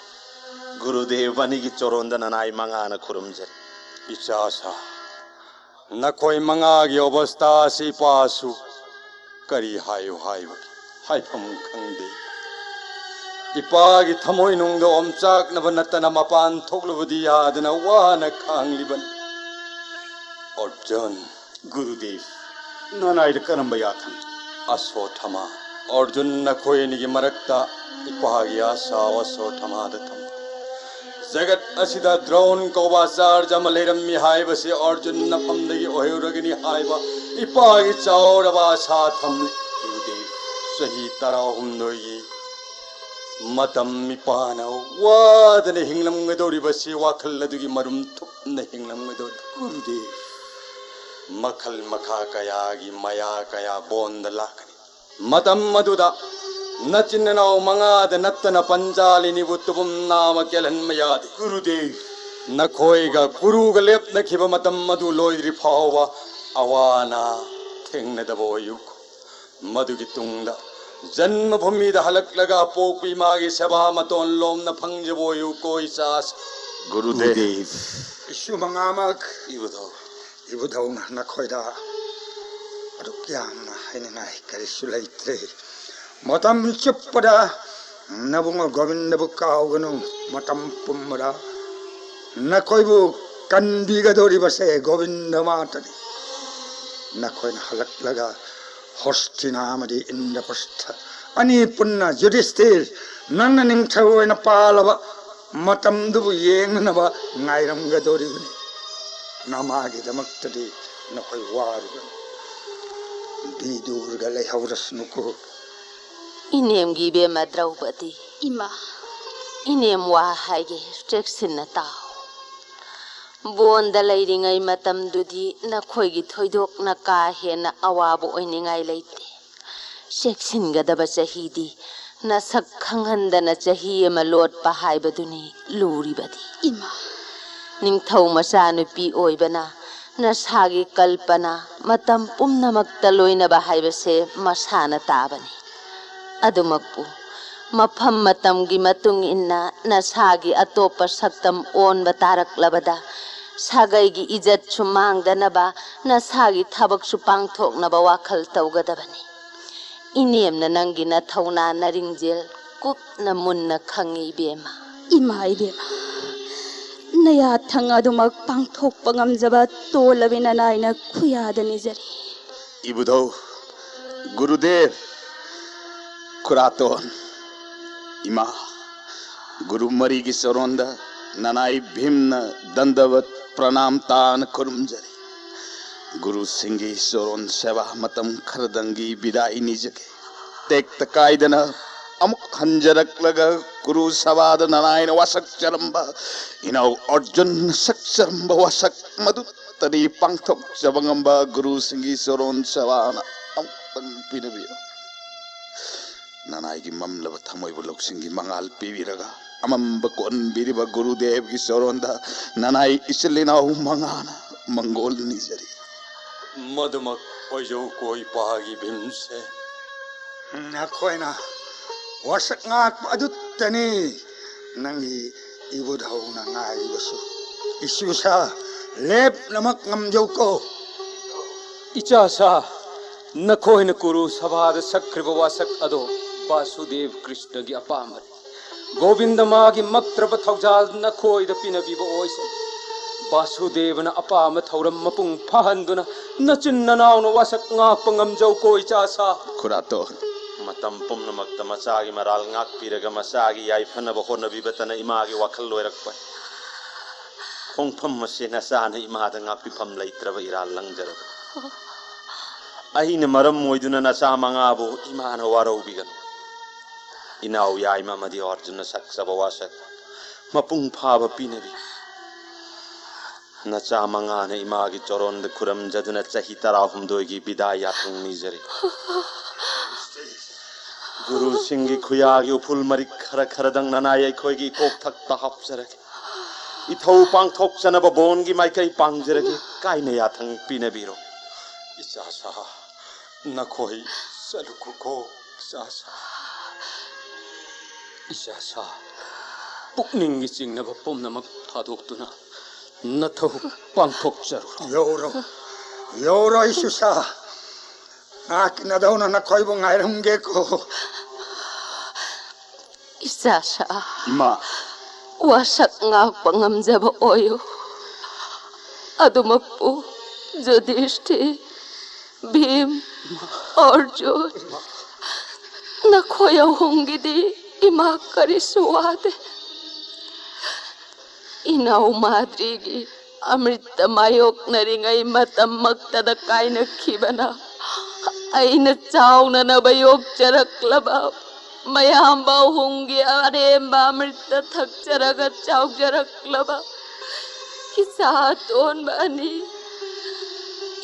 ꯒꯨꯔꯨꯗꯦꯕ ꯑꯅꯤꯒꯤ ꯆꯣꯔꯣꯟꯗ ꯅꯅꯥꯏ ꯃꯉꯥꯅ ꯈꯨꯔꯨꯝꯖꯔꯤ꯫ ꯏꯆꯥꯁꯥ, ꯅꯈꯣꯏ ꯃꯉꯥꯒꯤ ꯑꯣꯕꯁꯇꯥ ꯑꯁꯤ ꯏꯄꯥꯁꯨ ꯀꯔꯤ ꯍꯥꯏꯌꯨ ꯍꯥꯏꯕꯒꯦ? ꯍꯥꯏꯐꯝ ꯈꯪꯗꯦ꯫ ꯏꯄꯥꯒꯤ ꯊꯃꯣꯏꯅꯨꯡꯗ ꯑꯣꯝꯆꯥꯛꯅꯕ ꯅꯠꯇꯅ ꯃꯄꯥꯟ ꯊꯣꯛꯂꯨꯕꯗꯤ ꯌꯥꯗꯅ ꯋꯥꯅ ꯈꯥꯡꯂꯤꯕꯅꯤ꯫ ꯑꯔꯖꯨꯟ꯫ ꯒꯨꯔꯨꯗꯦꯕ, ꯅꯅꯥꯏꯗ ꯀꯔꯝꯕ ꯌꯥꯊꯪ? ꯑꯁꯣꯊꯃꯥ, ꯑꯔꯖꯨꯟ ꯅꯈꯣꯏ ꯑꯅꯤꯒꯤ ꯃꯔꯛꯇ ꯏꯄꯥꯒꯤ ꯑꯁꯥ ꯑꯁꯣꯊꯃꯥꯗ ꯊꯝ꯫ ꯖꯒꯠ ꯑꯁꯤꯗ ꯗ꯭ꯔꯣꯟ ꯀꯧꯕ ꯑꯆꯥꯔꯖ ꯑꯃ ꯂꯩꯔꯝꯃꯤ ꯍꯥꯏꯕꯁꯤ ꯑꯔꯖꯨꯟ ꯅꯐꯝꯗꯒꯤ ꯑꯣꯏꯍꯧꯔꯒꯅꯤ ꯍꯥꯏꯕ ꯏꯄꯥꯒꯤ ꯆꯥꯎꯔꯕ ꯑꯁꯥ ꯊꯝꯂꯤ꯫ ꯒꯨꯔꯨꯗꯦꯕ, ꯆꯍꯤ ꯇꯔꯥꯍꯨꯝꯗꯣꯏꯒꯤ ꯃꯇꯝ ꯏꯄꯥꯅ ꯋꯥꯗꯅ ꯍꯤꯡꯂꯝꯒꯗꯧꯔꯤꯕꯁꯤ ꯋꯥꯈꯜ ꯑꯗꯨꯒꯤ ꯃꯔꯨꯝ ꯊꯨꯞꯅ ꯍꯤꯡꯂꯝꯒꯗꯧꯔꯤ꯫ ꯒꯨꯔꯨꯗꯦꯕ, ꯃꯈꯜ ꯃꯈꯥ ꯀꯌꯥꯒꯤ ꯃꯌꯥ ꯀꯌꯥ ꯕꯣꯟꯗ ꯂꯥꯛꯀꯅꯤ꯫ ꯃꯇꯝ ꯑꯗꯨꯗ ꯅꯆꯤꯟ ꯅꯅꯥꯎ ꯃꯉꯥꯗ ꯅꯠꯇꯅ ꯄꯟꯖꯥꯂꯤꯅꯤꯕꯨ ꯇꯨꯕꯨꯝ ꯅꯥꯃ ꯀꯦꯜꯍꯟꯕ ꯌꯥꯗꯦ꯫ ꯒꯨꯔꯨꯗꯦꯕ, ꯅꯈꯣꯏꯒ ꯀꯨꯔꯨꯒ ꯂꯦꯞꯅꯈꯤꯕ ꯃꯇꯝ ꯑꯗꯨ ꯂꯣꯏꯗ꯭ꯔꯤ ꯐꯥꯎꯕ ꯑꯋꯥ ꯑꯅꯥ ꯊꯦꯡꯅꯗꯕ ꯑꯣꯏꯌꯨ꯫ ꯃꯗꯨꯒꯤ ꯇꯨꯡꯗ ꯖꯟꯃꯚꯨꯃꯤꯗ ꯍꯜꯂꯛꯂꯒ ꯑꯄꯣꯛꯄ ꯏꯃꯥꯒꯤ ꯁꯦꯕꯥ ꯃꯇꯣꯟ ꯂꯣꯝꯅ ꯐꯪꯖꯕ ꯑꯣꯏꯌꯨ ꯀꯣ ꯏꯆꯥꯁꯤꯡ꯫ ꯒꯨꯔꯨꯗꯦꯕ꯫ ꯏꯁꯨ ꯃꯉꯥꯃꯛ꯫ ꯏꯕꯨꯙꯧ꯫ ꯏꯕꯨꯙꯧꯅ ꯅꯈꯣꯏꯗ ꯑꯗꯨꯛ ꯌꯥꯝꯅ ꯍꯥꯏꯅꯤꯡꯉꯥꯏ ꯀꯔꯤꯁꯨ ꯂꯩꯇ꯭ꯔꯦ꯫ ꯃꯇꯝ ꯆꯨꯞꯄꯗ ꯅꯕꯨꯡꯉꯣ ꯒꯣꯕꯤꯟꯗꯕꯨ ꯀꯥꯎꯒꯅꯨ꯫ ꯃꯇꯝ ꯄꯨꯝꯕꯗ ꯅꯈꯣꯏꯕꯨ ꯀꯟꯕꯤꯒꯗꯧꯔꯤꯕꯁꯦ ꯒꯣꯕꯤꯟꯗ ꯃꯥꯇꯅꯤ꯫ ꯅꯈꯣꯏꯅ ꯍꯜꯂꯛꯂꯒ ꯍꯣꯁꯇꯤꯅꯥ ꯑꯃꯗꯤ ꯏꯟꯗ꯭ꯔꯄ꯭ꯔꯁꯊ ꯑꯅꯤ ꯄꯨꯟꯅ ꯌꯨꯙꯤꯁꯊꯤꯔ, ꯅꯪꯅ ꯅꯤꯡꯊꯧ ꯑꯣꯏꯅ ꯄꯥꯜꯂꯕ ꯃꯇꯝꯗꯨꯕꯨ ꯌꯦꯡꯅꯅꯕ ꯉꯥꯏꯔꯝꯒꯗꯧꯔꯤꯕꯅꯤ꯫ ꯅꯃꯥꯒꯤꯗꯃꯛꯇꯗꯤ ꯅꯈꯣꯏ ꯋꯥꯔꯨꯒꯅꯨ꯫ ꯕꯤꯗꯨꯔꯒ ꯂꯩꯍꯧꯔꯁꯅꯨꯀꯣ꯫ ꯏꯅꯦꯝꯒꯤ ꯏꯕꯦꯝꯃ ꯗ꯭ꯔꯧꯄꯗꯤ, ꯏꯃꯥ꯫ ꯏꯅꯦꯝ ꯋꯥ ꯍꯥꯏꯒꯦ, ꯆꯦꯛꯁꯤꯟꯅ ꯇꯥꯎ꯫ ꯕꯣꯟꯗ ꯂꯩꯔꯤꯉꯩ ꯃꯇꯝꯗꯨꯗꯤ ꯅꯈꯣꯏꯒꯤ ꯊꯣꯏꯗꯣꯛꯅ ꯀꯥ ꯍꯦꯟꯅ ꯑꯋꯥꯕ ꯑꯣꯏꯅꯤꯡꯉꯥꯏ ꯂꯩꯇꯦ꯫ ꯆꯦꯛꯁꯤꯟꯒꯗꯕ ꯆꯍꯤꯗꯤ ꯅꯁꯛ ꯈꯪꯍꯟꯗꯅ ꯆꯍꯤ ꯑꯃ ꯂꯣꯠꯄ ꯍꯥꯏꯕꯗꯨꯅꯤ ꯂꯨꯔꯤꯕꯗꯤ꯫ ꯏꯃꯥ꯫ ꯅꯤꯡꯊꯧ ꯃꯆꯥꯅꯨꯄꯤ ꯑꯣꯏꯕꯅ ꯅꯁꯥꯒꯤ ꯀꯜꯄꯅꯥ ꯃꯇꯝ ꯄꯨꯝꯅꯃꯛꯇ ꯂꯣꯏꯅꯕ ꯍꯥꯏꯕꯁꯦ ꯃꯁꯥꯅ ꯇꯥꯕꯅꯤ꯫ ꯑꯗꯨꯃꯛꯄꯨ, ꯃꯐꯝ ꯃꯇꯝꯒꯤ ꯃꯇꯨꯡ ꯏꯟꯅ ꯅꯁꯥꯒꯤ ꯑꯇꯣꯞꯄ ꯁꯛꯇꯝ ꯑꯣꯟꯕ ꯇꯥꯔꯛꯂꯕꯗ, ꯁꯥꯒꯩꯒꯤ ꯏꯖꯠꯁꯨ ꯃꯥꯡꯗꯅꯕ, ꯅꯁꯥꯒꯤ ꯊꯕꯛꯁꯨ ꯄꯥꯡꯊꯣꯛꯅꯕ ꯋꯥꯈꯜ ꯇꯧꯒꯗꯕꯅꯤ꯫ ꯏꯅꯦꯝꯅ ꯅꯪꯒꯤ ꯅꯊꯧꯅꯥ ꯅꯔꯤꯡꯖꯦꯜ ꯀꯨꯞꯅ ꯃꯨꯟꯅ ꯈꯪꯉꯤ, ꯏꯕꯦꯝꯃ꯫ ꯏꯃꯥ ꯏꯕꯦꯝꯃ, ꯅꯌꯥꯊꯪ ꯑꯗꯨꯃꯛ ꯄꯥꯡꯊꯣꯛꯄ ꯉꯝꯖꯕ ꯇꯣꯜꯂꯕꯤ ꯅꯅꯥꯏꯅ ꯈꯨꯌꯥꯗ ꯅꯤꯖꯔꯤ꯫ ꯏꯕꯨꯙꯧ, ꯒꯨꯔꯨꯗꯦꯕ, ꯈꯨꯔꯥꯇꯣꯟ, ꯏꯃꯥ, ꯒꯨꯔꯨ ꯃꯔꯤꯒꯤ ꯆꯔꯣꯟꯗ ꯅꯅꯥꯏ ꯚꯤꯝꯅ ꯗꯟꯗꯕꯠ ꯄ꯭ꯔꯅꯥꯝ ꯇꯥꯅ ꯈꯨꯔꯨꯝꯖꯔꯤ꯫ ꯒꯨꯔꯨꯁꯤꯡꯒꯤ ꯆꯔꯣꯟ ꯁꯦꯕꯥ ꯃꯇꯝ ꯈꯔꯗꯪꯒꯤ ꯕꯤꯗꯥꯏ ꯅꯤꯖꯒꯦ꯫ ꯇꯦꯛꯇ ꯀꯥꯏꯗꯅ ꯑꯃꯨꯛ ꯍꯟꯖꯔꯛꯂꯒ ꯒꯨꯔꯨ ꯁꯚꯥꯗ ꯅꯅꯥꯏꯅ ꯋꯥꯁꯛꯆꯔꯝꯕ, ꯏꯅꯥꯎ ꯑꯔꯖꯨꯟꯅ ꯁꯛꯆꯔꯝꯕ ꯋꯥꯁꯛ ꯃꯗꯨꯇꯅꯤ ꯄꯥꯡꯊꯣꯛꯆꯕ ꯉꯝꯕ ꯒꯨꯔꯨꯁꯤꯡꯒꯤ ꯆꯔꯣꯟ ꯁꯦꯕꯥꯅ ꯑꯃꯨꯛꯇꯪ ꯄꯤꯅꯕꯤꯌꯨ꯫ ꯅꯅꯥꯏꯒꯤ ꯃꯝꯂꯕ ꯊꯃꯣꯏꯕꯨ ꯂꯧꯁꯤꯡꯒꯤ ꯃꯉꯥꯜ ꯄꯤꯕꯤꯔꯒ ꯑꯃꯝꯕ ꯀꯣꯟꯕꯤꯔꯤꯕ ꯒꯨꯔꯨꯗꯦꯕꯒꯤ ꯆꯔꯣꯟꯗ ꯅꯅꯥꯏ ꯏꯆꯤꯜ ꯏꯅꯥꯎ ꯃꯉꯥꯅ ꯃꯪꯒꯣꯜ ꯅꯤꯖꯔꯤ꯫ ꯃꯗꯨꯃꯛ ꯑꯣꯏꯖꯧꯀꯣ ꯏꯄꯥꯒꯤ ꯚꯤꯝꯁꯦ꯫ ꯅꯈꯣꯏꯅ ꯋꯥꯁꯛ ꯉꯥꯛꯄ ꯑꯗꯨꯇꯅꯤ ꯅꯪꯒꯤ ꯏꯕꯨꯙꯧꯅ ꯉꯥꯏꯔꯤꯕꯁꯨ꯫ ꯏꯁꯨꯁꯥ, ꯂꯦꯞꯅꯃꯛ ꯉꯝꯖꯧꯀꯣ꯫ ꯏꯆꯥꯁꯥ, ꯅꯈꯣꯏꯅ ꯀꯨꯔꯨ ꯁꯚꯥꯗ ꯁꯛꯈ꯭ꯔꯤꯕ ꯋꯥꯁꯛ ꯑꯗꯣ ꯕꯥꯁꯨꯗꯦꯕ ꯀ꯭ꯔꯤꯁꯅꯒꯤ ꯑꯄꯥꯝꯕꯅꯤ꯫ ꯒꯣꯕꯤꯟꯗ ꯃꯥꯒꯤ ꯃꯛꯇ꯭ꯔꯕ ꯊꯧꯖꯥꯜ ꯅꯈꯣꯏꯗ ꯄꯤꯅꯕꯤꯕ ꯑꯣꯏꯁꯅꯨ꯫ ꯕꯥꯁꯨꯗꯦꯕꯅ ꯑꯄꯥꯝꯕ ꯊꯧꯔꯝ ꯃꯄꯨꯡ ꯐꯥꯍꯟꯗꯨꯅ ꯅꯆꯤꯟ ꯅꯅꯥꯎꯅ ꯋꯥꯁꯛ ꯉꯥꯛꯄ ꯉꯝꯖꯧꯀꯣ ꯏꯆꯥ ꯁꯥ꯫ ꯈꯨꯔꯥꯇꯣꯟ꯫ ꯃꯇꯝ ꯄꯨꯝꯅꯃꯛꯇ ꯃꯆꯥꯒꯤ ꯃꯔꯥꯜ ꯉꯥꯛꯄꯤꯔꯒ ꯃꯆꯥꯒꯤ ꯌꯥꯏꯐꯅꯕ ꯍꯣꯠꯅꯕꯤꯕꯇꯅ ꯏꯃꯥꯒꯤ ꯋꯥꯈꯜ ꯂꯣꯏꯔꯛꯄꯅꯤ꯫ ꯈꯣꯡꯐꯝ ꯑꯁꯤ ꯅꯆꯥꯅ ꯏꯃꯥꯗ ꯉꯥꯛꯄꯤꯐꯝ ꯂꯩꯇ꯭ꯔꯕ ꯏꯔꯥꯜ ꯂꯪꯖꯔꯕꯅꯤ꯫ ꯑꯩꯅ ꯃꯔꯝ ꯑꯣꯏꯗꯨꯅ ꯅꯆꯥ ꯃꯉꯥꯕꯨ ꯏꯃꯥꯅ ꯋꯥꯔꯧꯕꯤꯒꯅꯨ꯫ ꯏꯅꯥꯎ ꯌꯥꯏꯃ ꯑꯃꯗꯤ ꯑꯔꯖꯨꯟꯅ ꯁꯛꯆꯕ ꯋꯥꯁꯛ ꯃꯄꯨꯡ ꯐꯥꯕ ꯄꯤꯅꯕꯤ꯫ ꯅꯆꯥ ꯃꯉꯥꯅ ꯏꯃꯥꯒꯤ ꯆꯣꯔꯣꯟꯗ ꯈꯨꯔꯝꯖꯗꯨꯅ ꯆꯍꯤ ꯇꯔꯥꯍꯨꯝꯗꯣꯏꯒꯤ ꯕꯤꯗꯥꯏ ꯌꯥꯊꯪ ꯅꯤꯖꯔꯤ꯫ ꯒꯨꯔꯨꯁꯤꯡꯒꯤ ꯈꯨꯌꯥꯒꯤ ꯎꯐꯨꯜ ꯃꯔꯤꯛ ꯈꯔ ꯈꯔꯗꯪ ꯅꯅꯥꯏ ꯑꯩꯈꯣꯏꯒꯤ ꯏꯀꯣꯛꯊꯛꯇ ꯍꯥꯞꯆꯔꯒꯦ꯫ ꯏꯊꯧ ꯄꯥꯡꯊꯣꯛꯆꯅꯕ ꯕꯣꯟꯒꯤ ꯃꯥꯏꯀꯩ ꯄꯥꯡꯖꯔꯒꯦ꯫ ꯀꯥꯏꯅ ꯌꯥꯊꯪ ꯄꯤꯅꯕꯤꯔꯣ꯫ ꯏꯆꯥ ꯁꯥ, ꯅꯈꯣꯏ ꯆꯠꯂꯨꯀꯣ, ꯏꯆꯥ ꯁꯥ꯫ ꯏꯆꯥ ꯁꯥ, ꯄꯨꯛꯅꯤꯡꯒꯤ ꯆꯤꯡꯅꯕ ꯄꯨꯝꯅꯃꯛ ꯊꯥꯗꯣꯛꯇꯨꯅ ꯅꯊꯧ ꯄꯥꯡꯊꯣꯛꯆꯔꯨꯔꯣ꯫ ꯌꯧꯔꯣ, ꯌꯧꯔꯣ, ꯏꯁꯨ ꯁꯥ꯫ ꯉꯥꯛꯀꯤ ꯅꯗꯧꯅ ꯅꯈꯣꯏꯕꯨ ꯉꯥꯏꯔꯝꯒꯦꯀꯣ꯫ ꯏꯆꯥ ꯁꯥ, ꯏꯃꯥ꯫ ꯋꯥꯁꯛ ꯉꯥꯛꯄ ꯉꯝꯖꯕ ꯑꯣꯏꯌꯨ꯫ ꯑꯗꯨꯃꯛꯄꯨ ꯌꯨꯙꯤꯁꯊꯤꯔ, ꯚꯤꯝ, ꯑꯔꯖꯨꯟ, ꯅꯈꯣꯏ ꯑꯍꯨꯝꯒꯤꯗꯤ ꯏꯃꯥ ꯀꯔꯤꯁꯨ ꯋꯥꯗꯦ꯫ ꯏꯅꯥꯎ ꯃꯥꯗ꯭ꯔꯤꯒꯤ ꯑꯃ꯭ꯔꯤꯠꯇ ꯃꯥꯌꯣꯛꯅꯔꯤꯉꯩ ꯃꯇꯝꯃꯛꯇꯗ ꯀꯥꯏꯅꯈꯤꯕꯅ ꯑꯩꯅ ꯆꯥꯎꯅꯅꯕ ꯌꯣꯛꯆꯔꯛꯂꯕ ꯃꯌꯥꯝꯕ ꯑꯍꯨꯝꯒꯤ ꯑꯔꯦꯝꯕ ꯑꯃ꯭ꯔꯤꯠꯇ ꯊꯛꯆꯔꯒ ꯆꯥꯎꯖꯔꯛꯂꯕ ꯏꯆꯥ ꯑꯇꯣꯟꯕ ꯑꯅꯤ,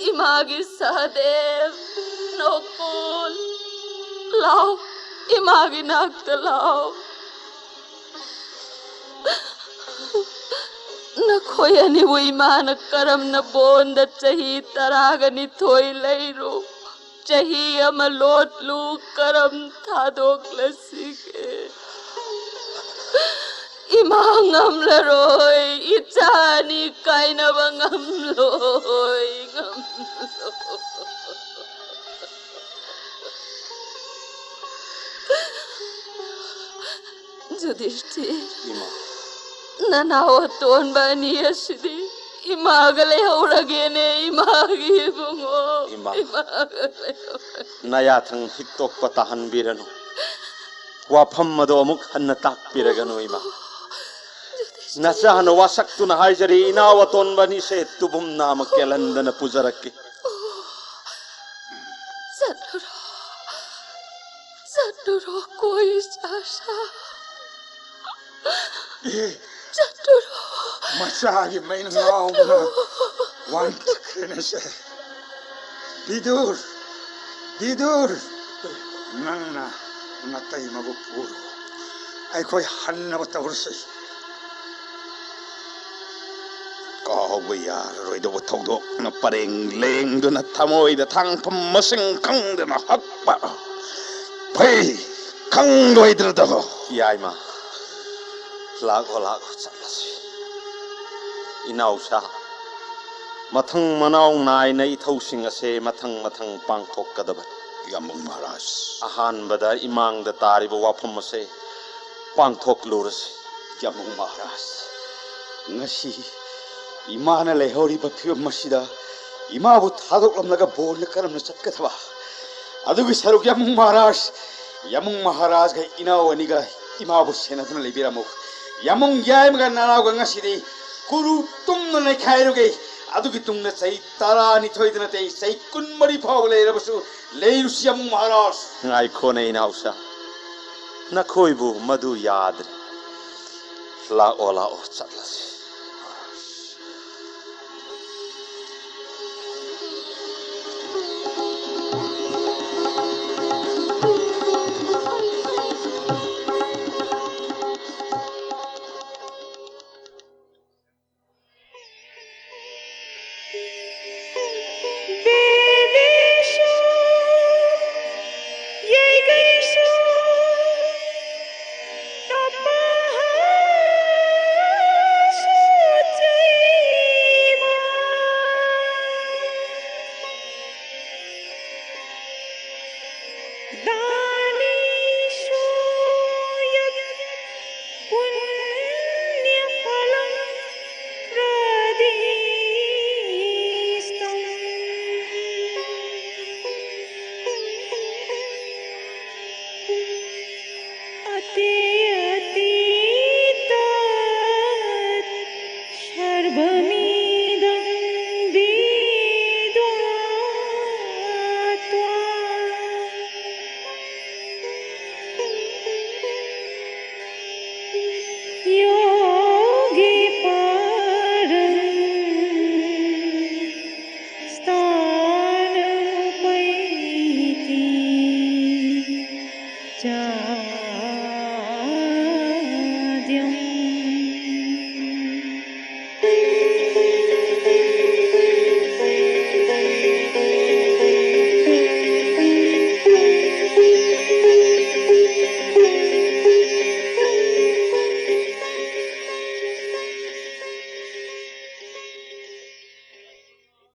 ꯏꯃꯥꯒꯤ ꯁꯍꯗꯦꯕ, ꯅꯣꯀꯨꯜ, ꯂꯥꯎ, ꯏꯃꯥꯒꯤ ꯅꯥꯛꯇ ꯂꯥꯎ꯫ ꯅꯈꯣꯏ ꯑꯅꯤꯕꯨ ꯏꯃꯥꯅ ꯀꯔꯝꯅ ꯕꯣꯟꯗ ꯆꯍꯤ ꯇꯔꯥꯒ ꯅꯤꯊꯣꯏ ꯂꯩꯔꯨ, ꯆꯍꯤ ꯑꯃ ꯂꯣꯠꯂꯨ, ꯀꯔꯝ ꯊꯥꯗꯣꯛꯂꯁꯤꯒꯦ? ꯏꯃꯥ ꯉꯝꯂꯔꯣꯏ, ꯏꯆꯥ ꯑꯅꯤ ꯀꯥꯏꯅꯕ ꯉꯝꯂꯣꯏ, ꯉꯝꯂꯣꯏ꯫ ꯌꯨꯙꯤꯁꯊꯤꯔ, ꯏꯃꯥ꯫ ꯅꯅꯥꯎ ꯑꯇꯣꯟꯕ ꯑꯅꯤ ꯑꯁꯤꯗꯤ ꯏꯃꯥꯒ ꯂꯩꯍꯧꯔꯒꯦꯅꯦ, ꯏꯃꯥꯒꯤ ꯏꯕꯨꯡꯉꯣ꯫ ꯏꯃꯥ꯫ ꯏꯃꯥꯒ ꯂꯩꯍꯧꯔꯒꯦ꯫ ꯅꯌꯥꯊꯪ ꯍꯤꯛꯇꯣꯛꯄ ꯇꯥꯍꯟꯕꯤꯔꯅꯨ꯫ ꯋꯥꯐꯝ ꯑꯗꯣ ꯑꯃꯨꯛ ꯍꯟꯅ ꯇꯥꯛꯄꯤꯔꯒꯅꯨ, ꯏꯃꯥ꯫ ꯅꯆꯥꯅ ꯋꯥꯁꯛꯇꯨꯅ ꯍꯥꯏꯖꯔꯤ, ꯏꯅꯥꯎ ꯑꯇꯣꯟꯕ ꯑꯅꯤꯁꯦ ꯇꯨꯕꯨꯝ ꯅꯥꯝꯃ ꯀꯦꯜꯍꯟꯗꯅ ꯄꯨꯖꯔꯛꯀꯦ꯫ ꯆꯠꯂꯨꯔꯣ, ꯆꯠꯂꯨꯔꯣ, ꯀꯣꯏ ꯏꯆꯥꯁꯥ꯫ ꯑꯦ, ꯆꯠꯂꯨꯔꯣ꯫ ꯃꯆꯥꯒꯤ ꯃꯩꯅ ꯉꯥꯎꯗꯅ ꯆꯠꯂꯨꯔꯣ꯫ ꯋꯥꯟꯊꯈ꯭ꯔꯦꯅꯦꯁꯦ꯫ ꯕꯤꯗꯨꯔ, ꯕꯤꯗꯨꯔ, ꯅꯪꯅ ꯅꯇꯩꯃꯕꯨ ꯄꯨꯔꯣ꯫ ꯑꯩꯈꯣꯏ ꯍꯟꯅꯕ ꯇꯧꯔꯁꯤ꯫ ꯀꯥꯎꯕ ꯌꯥꯔꯔꯣꯏꯗꯧꯕ ꯊꯧꯗꯣꯛꯅ ꯄꯔꯦꯡ ꯂꯦꯡꯗꯨꯅ ꯊꯃꯣꯏꯗ ꯊꯥꯡꯐꯝ ꯃꯁꯤꯡ ꯈꯪꯗꯅ ꯍꯛꯄ ꯐꯩ ꯈꯪꯂꯣꯏꯗ꯭ꯔꯗꯣ꯫ ꯌꯥꯏꯃ, ꯂꯥꯛꯑꯣ, ꯂꯥꯛꯑꯣ, ꯆꯠꯂꯁꯤ꯫ ꯏꯅꯥꯎꯁꯥ, ꯃꯊꯪ ꯃꯅꯥꯎ ꯅꯥꯏꯅ ꯏꯊꯧꯁꯤꯡ ꯑꯁꯦ ꯃꯊꯪ ꯃꯊꯪ ꯄꯥꯡꯊꯣꯛꯀꯗꯕꯅꯤ꯫ ꯌꯥꯝꯕꯨꯡ ꯃꯍꯥꯔꯥꯖ꯫ ꯑꯍꯥꯟꯕꯗ ꯏꯃꯥꯡꯗ ꯇꯥꯔꯤꯕ ꯋꯥꯐꯝ ꯑꯁꯦ ꯄꯥꯡꯊꯣꯛꯂꯨꯔꯁꯤ꯫ ꯌꯥꯝꯕꯨꯡ ꯃꯍꯥꯔꯥꯖ, ꯉꯁꯤ ꯏꯃꯥꯅ ꯂꯩꯍꯧꯔꯤꯕ ꯐꯤꯕꯝ ꯑꯁꯤꯗ ꯏꯃꯥꯕꯨ ꯊꯥꯗꯣꯛꯂꯝꯂꯒ ꯕꯣꯟꯅ ꯀꯔꯝꯅ ꯆꯠꯀꯗꯕ? ꯑꯗꯨꯒꯤ ꯁꯔꯨꯛ ꯌꯥꯝꯕꯨꯡ ꯃꯍꯥꯔꯥꯖ, ꯌꯥꯝꯕꯨꯡ ꯃꯍꯥꯔꯥꯖꯒ ꯏꯅꯥꯎ ꯑꯅꯤꯒ ꯏꯃꯥꯕꯨ ꯁꯦꯟꯅꯗꯨꯅ ꯂꯩꯕꯤꯔꯝꯃꯨ꯫ ꯌꯥꯝꯕꯨꯡ ꯌꯥꯏꯃꯒ ꯅꯅꯥꯎꯒ ꯉꯁꯤꯗꯤ ꯀꯨꯔꯨ ꯇꯨꯝꯅ ꯅꯩꯈꯥꯏꯔꯨꯒꯦ꯫ ꯑꯗꯨꯒꯤ ꯇꯨꯡꯗ ꯆꯍꯤ ꯇꯔꯥꯅꯤꯊꯣꯏꯗ ꯅꯠꯇꯦ, ꯆꯍꯤ ꯀꯨꯟꯃꯔꯤ ꯐꯥꯎꯕ ꯂꯩꯔꯕꯁꯨ ꯂꯩꯔꯨꯁꯤ ꯌꯥꯝꯕꯨꯡ ꯃꯍꯥꯔꯥꯖ꯫ ꯉꯥꯏꯈꯣꯅꯦ ꯏꯅꯥꯎꯁꯥ, ꯅꯈꯣꯏꯕꯨ ꯃꯗꯨ ꯌꯥꯗ꯭ꯔꯦ꯫ ꯂꯥꯛꯑꯣ, ꯂꯥꯛꯑꯣ, ꯆꯠꯂꯁꯤ꯫